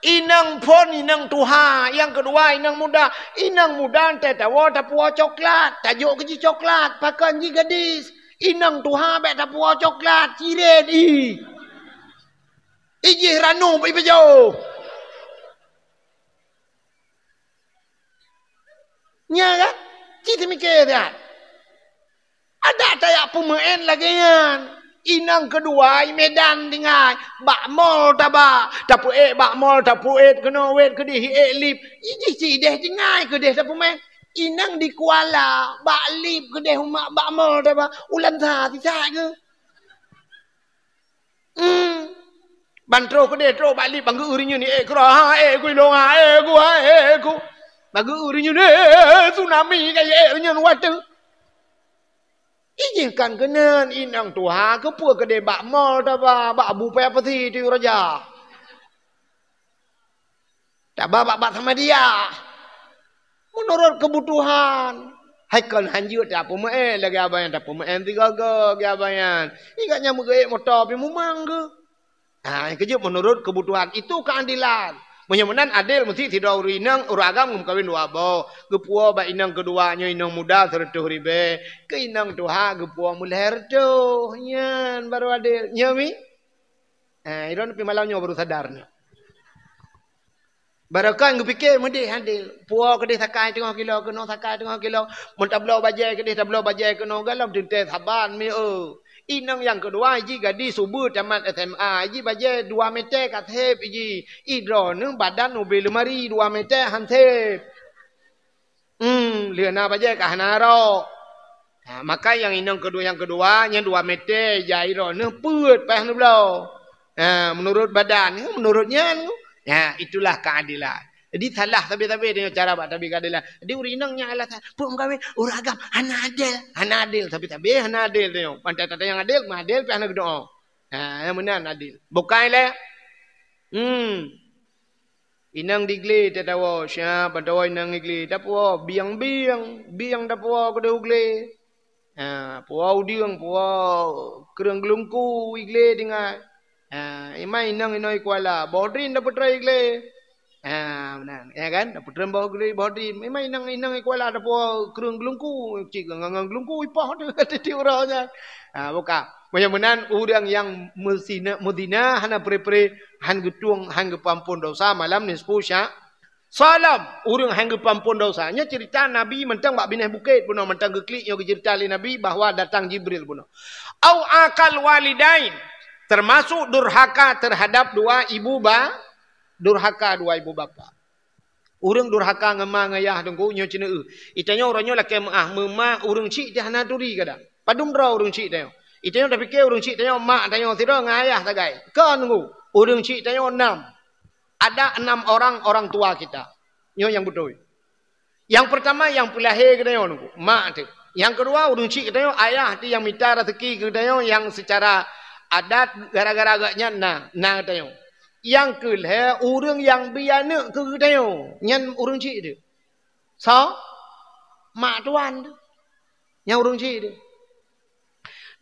Inong phôn, inong tuha. Nyang keudua, inong muda. Inong muda teuh tawoe tapuwoe coklat, tajok keu jih coklat, pakon jih gadis. Inong tuha bèk tapuwoe coklat, cirét ih. Ijih ranub ipajoh. Nya kan? Ci teumike siat. Adak tajak peumeu'en lagée nyan. Inong keudua i Medan tinggai. Bak mall taba. Tapeuék bak mall, tapeuék keunoe wet keudeh ék lip. Ijih ci ideh tinggai keudeh tapeumeu'en. Inong di Kuala, bak lip keudeh umak bak mall taba. Ulan sa sisak keu. Hmm. Ban troh keudeh troh bak lip bang geu ureueng nyoe ni, eh, keurah, eh, gui long, eh, gua, eh, gu. Bang geu ureueng nyoe ni, eh, tsunami ka, eh, ureueng nyoe wateu. Ijih kan keunan inong tuha keupeue keudeh bak mall taba, bak Abu Paya Pasi tu raja. Taba bak, bak sama dia. Meunurot keubutuhan. Hai kon hanjeuet tapeumeu'en lagée abang nyan, tapeumeu'en sigoe-goe lagée abang nyan. Ingat nyang meugeuék moto pih mumang geuh. Ha, nyang keujeuet meunurot keubutuhan. Itu keuadilan. Meunyoe meunan adil meusti sidroe ureueng inong, ureueng agam geumeukawen dua boh. Geupuwoe bak inong keudua nyoe inong muda seureutôh ribée. Keu inong tuha geupuwoe meulhèe reutôh. Nyan baru adil. Nyoe mi? Ha, droeneuh pih malam nyoe baru sadar nyoe. Barokon geupike meudeh adil. Puwoe keudeh sakai teungoh kilo, keunoe sakai teungoh kilo. Mun tabloe bajée keudeh, tabloe bajée keunoe, galom teuntée saban mi, eu. Inong nyang keudua iji gadis ubeut tamat S M A, iji bajée dua mètè ka sép iji. Ih droeneuh badan ubé leumari dua mètè han sép. Hmm, lheueh na bajée ka hana rok. Ha, maka nyang inong keudua, nyang keudua, nyan dua mètè jai droeneuh peuet payah neubloe. Ha, meunurot badan, meunurot nyan. Ha, itulah keadilan. Jadi salah sabe-sabe tanyoe cara bak tabi keadilan. Jadi ureueng inong nyan alasan, "Peue meukawen, ureueng agam hana adil, hana adil, sabe-sabe hana adil tanyoe." Pantai tatanyong adil, meuadil pih hana geudoe. Ha, nyang meunan adil. Bukai lé? Hmm. Inong di glé tatawoe, siap tatawoe inong di glé. Tapuwoe bieng-bieng, bieng tapuwoe keudeh u glé. Ha, puwoe udeueng, puwoe kreueng geulungku i glé tinggai. Ha, imai inong inoe i Kuala, boh drin tapeutrön i glé. Ha, meunan, ya kan? Tapeutrön boh drin, boh drin. Imai inong, inong i Kuala tapuwoe kreueng geulungku, cit ngon, ngon geulungku ipoh tu, tiep uroe nyan. Ha, buka. Meunyoe meunan, ureueng nyang meuzina, meuzina hana pre-pre, han geutueng, han geupeuampon dosa malam nisfu sya-, Salam, ureueng han geupeuampon dosa. Nyoe ceurita Nabi mantong bak binéh bukét bunoe, mantong geuklik nyoe geuceurita lé Nabi bahwa datang Jibril bunoe. Au aqal walidain, termasuk durhaka terhadap dua ibu ba-, durhaka dua ibu bapa. Ureueng durhaka ngon ma ngon yah teungku nyoe ceuneuh. Itanyoe uroe nyoe lakée meu'ah, meuma ureueng chik teuh hana turi kadang. Padum droe ureueng chik tanyoe. Itanyoe tapike ureueng chik tanyoe mak tanyoe sidroe ngon ayah sagai. Kon teungku, ureueng chik tanyoe nam. Ada enam orang orang tua kita. Nyoe nyang beutôi. Yang pertama, nyang peulahé geutanyoe nunggu, mak teuh. Yang kedua, ureueng chik geutanyoe, ayah teuh nyang mita raseuki keu geutanyoe nyang secara adat gara-gara geuh nyan na, na geutanyoe. Yang keulhée, ureueng nyang bi aneuk keu geutanyoe, nyan ureueng chik teuh. So, mak tuan teuh. Nyang ureueng chik teuh.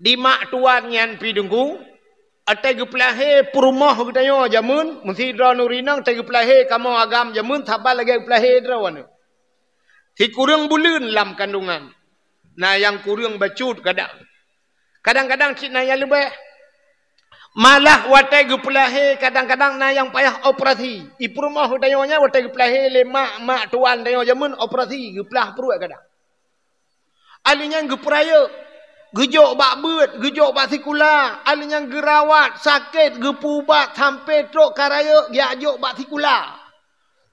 Di mak tuan nyan pih teungku, watée geupeulahé peurumoh geutanyoe jameun, meusidroe nuri inong watée geupeulahé kamoe agam jameun saban lagée geupeulahé droeneuh. Sikureueng buleuen lam kandungan, na nyang kureueng bacut kadang. Kadang-kadang cit na nyang leubeh. Malah watée geupeulahé kadang-kadang na nyang payah operasi. I peurumoh geutanyoe nyan watée geupeulahé lé mak, mak tuan tanyoe jameun operasi, geuplah pruet kadang. Aleuh nyan geupeurayeuk, geujok bak beuet, geujok bak sikula, aleuh nyan geurawat, sakét, geupeuubat, sampoe trok ka rayeuk, geujak jok bak sikula.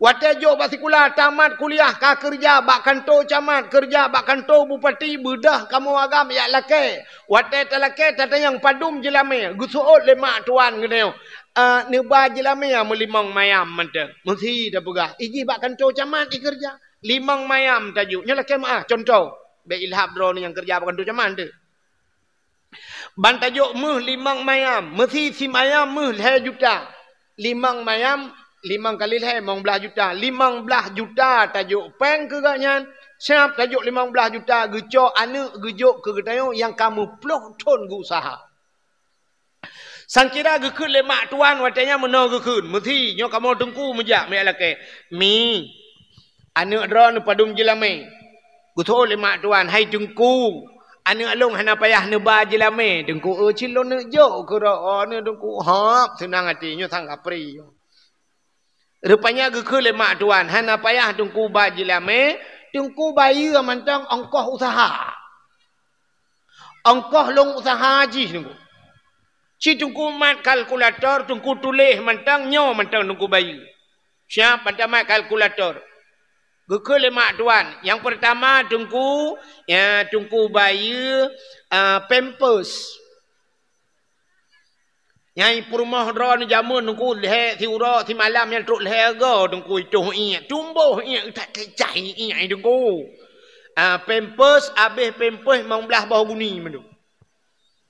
Watée jok bak sikula, tamat kuliah, ka keureuja bak kantô camat, keureuja bak kantô bupati, beudôh kamoe agam jak lakée. Watée talakée, tatanyong padum jeulamé, geuseuôt lé mak tuan geutanyoe, "Ah, neuba jeulamé meulimong mayam mantong." Meusi tapeugah, ijih bak kantô camat ikeureuja. Limong mayam tajok. Nyoe lakée meu'ah, cuntoh. Bék ilhab droeneuh nyang keureuja bak kantô camat teuh. Ban tajok méuh limong mayam, meusi simayam méuh lhée juta. Limong mayam, limong kali lhée, limong blaih juta. Limong blaih juta tajok péng keu gobnyan. Siab tajok limong blaih juta, geucok aneuk geujok keu geutanyoe nyang ka meuploh thon geuuseuha. Sangkira geukheun lé mak tuan watée nyan meunoe geukheun, "Meusi, nyoe kamoe teungku meujak, meujak lakée." "Mi, aneuk droeneuh padum jeulamé?" Geuseuôt lé mak tuan, "Hai teungku, aneuk lôn hana payah neuba jeulamé, teungku, eu, cit lôn neuk jok keu droeneuh teungku." Hop, seunang até, nyoe sang kapri. Rupanya geukheun lé mak tuan, "Hana payah teungku ba jeulamé, Teungku bayeue mantong ongkoh useuha. Ongkoh lôn useuha jih Teungku. Ci Teungku mat kalkulator, Teungku tuléh mantong, nyoe mantong Teungku bayeue. Siap mantong mat kalkulator. Geukheun lé mak tuan. Nyang peurtama Teungku, ya, Teungku bayeue, ah, pampers. Nyang peurumoh droeneuh jameun Teungku lhèe siuroe simalam nyang trok lhèe go Teungku itoh iék. Tumboh iék that kecai iék Teungku. Ah, pampers abéh pampers limong blaih boh guni mandum.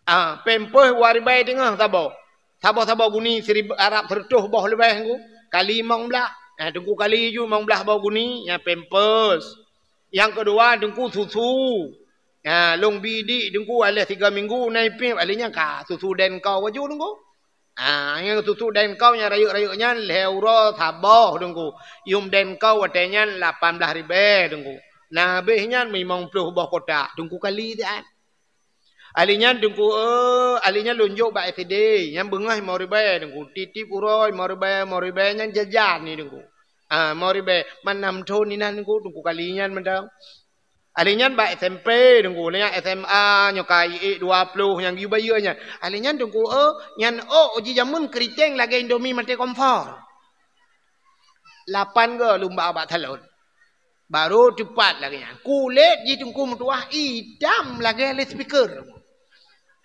Ah, pampers dua ribèe teungoh saboh. Saboh-saboh guni seribu, arab seureutôh boh leubeh Teungku. Kali limong blaih. Ah, Teungku kali ju limong blaih boh guni, ya pampers. Nyang keudua Teungku susu. Ha, lôn bi dik Teungku, alah tiga minggu na ipéb, alah nyan ka susu Denko baju Teungku. Ha, nyang susu Denko nyang rayeuk-rayeuk nyan lhèe uroe saboh Teungku. Yum Denko watèe nyan lapan blaih ribèe Teungku. Na abéh nyan limong ploh boh kotak Teungku kali siat. Alah nyan Teungku, eh, alah nyan lôn jok bak S D, nyan beungoh limong ribèe Teungku. Tiep-tiep uroe limong ribèe, limong ribèe nyan jajan ni Teungku. Ah, limong ribèe, man nam thon inan Teungku, Teungku kali nyan mantong. Alah nyan bak S M P Teungku, nyan S M A nyoe ka iék dua ploh nyang geuyue bayeue nyan. Alah nyan Teungku, oh, nyan ôk jijameun keuriteng lagèe Indomie maté kompor. Lapan go lôn ba bak salon. Barô teupat lagèe nyan. Kulét jih Teungku meutuwah itam lagèe loudspeaker.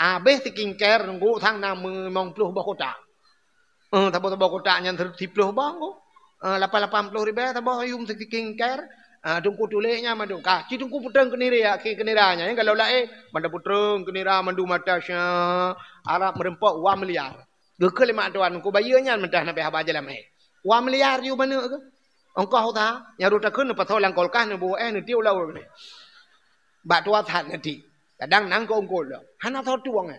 Abéh skincare Teungku sang na limong ploh boh kotak. Eh, saboh-saboh kotak nyan siploh boh Teungku. Eh, lapan lapan ploh ribèe saboh yum skincare. Ah, Teungku tuléh nyan mandum. Ka, ci Teungku peutrön keu nira, keu nira nyan. Nyang galak laén, mandum peutrön keu nira mandum mata sya, arab meureumpok dua miliar. Geukheun lé mak tuan Teungku bayeue nyan mantong na pih haba jalan mé. Dua miliar ju maneuk keuh. Ongkoh useuha, nyang rot takheun neupasoe lam kulkas neuboh éh neutiek u laôt. Bak tuah that neutiek. Kadang nang keu ongkoh lom. Hana soe tueng éh.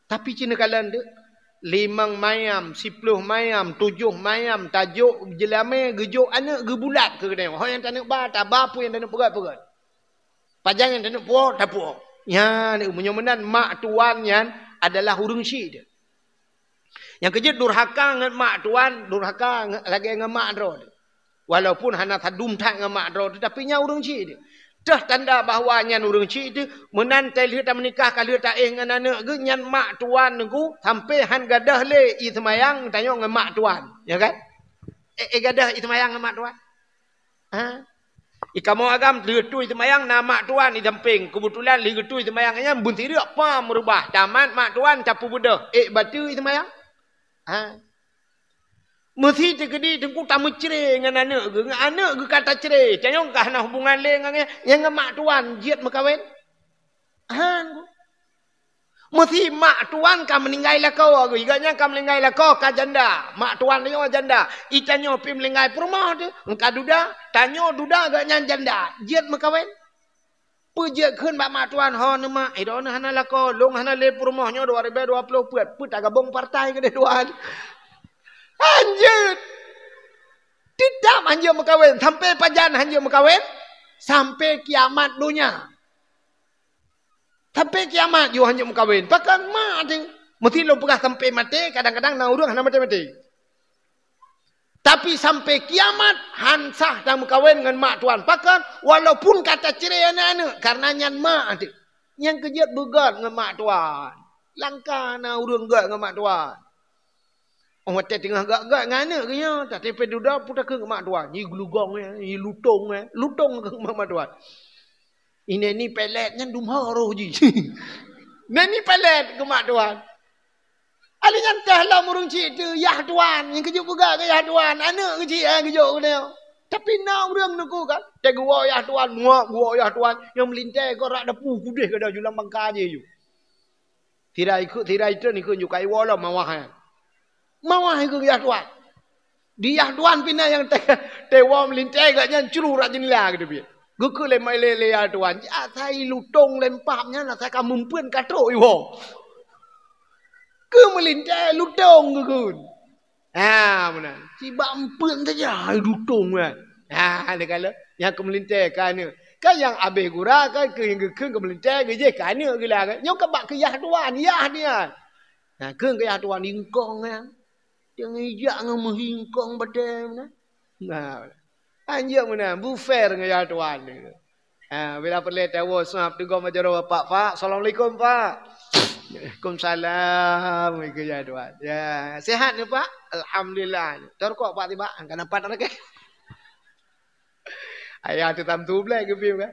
Tapi ci neukalon deuh, limong mayam, siploh mayam, tujoh mayam, tajok jeulamé, geujok aneuk geubulat keu geutanyoe. Ho nyang taneuk ba, taba, peue nyang taneuk peugöt, peugöt. Pajan nyang taneuk puwoe, tapuwoe. Nyan, meunyoe meunan mak tuan nyan adalah ureueng syik deuh. Nyang keujeuet durhaka ngon mak tuan, durhaka ngon, lagèe ngon mak droe teuh. Walaupun hana sadum that ngon mak droe teuh, tapi nyan ureueng syik teuh. Teuh tanda bahwa nyan ureueng syik teuh, meunan teuh lheueh tameunikah ka lheueh taéh ngon aneuk geuh, nyan mak tuan Teungku, sampoe han gadôh lé ie seumayang tanyoe ngon mak tuan. Ya kan? Eh, eh gadôh ie seumayang ngon mak tuan. Ha? Di kamoe agam lheueh tui seumayang na mak tuan di sampéng. Keubeutulan lheueh geutui seumayang nyan beunsireuk pam reubah. Tamat mak tuan tapeubeudôh. Ék bateue seumayang? Ha? Meusi teukeudi Teungku tameucré ngon aneuk geuh. Ngon aneuk geuh ka tacré. Tanyoe ka hana hubungan lé ngon, ngon mak tuan jeuet meukawen. Ha, Teungku. Meusi mak tuan ka meuninggai lakoe geuh, gobnyan ka meuninggai lakoe ka janda. Mak tuan nyoe janda. Itanyoe pih meuninggai peurumoh teuh, ka duda. Tanyoe duda gobnyan janda. Jeuet meukawen. Peue jeuet kheun bak mak tuan, "Ho neuh mak, eh, droeneuh hana lakoe, lôn hana lé peurumoh nyoe dua ribèe dua ploh peuet, peue tagabong partai keudeh tuan?" Hanjeuet. Teutap hanjeuet meukawen. Sampoe pajan hanjeuet meukawen? Sampoe kiamat donya. Sampoe kiamat jih hanjeuet meukawen. Pakon mak teuh? Meusi lôn peugah sampoe maté, kadang-kadang na ureueng hana maté-maté. Tapi sampoe kiamat han sah tameukawen ngon mak tuan. Pakon? Walaupun ka tacré aneuk-aneuk, karena nyan mak teuh. Nyang keujeuet beugöt ngon mak tuan. Langka na ureueng göt ngon mak tuan. Oh, watèe teungoh göt-göt ngon aneuk geuh nyoe, tateupeu dudoe peutakheun keu mak tuan. Nyi geulugong, eh, nyi lutong, eh. Lutong keu mak, mak tuan. Ineni pelet nyan dum ho roh jih. Neni pelet keu mak tuan. Alah nyan teuh lom ureueng chik teuh yah tuan. Nyang keujeuet peugah keu yah tuan. Aneuk keuchik, eh, geujok keunoe. Tapi na ureueng neuku kan. Teuh geuwoe yah tuan, muak geuwoe yah tuan. Nyang meulintèe keu rak dapu kudeh gada ju lam bangka jih ju. Sira ikheun, sira itreun ikheun ju ka iwoe lom mawah nyan. Mawah ikheun yah tuan. Di yah tuan pih na nyang teuh, teuh woe meulintèe gobnyan cru rak jeundela geuteubiet. Geukheun lé, lé, lé yah tuan, "Asai lutong lempam nyan asai ka meumpeuen ka trok iwoe." Keu meulintèe lutong geukheun. Ha, meunan. Sibak eumpeuen saja hai lutong nyan. Ha, lé ka lheueh. Nyang keu meulintèe keu aneuk. Kan nyang abéh gura kan keu nyang geukheun keu meulintèe geujeh keu aneuk gila kan. Nyoe ka bak keu yah tuan, yah nyan. Ha, kheun keu yah tuan ingkong nyan. Teungoh ijak ngon meuhingkong batèe meunan. Nah. Anjak meunan, bu fair ngon ya tuan. Ha, bila peureulèe tawoe sab teugom jaroe bapak, "Pak, assalamualaikum, Pak." "Waalaikumsalam," keu ya tuan. "Ya, sehat ni, Pak?" "Alhamdulillah." "Tarukok, Pak, tiba." Kan nampak tak lagi. Ayah tu tam tu belai geubi kan.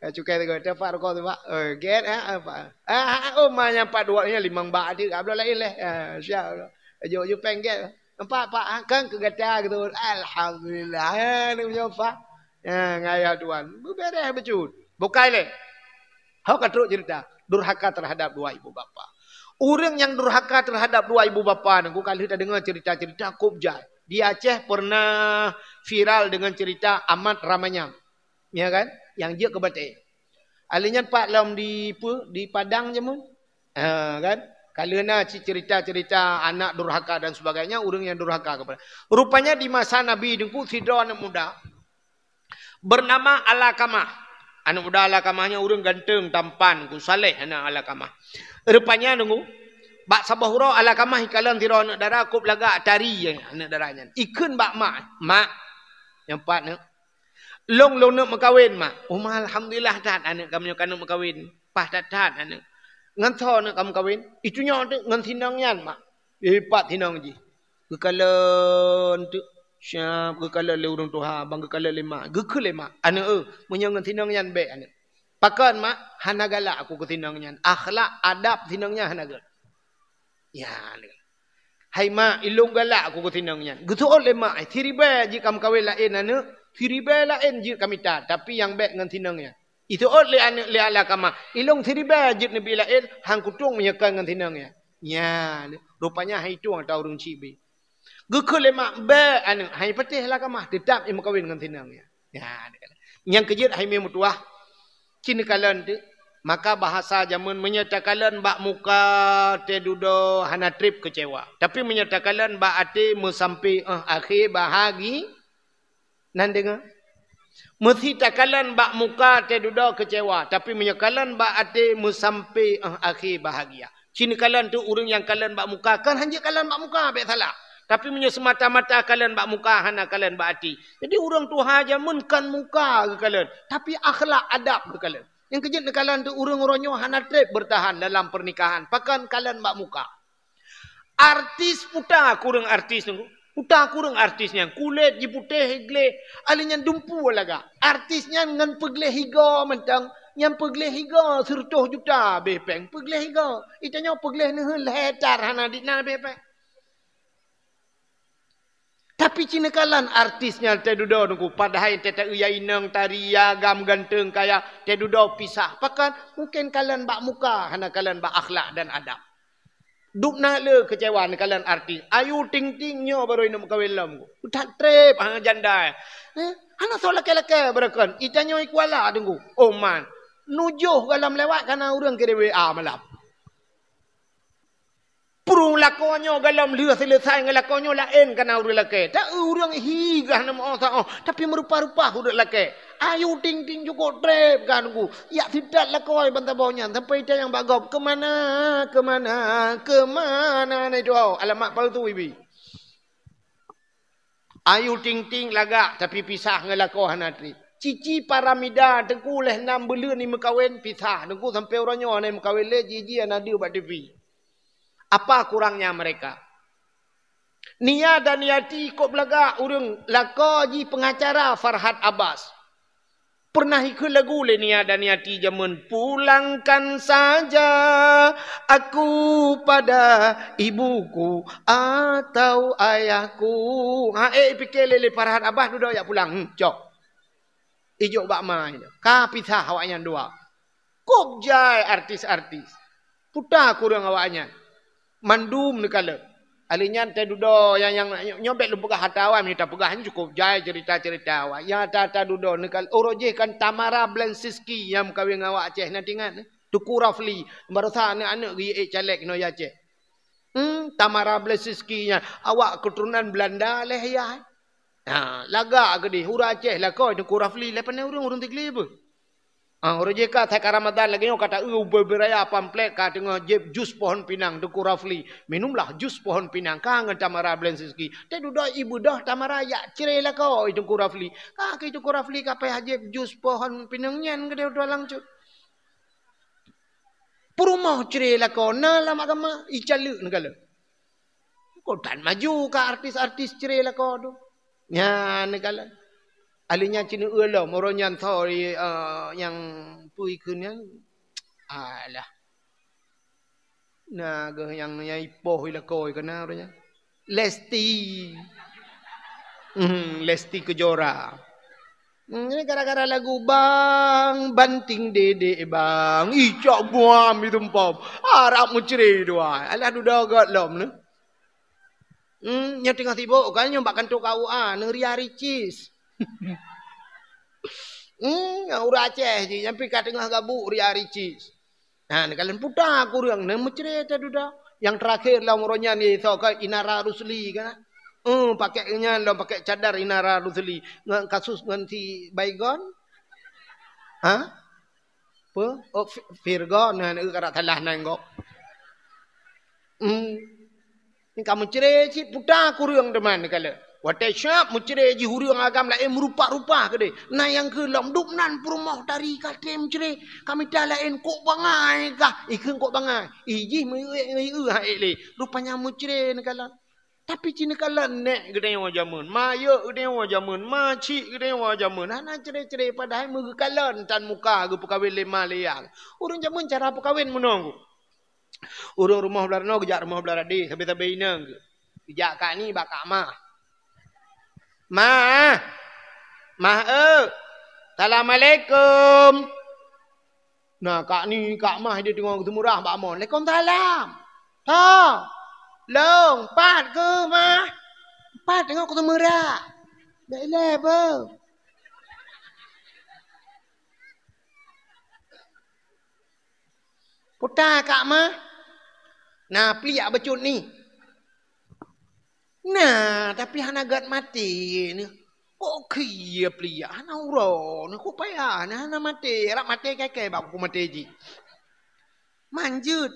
Ya, cukai tu, "Dapat rukok tu, Pak?" "Eh, get, ha, apa?" "Ah, oh, ma nyang pat dua ni limong bak tu, ka bloe lain leh." "Ah, siap." Aju-aju pengget. "Nampak, Pak, ha, kan keu gata gitu." "Alhamdulillah." Ha, ni punya Pak. Ya, ngaya tuan. Beberes becut. Bukai leh. Hok ka trok cerita. Durhaka terhadap dua ibu bapa. Ureueng nyang durhaka terhadap dua ibu bapa ni, ku ka lheueh tadeungoe cerita-cerita kop jai. Di Aceh pernah viral dengan cerita Amat Ramanyang. Ya kan? Yang jeuet keu batée. Ahli nyan pat lom di, pe, di Padang jameun. Ha, kan? Ka lheueh na ci-, cerita-cerita anak durhaka dan sebagainya, ureueng nyang durhaka kepada. Rupanya di masa Nabi Teungku sidroe aneuk muda bernama Alakamah. Aneuk muda Alakamah nyan ureueng ganteng, tampan, ku saleh aneuk Alakamah. Rupanya Teungku, bak saboh uroe Alakamah ikalon sidroe aneuk dara kop lagak tari aneuk dara nyan. Ikheun bak mak, "Mak, nyang pat neuk, lôn lôn neuk meukawen, Mak." "Oh, Ma, alhamdulillah that aneuk kamoe ka neuk meukawen. Paih that-that aneuk." "Ngon soe neuk ka meukawen?" "Itu nyoe teuk ngon sinong nyan, Mak." Ipat sinong jih. Geukalon teuk, siap geukalon lé ureueng tuha, ban geukalon lé mak. Geukheun lé mak, "Aneuk, eh, meunyoe ngon sinong nyan bèk, aneuk." "Pakon, Mak?" "Hana galak aku keu sinong nyan. Akhlak, adab sinong nyan hana gèt." Ya, "Hai mak, ilôn galak aku keu sinong nyan." Geuseuôt lé mak, "Siribèe jeuet ka meukawen laén aneuk, siribèe laén jeuet ka mita, tapi nyang bèk ngon sinong nyan." Iseuôt lé aneuk lé Alakamah, "Ilôn siribèe jeuet neubi laén, han kutueng meunyoe kon ngon sinong nyan." Nyan, rupanya han itueng ata ureueng chik bi. Geukheun lé mak, "Bèk aneuk, han ipatéh Alakamah, teutap imeukawen ngon sinong nyan." Ya, nyang keujeuet hai meutuah, ci neukalon teuk. Maka bahasa jameun meunyoe takalon bak muka teududoe hana trép keucewa. Tapi meunyoe takalon bak até meusampé, eh, akhé bahagi-, nan deungoe. Meusi takalon bak muka teududoe keucewa, tapi meunyoe kalon bak até meusampé, eh, akhé bahagia. Ci neukalon teuk ureueng nyang kalon bak muka, kan hanjeuet kalon bak muka, bèk salah. Tapi meunyoe seumata-mata kalon bak muka, hana kalon bak até. Jadi ureueng tuha jameun kan muka geukalon, tapi akhlak adab geukalon. Nyang keujeuet neukalon teuk ureueng uroe nyoe hana trép beurtahan dalam pernikahan, pakon kalon bak muka. Artis puta kureueng artis nyoe. Puta kureueng artis nyan, kulét jiputéh gleh, ahli nyan dumpu lagak. Artis nyan ngon peugleh higa mantong, nyang peugleh higa sireutôh juta bèh pèng peugleh higa. Itanyoe peugleh neuheun lhèe tar hana dit na bèh pèng. Tapi ci neukalon artis nyan teududoe Teungku, padahai teuta-eu ya inong tari, ya agam, ganteng, kaya, teududoe pisah. Pakon? Mungken kalon bak muka, hana kalon bak akhlak dan adab. Dub na le keucewa neukalon artis. Ayu Ting Ting nyoe barô ineuk meukawen lom. That trép, ha, janda. Eh, hana soe lakèe-lakèe beureukan. Itanyoe i Kuala Teungku. Oh man. Nujoh galom lewat kana ureueng kirim W A malam. Prueng lakoe nyoe galom lheueh seuleusai ngon lakoe nyoe laén kana ureueng lakèe. Ta-eu ureueng hi gah na meu-oh sa-oh, tapi meurupa-rupa ureueng lakèe. Ayu Ting Ting cukôp trép gah Teungku. Jak seutat lakoe ban saboh nyan sampai itanyong bak gob, "Keumana, keumana, keumana na itu?" Alamat palsu ibi. Ayu Ting Ting lagak tapi pisah ngon lakoe hana trép. Cici Paramida Teungku lhèe nam buleuen imeukawen pisah. Teungku sampai uroe nyoe hana imeukawen lé, jiji hana deuh bak T V. Apa kurangnya mereka? Nia Daniati kôb lagak ureueng lakoe jih pengacara Farhad Abbas. Pernah ikheun lagu lé Nia Daniati jameun, "Pulangkan saja aku pada ibuku atau ayahku." Ha, eh, pike lé, lé Farhad Abbas dudoe jak pulang. Hmm, cok. Ijok bak ma nyoe. Ka pisah awaknyan dua. Kôb jai artis-artis. Puta kureueng awaknyan. Mandum neukalon. Ahli nyan teududoe nyang, nyang nyoe bèk lôn peugah ata awai, meunyoe tapeugah nyoe cukôp jai cerita-cerita awai. Nyang ata-ata dudoe neukalon. Uroe jih kan Tamara Blensinski nyang meukawen ngon awak Aceh, na teuingat? Teungku Rafli. Baroesa aneuk-aneuk geuék caleg nyoe Aceh. Hmm, Tamara Blensinski nyan awak keuturonan Beulanda lé yah. Ha, lagak keudeh ureueng Aceh lakoe Teungku Rafli lé pané ureueng, ureueng Tigli beuh. Ha, uroe jih ka that ka Ramadan lagèe nyoe ka ta-eu ubé-ubé raya pamflet ka teungoh jieb jus pohon pinang Teungku Rafli. Minumlah jus pohon pinang ka ngon tamara Blensky. Teududoe ié beudôh tamara jak cre lakoe Teungku Rafli. Ka keu Teungku Rafli ka payah jieb jus pohon pinang nyan keudeh tulang cut. Peurumoh cre lakoe na lam agama, icaleuek neukalon. Kok tan maju ka artis-artis cre lakoe tu. Nyan neukalon. Ahli nyan cina eu lom, uroe nyan sorry, eh, nyang pui keu nyan. Alah. Na geuh nyang, nyang ipoh i lakoe keu na uroe nyan. Lesti. Hmm, Lesti Kejora. Hmm, ini gara-gara lagu Bang Banting Dedek Bang. Ih, cok buam itu empom. Harap meucre dua. Alah dudoe göt lom ni. Hmm, nyoe teungoh sibuk kan nyoe bak kantor K U A, Nuri Ricis. Hmm, ureueng Aceh jih, nyang pih ka teungoh gabuk Ria Ricis. Ha, neukalon puta kureueng, na meucre teududoe. Nyang terakhir lom uroe nyan ié soe ka Inara Rusli kan. Eh, pakai nyan lom, pakai cadar Inara Rusli. Ngon kasus ngon si Baygon. Ha? Apa? Oh, Fi-, Virgon, na, na, ka salah nan kok. Hmm. Ni ka meucre cit puta kureueng teuma neukalon. Watèe siap meucre jih ureueng agam laén meurupa-rupa keudeh. Na nyang keu lom dum nan peurumoh tari ka trép meucre. Ka mita laén kok bangai kah? Ikheun kok bangai. Ih jih meuék-ék ha ék lé. Rupanya meucre neukalon. Tapi ci neukalon nèk geutanyoe jameun, mayeuek geutanyoe jameun, macik geutanyoe jameun. Hana cre-cre padahai meugeukalon tan muka geupeukawen lé ma lé yang. Ureueng jameun cara peukawen meunoe. Ureueng rumoh blah ranoe geujak rumoh blah radé, sabe-sabe inong geuh. Geujak kak ni bak kak mah. Mah. Mah, eu. Assalamualaikum. Na, kak ni, kak mah dia teungoh geuseumurah bak amon. Waalaikumsalam. Tho. Long, pat keuh, mah? Pat teungoh geuseumurah. Dak ilèe beuh. Puta kak mah. Na pliek bacut ni. Na, tapi hana gèt maté ni. Kok khie pliek hana uroe ni, kok payah ni hana maté, rab maté kèe-kèe bak kuku maté jih. Manjeuet.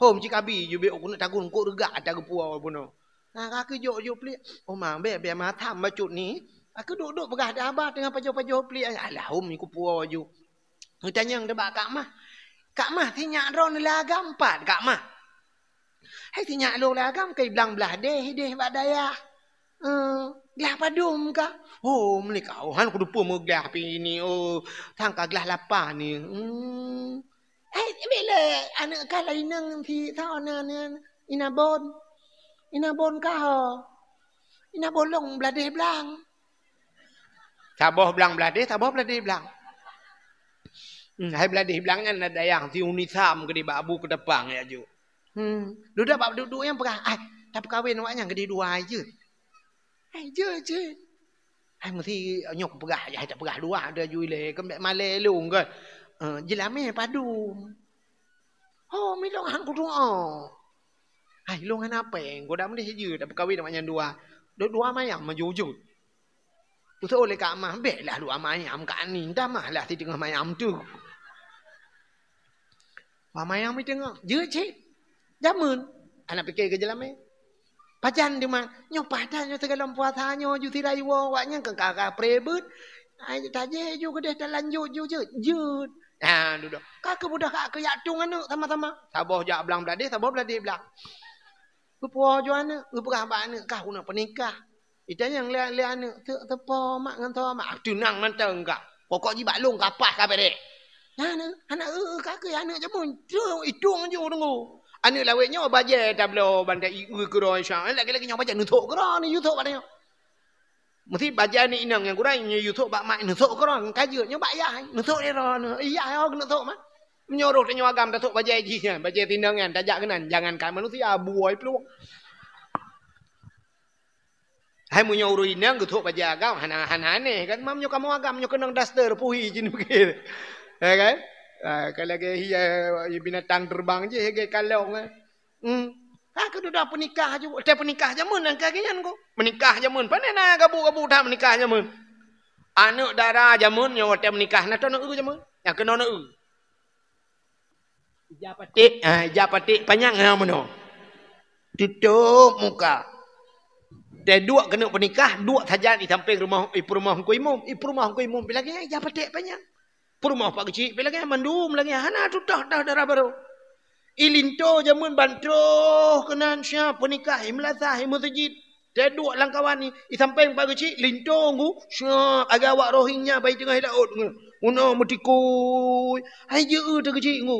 Hom cit kabi jubek keuneuk tagun kok reugak ata geupuwoe bunoe. Na ka keu jok-jok pliek. Oh ma, bèk, bèk matam bacut ni. Aku duk-duk peugah dah haba teungoh pajoh-pajoh pliek. Alah, hom kupuwoe ju. Geutanyong teuh bak kak mah. Kak mah, sinyak droeneuh lagam pat kak mah? Hai sinyak lôn lagam keu blang blah deh, deh bak dayah. Eh, glah padum kah? Oh, meunyoe kah, oh, han kuteupeu meuglah pih ni, oh, sangka glah lapan ni. Hmm. Hai, bila aneuk kah laineng si soe nan, nan Inabon? Inabon kah, oh? Inabon lôn blah deh blang. Saboh blang blah deh, saboh blah deh blang. Hmm, hai blah deh blang nyan na dayah si Unisam keudeh bak Abu Keutapang ya ju. Hmm, dudoe bak duek-duek nyan peugah, "Ai, tapeukawen awak nyan keudeh dua jeuet." "Ai, jeuet, jeuet." "Ai, meusi nyoe kupeugah, ai tapeugah dua, ada ju ilèe, keu bèk malèe lôn kan." Eh, jeulamèe padum. "Oh, milong han kudoa." "Ai, lôn hana péng, goda meudeh jeuet tapeukawen awak nyan dua. Dua mayam maju jeuet." Useuôt lé kak mah, "Bèk lah dua mayam kak ni, tamah lah si teungoh mayam tu." Dua mayam mi teungoh, jeuet cit. Jameun, aneuk pike keu jeulamèe. Pajan teuma, nyoe pajan nyoe sigohlom puasa nyoe ju sira iwoe awak nyan keu ka-ka pré beuet. Ai tajéh ju keudeh talanjut ju jeuet, jeuet. Ha, dudoe. Ka keu budoh ka keu jak tueng aneuk sama-sama. Saboh jak blang blah deh, saboh blah deh blang. Geupuwoe ju aneuk, geupeugah bak aneuk, "Kah keuneuk peunikah." Itanyong lé, lé aneuk, "Teuk teupo mak ngon toe mak?" "Ah, teunang mantong kah. Pokok jih bak lôn ka paih ka bèrèh." Nah, nah, aneuk, "Eu, eu, ka keu aneuk jameun." Trok itueng ju deungoe. Aneuk lawét nyoe bajèe tabloe ban ta ié keudroe Isya. Lagèe-lagèe nyoe bajèe neusok keudroe, neuyue sok bak tanyoe. Meusi bajèe aneuk inong nyang gura nyoe yue sok bak mak neusok keudroe, ka jeuet nyoe bak yah, neusok lé droe, neu-, yah, oh, neusok mak. Meunyoe roh tanyoe agam tasok bajèe jih nyan, bajèe tinong nyan, tajak keunan, jangankan manusia, buôi plueng. Hai meunyoe ureueng inong geusok bajèe agam, hana, hana aneh kan? Meunyoe kamoe agam, nyoe keunong daster, puhi jih neupike. Ya kan? Ah, ka lagèe hi, eh, binatang terbang jih, lagèe kalong, eh. Hmm. Ka keududoe peunikah ju, watèe peunikah jameun nyang ka lagèe nyan ko. Peunikah jameun, pane na gabu-gabu that peunikah jameun. Aneuk dara jameun nyoe watée meunikah na toh neu jameun. Nyang keunoe neu. Ija paték, ha, ija paték panyang ha meunoe. Tutup muka. Teuduek keuneuk peunikah, duek sajan i sampéng rumoh, i peurumoh Teungku Imum. I peurumoh Teungku Imum pi lagée ija paték panyang. Peurumoh Pak Geuchik pi lagée mandum lagée hana tutah dah dara barô. I linto jameun ban troh keunan siap peunikah i meulasah i meuseujid. Teuduek lam kawan ni, i sampéng Pak Geuchik linto nggu siap agak awak rohingya bai teungoh laôt nggu. Unoe meutikui. Hai jeuet teu Geuchik nggu.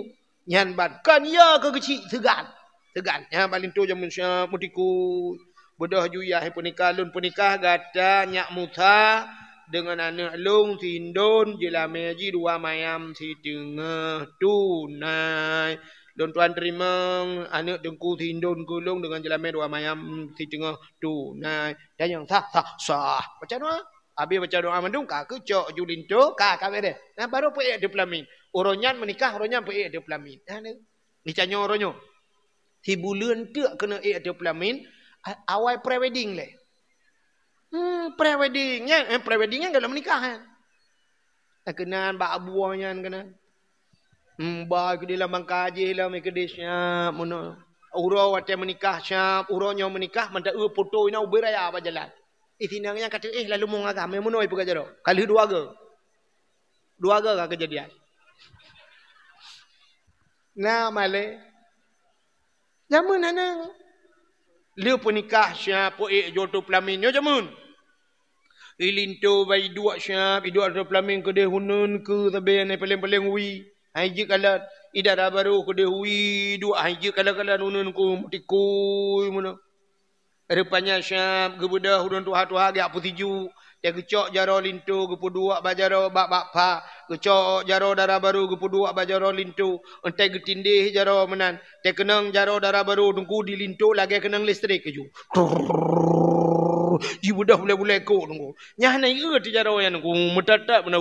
Nyan ban kan ya keu Geuchik seugan. Seugan. Nyan ban linto jameun siap meutikui. Beudôh juyah peunikah lôn peunikah gata nyak Musa deungon aneuk lôn si Indon jeulamé jih dua mayam siteungoh tunai. Lôn tuan teurimong aneuk teungku si Indon keu lôn deungon jeulamé dua mayam siteungoh tunai. Tanyong sah, sah, sah. Baca doa. Habéh baca doa mandum ka keucok ju linto ka ka beureh. Nah baru peuék ateueh peulamin. Uroe nyan meunikah, uroe nyan peuék ateueh peulamin. Nah, ni. Ditanyoe uroe nyoe. Sibuleuen teuk keuneuk ék ateueh peulamin, a-, awai pre-wedding lé. Hmm, pre-wedding nyan, eh, pre-wedding nyan galak meunikah nyan. Keunan bak abu nyan keunan. Hmm, ba keudeh lam bangka jih lam keudeh siap meunoe. Uroe watée meunikah siap, uroe nyoe meunikah mantong eu foto ina ubé raya bak jalan. Itinang nyan ka teuéh lalu mong agam, meunoe peugah jaroe. Ka lheueh dua go. Dua go ka keujadian. Na malée. Jameun hana. Lheueh peunikah siap peuék jeuet ateueh peulamin nyoe jameun. I linto bai duek siap, i duek ateueh peulamin keudeh uneun keu sabe nyang paleng-paleng wi. Hai jeuet kalon, i dara barô keudeh wi duek hai jeuet kalon-kalon uneun keu meutikui meunoe. Rupanya siap geubeudôh ureuëng tuha-tuha geujak peusijuek, teuh geucok jaroe linto geupeuduek bak jaroe bak bak pha, geucok jaroe dara barô geupeuduek bak jaroe linto, entée geutindéh jaroe meunan, teuh keunong jaroe dara barô teungku di linto lagée keunong listrik keujeuet. Jibeudôh bulée-bulée kok teungku. Nyan na ié teuh jaroe nyan teungku meutat-tat beuna,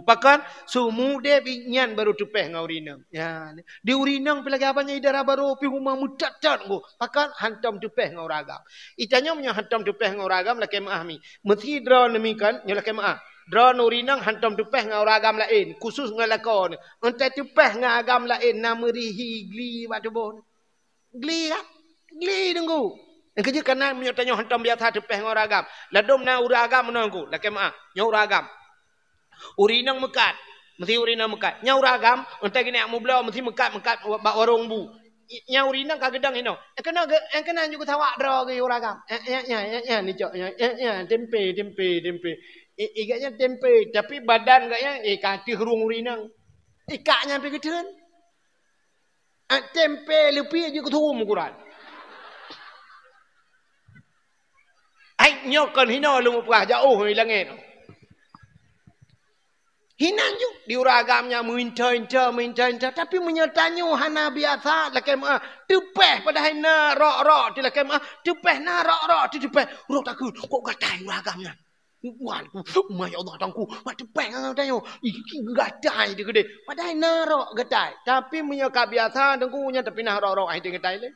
pakon seumudeb nyan barô teupéh ngon ureuëng inong. Nyan. Di ureuëng inong pih lagée haba nyan i dara barô pih huma meutat-tat teungku. Pakon hantom teupéh ngon ureuëng agam. Itanyoe meunyoe hantom teupéh ngon ureuëng agam lakée meuáh mi. Meusi droeneuh mi kan nyoe lakée meuáh. Droeneuh ureuëng inong hantom teupéh ngon ureuëng agam laén, khusus ngon lakoe neuh. Entée teupéh ngon agam laén na meurihi gli bak tuboh neuh. Gli kan? Gli teungku. Nyang keujeuet kana meunyoe tanyoe hantom biasa teupéh ngon ureuëng agam. Ladôm na ureuëng agam meunoe teungku, lakée meuáh. Nyoe ureuëng agam. Ureuëng inong meukat. Meusi ureuëng inong meukat. Nyoe ureuëng agam, entée geuneuk meubloe, meusi meukat-meukat bak warong bu. Nyoe ureuëng inong ka geudong inoe. Nyang keunoe, nyang keunoe jeuet geusawak droe geuh ureuëng agam. Eh, eh, eh, eh, eh, nicok, eh, eh, eh, tempe, tempe, tempe. I, i gobnyan tempe, tapi badan gobnyan, eh, ka ateueh rueng ureuëng inong. Ikak nyan pih geutheun. Ah, tempe leupie jeuet keu suruem ukuran. Ai, nyoe kon hinoe lôn mupeugah jaoh i langét. Hinan ju di ureuëng agam nyan meuinta-inta, meuinta-inta. Tapi meunyoe tanyoe hana biasa lakée meuáh, teupéh padahai na rok-rok teuh lakée meuáh, teupéh na rok-rok teuh teupéh. Rok takheun, kok gatai ureuëng agam nyan. Wan, ma ya Allah, teungku, mak teupéh ngon tanyoe. Ih, gatai teuh keudeh. Padahai na rok gatai. Tapi meunyoe ka biasa teungku nyan tapi na rok-rok ai teuh gatai lé.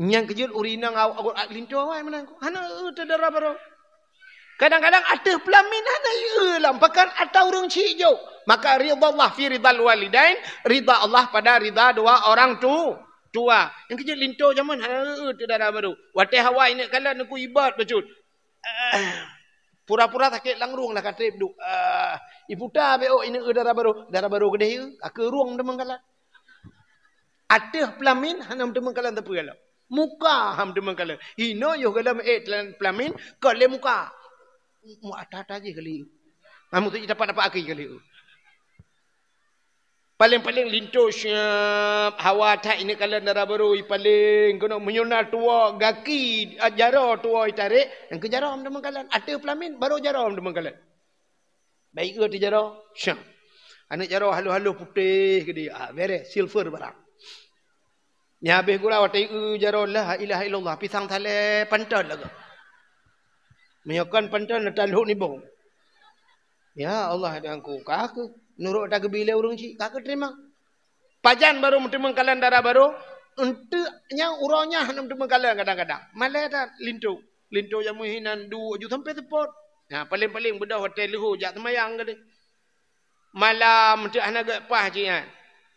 Nyang keujeuet ureuëng inong awak linto awai meunan. Hana eu teu dara barô. Kadang-kadang ateueh peulamin hana eu lam pakan atau ureuëng chik jok. Maka ridha Allah fi ridhal walidain, ridha Allah pada ridha dua orang tu, tua. Nyang keujeuet linto jameun hana eu teu dara barô. Watée hawa ineuk kalon teungku ibat bacut. Pura-pura sakét lam rueng lah ka trép duek. Ah, iputa bék ôk ineuk eu dara barô. Dara barô keudeh eu, ka keu rueng teumeukalon. Ateueh peulamin hana meuteumeukalon sapeue lom. Muka ham teumeukalon. Inoe yoh galom ék peulamin ka lé muka. Mu ata-ata jih kali. Kamu tu tapak-tapak aki kali. Paléng-paléng linto siap hawa that ineuk kalon dara barô i paléng keunoe meunyoe na tuwoe gaki jaroe tuwoe i tarek nyang keu jaroe ham teumeukalon ateueh peulamin barô jaroe ham teumeukalon. Baik eu teu jaroe, syah. Aneuk jaroe halôh-halôh putéh keudeh, ah, beres, silver barang. Nyan habéh gura watée eu jaroe la ilaha illallah, pisang salée panton lagoe. Meunyoe kon panton, na talhok nibong. Ya Allah, dan ku ka keuh. Nurok tageubi lé ureuëng chik, ka keuh teurimong. Pajan barô meuteumeukalon dara barô, eunteuk nyang uroe nyan hana meuteumeukalon kadang-kadang. Malée that linto. Linto jameun hinan duek ju sampai seupôt. Nah, paléng-paléng beudôh watèe leuhô jak seumayang tadi. Malam teuk hana geupaih cit nyan.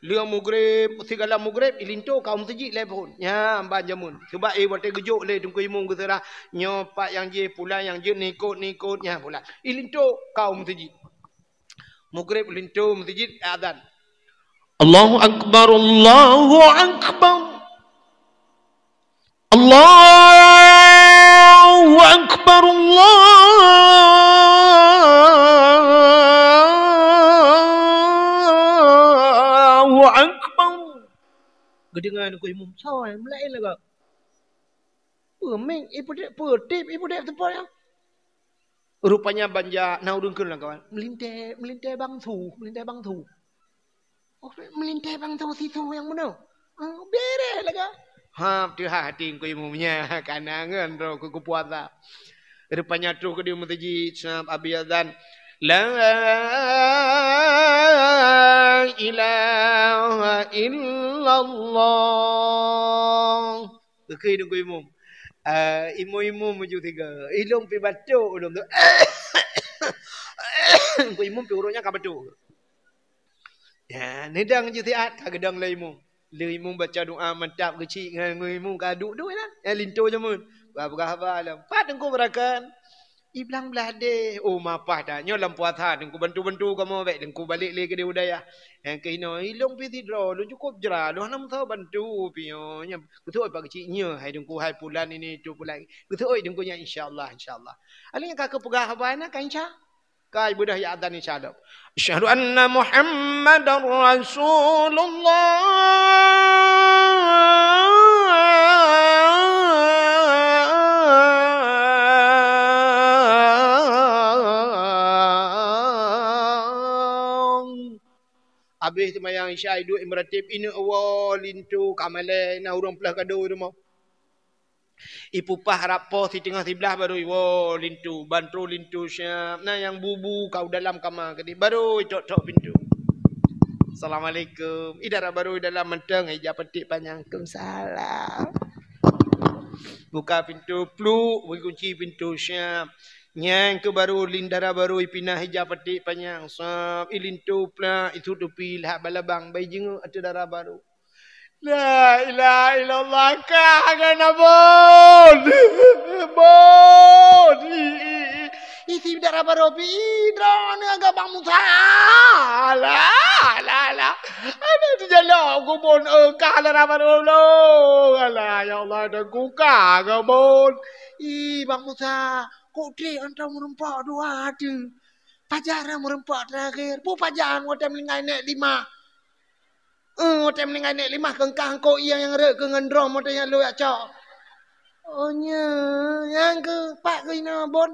Lheueh mugrib, sigohlom mugrib, ilinto ka u meuseujid lé phôn. Nyan ban jameun. Sabab, eh, watèe geujok lé Teungku Imum geuseurah, nyoe pat nyang jih, pulan nyang jeuet, nikot-nikot, nyan pulan. Ilinto ka u meuseujid. Mugrib linto meuseujid, azan. Allahu Akbar, Allahu Akbar. Allahu Akbar, Allahu Akbar. Geudeungoe Teungku Imum, soe meulaén lagak. Peumik, ipeutek, peutip, ipeutek teupot nyan. Rupanya banja na ureueng kheun lam kawan. Meulintèe, meulintèe bang su, meulintèe bang su. Oh, meulintèe bang su sisu nyang meunoe. Ah, beureh lagak. Ha, teuhah hati Teungku Imum nyan, kana ngon droe keu, keu puasa. Rupanya troh keudéh meuseujid, sabab abéh azan. La ilaha illallah. Geukheun Teungku Imum. Ah, imum-imum meujeuet sigoe. Ilôn pih batuk ulôn tu. Teungku Imum pih uroe nyan ka batuk. Ya, neudong jih siat ka geudong lé imum. Lé imum baca doa mantap geuchik ngon, ngon imum ka duek-duek nyan. Ya, linto jameun. Peugah-peugah haba lom. Pat Teungku beurakan. Iblang blah deh. Oh, mapah dah. Nyoe lam puasa Teungku bantu-bantu kamoe bèk Teungku balek lé keudéh u dayah. Nyang keuh inoe, ilôn pih sidroe, lôn cukôp jra, lôn hana meusaboh bantu pih nyoe. Nyan geuseuôt bak geuchik nyoe, hai Teungku, hai pulan ini, itu pulan. Geuseuôt Teungku nyan, insya Allah, insya Allah. Alèh nyan ka keupeugah haba na, ka insya. Ka ibeudôh ya azan insya Allah. Asyhadu anna Muhammadar Rasulullah. Abéh seumayang Isya, iduek imeuratéb, ineuk woe linto ka malèe, na ureueng plah kado i rumoh. Ipupah rab po siteungoh siblah baru iwoe linto, ban troh linto siap. Na nyang bu-bu ka u dalam kama keudéh, baru itok-tok pintoe. "Assalamualaikum." I dara baru i dalam mantong, ija peutik panyang. "Waalaikumsalam." Buka pintoe, pluk, bri kunci pintoe siap. Nyang keu baru, lin dara baru ipinah ija peutik panyang, sab, ilinto plak, isutupi lhak balabang, bai jinguk ateueh dara baru. La ilaha illallah, ka gana bon. Bon. I, i, i. Isi dara baru pi, i, droeneuh agak Bang Musa. Alah, alah, alah. Ada di jalan kubon, eh, ka dara baru lo. Alah, ya Allah, dah kuka ke bon. I, Bang Musa. Kok trép atra meureumpok dua tu? Pajan atra meureumpok terakhir. Peue pajan watèe meuninggai nèk limah? Eh, watèe meuninggai nèk limah keu engkah engkok ié nyang rhot keu ngon drom watèe nyan lôn jak cok. Oh, nyo, nyang keu pat keu inoe bon.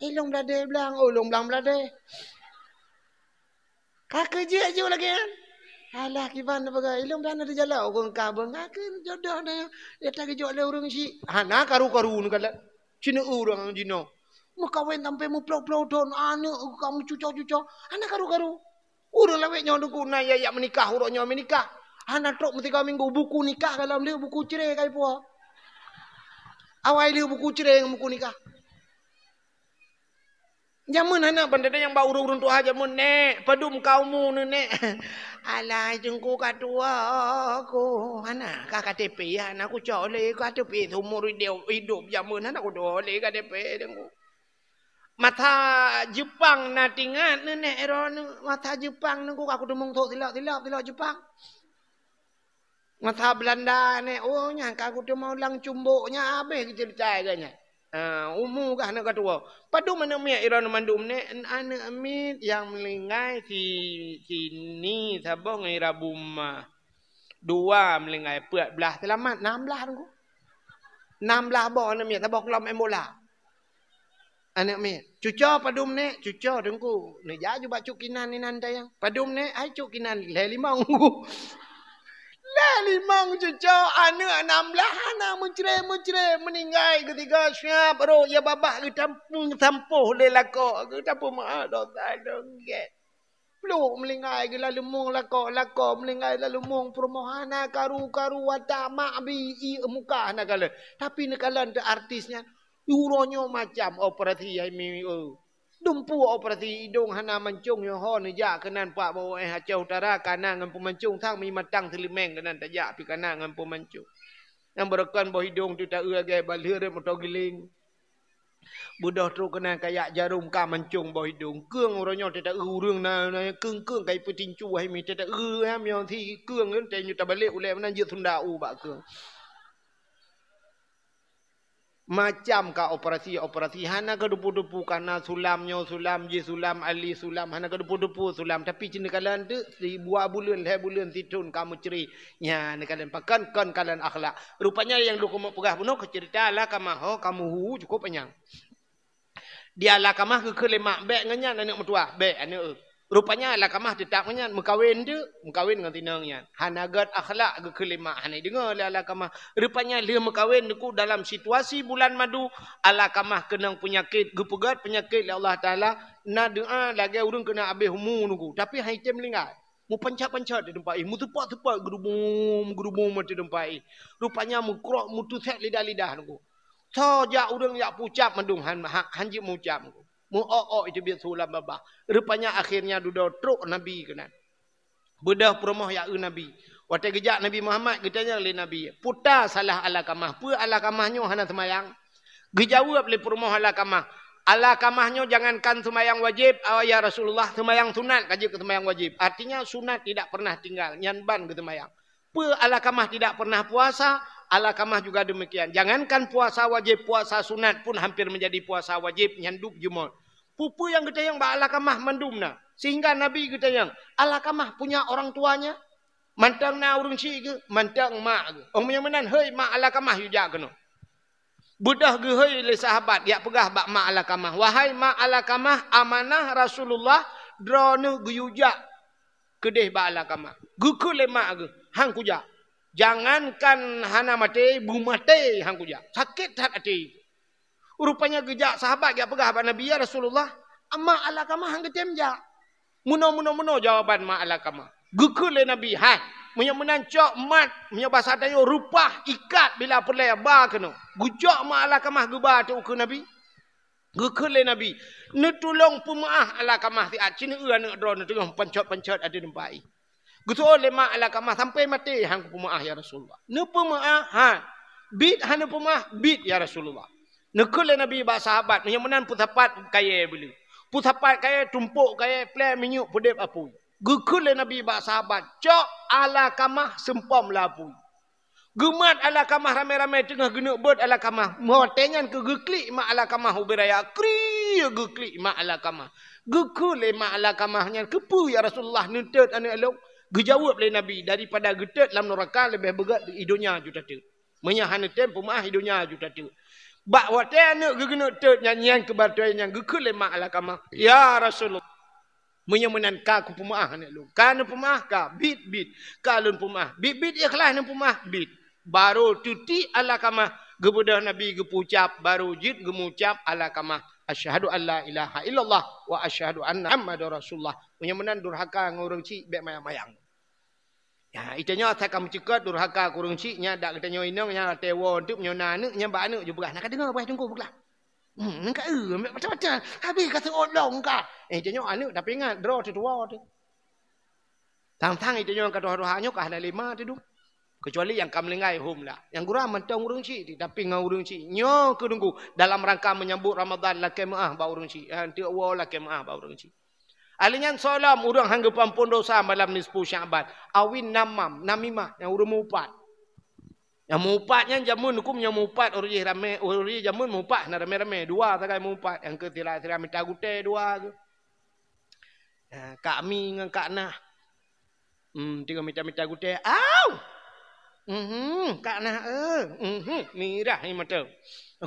Eh, lôn bladé blang, oh, lôn blang bladé. Ka keuh jeuet ju lagèe nyan. Alah, kiban na peugah, ilôn dan ada jalan ureueng ka beungakeun jodoh na nyang ata geujok lé ureueng chik. Hana karu-karu neukalon. Cina ureueng jinoe. Meukawen sampai meuplôh-plôh thôn, aneuk ka meucuco-cuco. Hana karu-karu. Ureueng lawét nyoe Teungku na ya, ya meunikah, uroe nyoe meunikah. Hana trok meusigoe minggu buku nikah ka lom lheueh buku cre ka ipuwoe. Awai lheueh buku cre ngon buku nikah. Jameun hana ban teudeung nyang bak ureueng-ureueng tuha jameun, "Nèk, padum ka umu neuh, Nèk?" "Alah, Teungku, ka tuha ku." "Hana ka K T P, hana kucok lé K T P seumur idop, idop jameun hana kutuha lé K T P, Teungku." "Masa Jeupang na teuingat neuh, Nèk, droeneuh? Masa Jeupang neuh ku ka kuteumong sôk silop-silop, silop Jeupang." Masa Beulanda nèh, oh, nyan ka kuteumong lam cumbok nyan, habéh geuceurita lagèe nyan. Ah, umu gah aneuk ka tuwoe. Padum aneuk miet droeneuh mandum nèh, aneuk miet nyang meuninggai si, si Ni saboh ngon Ira Buma. Dua meuninggai, peuet blah seulamat, nam blah Teungku. Nam blah boh aneuk miet, saboh klub main bola. Aneuk miet, "Cuco padum, Nèk?" "Cuco, Teungku." Neujak ju bak cut kinan inan tayang. "Padum, Nèk?" "Hai cut kinan, lhèe limong." Lhèe limong cuco, aneuk nam blah hana meucre-meucre, meuninggai geusigoe siap rhot, ya babah geutam-, geutampoh lé lakoe, geutampoh meu'ah dosa dong gèt. Plôk meuninggai geulaleueng lakoe, lakoe meuninggai laleueng peurumoh, hana karu-karu watak mak bi ié muka hana kalon. Tapi neukalon teuh artis nyan, Uroe nyoe macam operasi hai mi, eh. Dumpu operasi idong hana mancung nyoe ho neujak keunan pak bawah eh Aceh Utara kana ngon peumancung sang mi matang seulimeng keunan tajak pi kana ngon peumancung. Nyang beureukan boh idong tu ta-eu lagèe balheueh rot moto giling. Beudôh trok keunan kayak jarom ka mancung boh idong. Keung uroe nyoe teuta ureueng na, na keung-keung kai peutincu hai mi teuta ureueng ha meunyoe si keung ngon teuh nyoe tabalek ulèe meunan jeuet sunda u bak keung. Macam ka operasi-operasi hana ka dupu-dupu kana sulam nyoe sulam jih sulam ali sulam hana ka dupu-dupu sulam tapi cit neukalon teuk sibuah buleuen lhèe buleuen sithon ka meucre. Nyan neukalon pakon kon kalon akhlak. Rupanya nyang lôn keumeung peugah bunoe keu cerita Alkamah ho ka meuhu cukup panyang. Di Alkamah geukheun lé mak bèk ngon nyan aneuk meutuah, bèk aneuk. Rupanya Alkamah teutap ngon nyan meukawen teuk, meukawen ngon tinong nyan. Hana gèt akhlak geukheun lé mak hana deungoe lé Alkamah. Rupanya lheueh meukawen teuk dalam situasi bulan madu, Alkamah keunong peunyakét, geupeugèt peunyakét lé Allah Taala, na doa lagèe ureueng keuneuk abéh umu teuk, tapi han item meuninggai. Meupancet-pancet di teumpat jih, meuteupat-teupat geurubum, geurubum di teumpat jih. Rupanya meukrok, meutusèk lidah-lidah teuk. Soe jak ureueng jak peucab mandum han, han, han jeuet meucab. Meu-ok-ok teubiet su lam babah. Rupanya akhirnya dudoe trok Nabi keunan. Beudôh peurumoh jak eu Nabi. Watèe geujak Nabi Muhammad geutanyong lé Nabi, "Peue salah Alkamah? Peue Alkamah nyoe hana seumayang?" Geujaweueb lé peurumoh Alkamah, "Alkamah nyoe jangankan seumayang wajéb, ya Rasulullah, seumayang sunat ka jeuet keu seumayang wajéb." Artinya sunat tidak pernah tinggal, nyan ban geuseumayang. Peue Alkamah tidak pernah puasa, Alkamah juga demikian. Jangankan puasa wajéb, puasa sunat pun hampir menjadi puasa wajéb, nyan dub jeumot. Peue-peue nyang geutanyong bak Alkamah mandum na. Sehingga Nabi geutanyong, "Alkamah punya orang tuanya?" Mantong na ureueng chik geuh, mantong mak geuh. Oh, meunyoe meunan, "Hei mak Alkamah, yue jak keunoe." Beudôh geuhôi lé sahabat jak peugah bak mak Alkamah, "Wahai mak Alkamah, amanah Rasulullah droeneuh geuyue jak keudeh bak Alkamah." Geukheun lé mak geuh, "Han kujak. Jangankan hana maté, beumaté han kujak. Sakét that até." Rupanya geujak sahabat jak peugah bak Nabi, "Ya Rasulullah, mak Alkamah han geutem jak." Meunoe, meunoe, meunoe jawaban mak Alkamah. Geukheun lé Nabi, "Hai, meunyoe meunan cok mat, meunyoe basa tanyoe reupah ikat bila peureulèe ba keunoe." Geucok mak Alkamah geuba teuk u keue Nabi. Geukheun lé Nabi, "Neutulông peumeu'ah Alkamah siat, ci neu-eu aneuk droeneuh teungoh pancot-pancot ateueh teumpat jih." Geuseuôt lé mak Alkamah sampai maté han kupeumeu'ah, ya Rasulullah. Neupeumeu'ah han. Bit han neupeumeu'ah, bit, ya Rasulullah. Neukheun lé Nabi bak sahabat, meunyoe meunan peusapat kayèe beuleu. Peusapat kayèe, tumpôk kayèe, plèe minyeuk, peudép apui. Geukheun lé Nabi bak sahabat, "Cok Alkamah seumpom lam apui." Geumat Alkamah ramé-ramé teungoh geuneuk beuet Alkamah. Watèe nyan keuh geuklik mak Alkamah ubé raya. Kriek geuklik mak Alkamah. Geukheun lé mak Alkamah nyan, "Keupeue ya Rasulullah neutot aneuk lôn?" Geujaweueb lé Nabi, "Daripada geutot lam nuraka leubeh beugèt i donya ju tatot. Meunyoe hana tem peumeu'ah i donya ju tatot." Bak watèe aneuk geuh geuneuk tot nyan, nyan keuh batèe nyan geukheun lé mak Alkamah, "Ya Rasulullah, meunyoe meunan ka kupeumeu'ah aneuk lôn." "Ka neupeumeu'ah?" "Ka." "Bit, bit." "Ka lôn peumeu'ah." "Bit, bit ikhlas neupeumeu'ah?" "Bit." Barô teutiek Alkamah geubeudôh Nabi geupeucab, barô jeuet geumeucab Alkamah, "Asyhadu an la ilaha illallah wa asyhadu anna Muhammadar Rasulullah." Meunyoe meunan durhaka ngon ureueng chik bèk mayang-mayang. Ya, itanyoe asai ka meucukot durhaka keu ureueng chik nyan dak geutanyoe inong nyan até woe teuk meunyoe na aneuk nyan bak aneuk ju peugah, "Na ka deungoe bak teungku peugah." Hmm, nyan ka, eh, macam-macam. Habis ka seuôt lom ka. Eh, tanyoe aneuk tapi ingat droe teuh tuwoe teuh. Sang-sang tanyoe ka tuha-tuha nyoe ka hana lé ma teuh dum. Kecuali nyang ka meuninggai hom lah. Nyang gura mantong ureueng chik, tapi ngon ureueng chik. Nyoe keuh teungku, dalam rangka menyambut Ramadan lakèe meu'ah bak ureueng chik. Ha, enteuk woe lakèe meu'ah bak ureueng chik. Ahli nyan soe lom ureueng han geupeuampon dosa malam nisfu Sya'ban. Awin namam, namimah, nyang ureueng meuupat. Nyang meuupat nyan jameun huköm nyang meuupat ureueng jih ramé, ureueng jih jameun meuupat hana ramé-ramé, dua sagai meuupat, nyang keu sira-sira mita gutèe dua keuh. Ha, Kak Mi ngon Kak Nah. Hmm, tiga mita-mita gutèe. Au! Mhm, Kak Nah, eh. Mhm, mirah ni mata.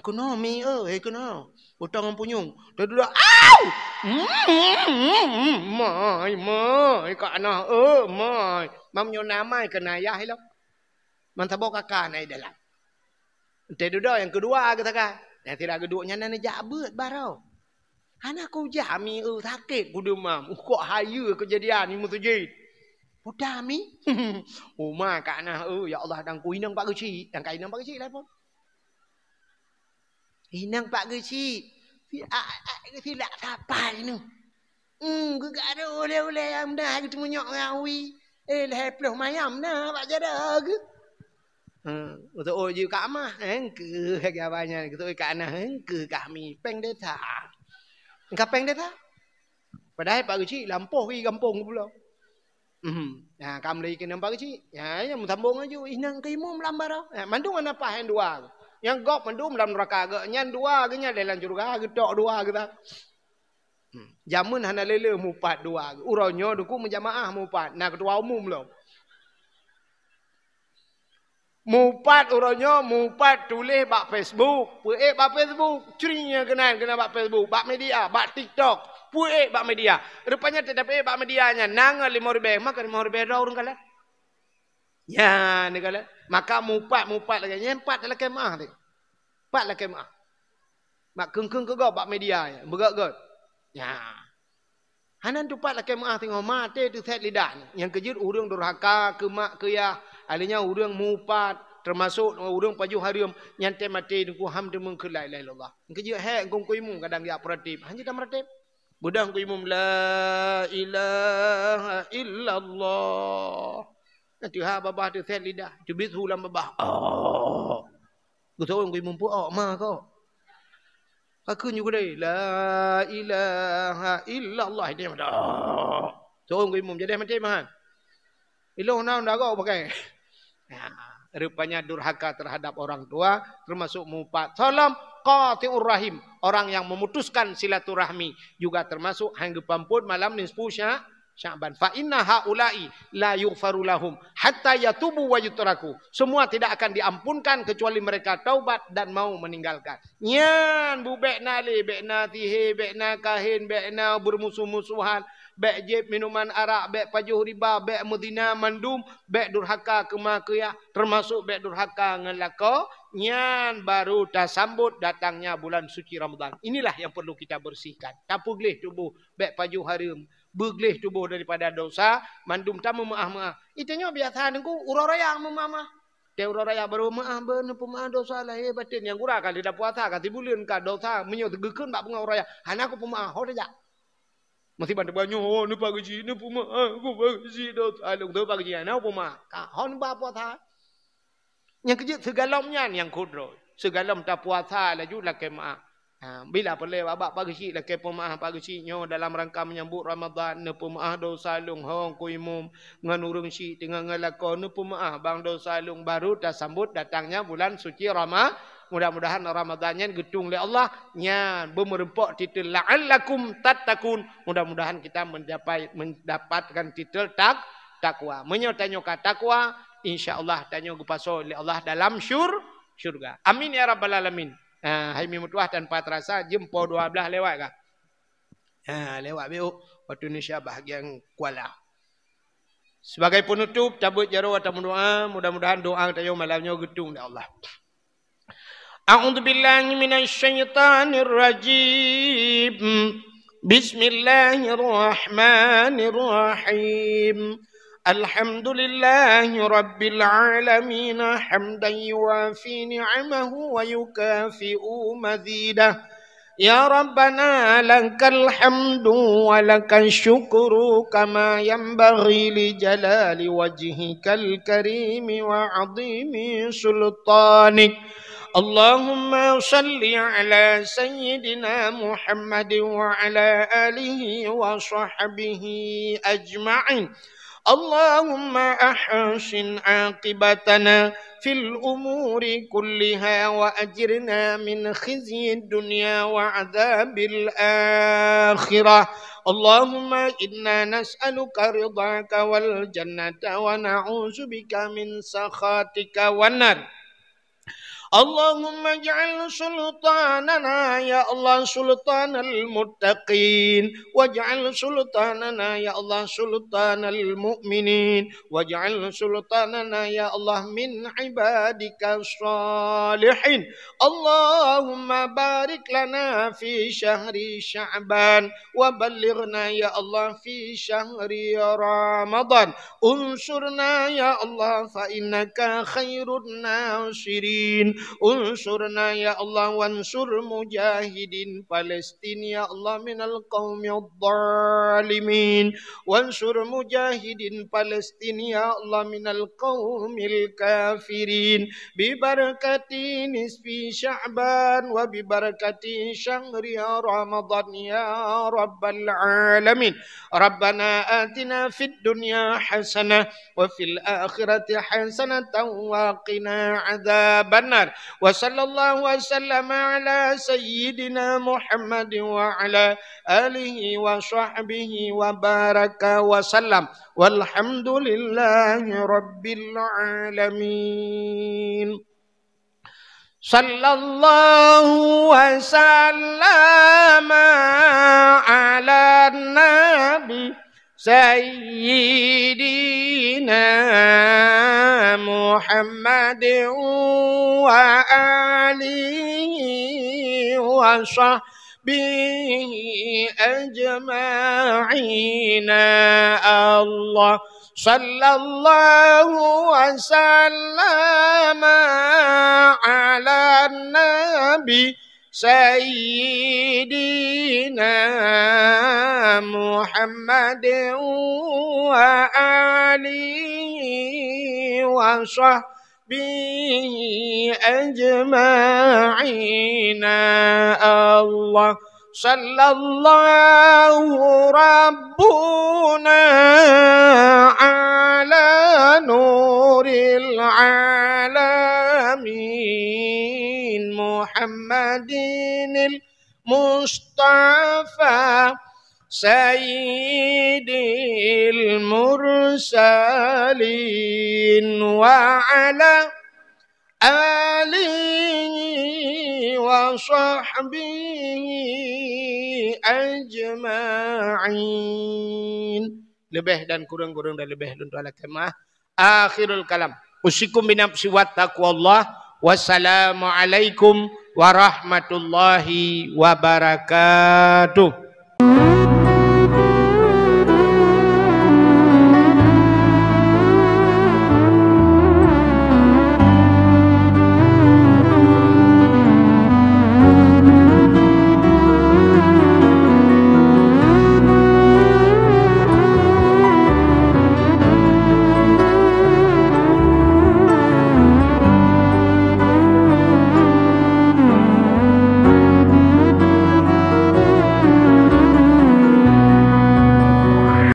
Keunoe Mi, eh, eh, keunoe. Utang ngon punyueng. Teuduek, au! Mhm, mai, mai, Kak Nah, eh, mai. Mam nyoe na mai keu ayah lom. Man saboh kaka na i dalam. Teuh dudoe nyang keudua geusagai. Nyang sira geuduek nyan na neujak beuet baroe. Hana kujak Mi, eu, sakét kudeumam. Kok hayeue keujadian ni meuseujid. Peue Mi? Uma Kak Nah, eu, ya Allah, dan ku inong bak geuchik. Dan ka inong bak geuchik lah pun. Inong Pak Geuchik, si a, a, silak sapai nyoe. Hmm, geugarôh ulèe-ulèe nyang meunan, geuteumunyok ngon wie. Eh, lhèe ploh mayam na bak jaroe geuh. Hmm, geuseuôt jih keu amah, eh, eungkeu lagèe abah nyan, geuseuôt keu aneuk, eh, eungkeu kami, péng desa. Ka péng desa. Padahai Pak Geuchik lampôh di gampông geupulo. Mhm. Nah, ka mulai keunan Pak Geuchik. Ya, ya, meusambông laju. Inong keu imum lam baroe. Ya, mandum aneuk paih nyang dua. Nyang gob mandum lam neuraka, geuh nyan dua, geuh nyan lé lam syeuruga, geutok dua geuh. Hmm. Jameun hana lé-lé mupat dua. Uroe nyoe Teungku meujamaah mupat, na keutua umum lom. Mupat uroe nyoe, mupat tuléh bak Facebook, peuék bak Facebook, cri nyang keunan, keunan bak Facebook, bak media, bak TikTok, peuék bak media. Rupanya teutab ék bak media nyan, na ngon limong ribèe, maka limong ribèe droe ureueng kalon. Nyan, neukalon. Maka mupat, mupat lagèe nyan, pat lakèe meu'ah teuh. Pat lakèe meu'ah. Bak kheun-kheun keu gob bak media nyan, beugöt-göt. Nyan. Hana teupat lakèe meu'ah singoh maté teusét lidah. Nyang keujeuet ureueng durhaka keu mak keu yah, ahli nyan ureueng mupat, teumasok ureueng pajoh hareuem, nyan tém maté Teungku han teumeung kheun la ilaha illallah. Nyang keujeuet hék Teungku imum kadang jak peuratib, han jeuet tameuratéb. Beudôh Teungku imum, "La ilaha illallah." Nyan teuhah babah teusét lidah, teubiet su lam babah. Oh. Geuseuôt Teungku imum, "Peue ôk ma kok?" Ka kheun ju keudéh, "La ilaha illallah." Ini mantap. Seuôt Teungku imum, jadi maté meuhan. Ilôn na unda gob pakai. Nah, rupanya durhaka terhadap orang tua termasuk mupat. Soe lom, qati'ur rahim, orang yang memutuskan silaturahmi juga termasuk han geupeuamphon malam nisfu Sya-, Sya'ban. "Fa inna haula'i la yughfaru lahum hatta yatubu wa yutraku." Semua tidak akan diampunkan kecuali mereka taubat dan mau meninggalkan. Nyan bu bèk na lé, bèk na sihé, bèk na kahén, bèk na beurmusoh-musohan, bèk jieb minuman arak, bèk pajoh riba, bèk meuzina mandum, bèk durhaka keu ma keu yah, teumasok bèk durhaka ngon lakoe, nyan baru tasambot datangnya bulan suci Ramadan. Inilah yang perlu kita bersihkan. Tapeugleh tuboh, bèk pajoh hareuem, beugleh tuboh daripada dosa, mandum tameumeu'ah-meu'ah. Itanyoe biasa Teungku, uroe raya meumeu'ah-meu'ah. Watèe uroe raya barô meu'ah, beu neupeumaaf dosa lahé batén. Nyang gura ka lheueh tapuasa, ka sibuleuen ka dosa, meunyoe geukheun bak beungoh uroe raya, hana kupeumaaf, ho tajak. Meusiban teuba nyoe, "Oh, neupageujih, neupeumaaf, kupeugeujih dosa lôn." Teupageujih, hana kupeumaaf. Ka, ho neuba puasa. Nyang keujeuet sigohlom nyan nyang kudroe. Sigohlom tapuasa laju lakèe meu'ah. Ha, bila peureulèe bak Pak Geuchik lakèe peumaaf Pak Geuchik nyoe dalam rangka menyambut Ramadan, neupeumaaf dosa lôn ho Teungku imum ngon ureueng chik teungoh ngon lakoe, neupeumaaf bang dosa lôn, baru tasambot datangnya bulan suci Rama-, mudah-mudahan Ramadan nyan geutueng lé Allah, nyan beumeureumpok titel la'allakum tattaqun. Mudah-mudahan kita mendapai-, mendapatkan titel tak-, takwa. Meunyoe tanyoe ka takwa, insya Allah tanyoe geupasoe lé Allah dalam syur-, syurga. Amin ya rabbal alamin. Ha, hai mi meutuah tanpa terasa jeuem poh dua belas lewat ka. Ha, lewat beu waktu Indonesia bahagian Kuala. Sebagai penutup, tabeuet jaroe atau meudoa, mudah-mudahan doa tanyoe malam nyoe geutueng lé Allah. A'udzubillahi minasyaitonirrajim. Bismillahirrahmanirrahim. Alhamdulillahi rabbil alamin, hamdan yuwafi ni'amahu wa yukafi'u mazidah. Ya Rabbana, lakal hamdu wa lakal syukru kama yanbaghi li jalali wajhikal karimi wa azimi sultanik. Allahumma salli ala sayyidina Muhammadin wa ala alihi wa sahbihi ajma'in. Allahumma ahsin aqibatana fil umuri kulliha wa ajirna min khizyid dunya wa adzabil akhirah. Allahumma inna nas'aluka ridhaka wal jannata wa na'udzubika min sakhatika wan nar. Allahumma ij'al sultanana, ya Allah, sultanal muttaqin, waj'al sultanana, ya Allah, sultanal mu'minin, waj'al sultanana, ya Allah, min ibadika salihin. Allahumma barik lana fi syahri Sya'ban, wa ballighna, ya Allah, fi syahri Ramadan. Unsurna, ya Allah, fa innaka khairun nasirin. انصرنا يا الله وانصر مجاهدين فلسطين يا الله من القوم الظالمين. وانصر مجاهدين فلسطين يا الله من القوم الكافرين. ببركة نصف شعبان وببركة شهر رمضان يا رب العالمين. ربنا آتنا في الدنيا حسنة وفي الآخرة حسنة وقنا عذاب النار. وصلى الله وسلم على سيدنا محمد وعلى آله وصحبه وبارك وسلم. والحمد لله رب العالمين. صلى الله وسلم على النبي سيدنا محمد وآله وصحبه أجمعين. الله صلى الله وسلم على النبي سيدنا محمد وآله وصحبه أجمعين. الله صلى الله ربنا على نور العالمين محمد المصطفى سيد المرسلين وعلى آله وصحبه أجمعين. Leubeh dan kureueng-kureueng dan leubeh lôn tuan lakée meu'ah. Akhirul kalam. Usikum binafsi wa taqwallah. Wassalamualaikum warahmatullahi wabarakatuh.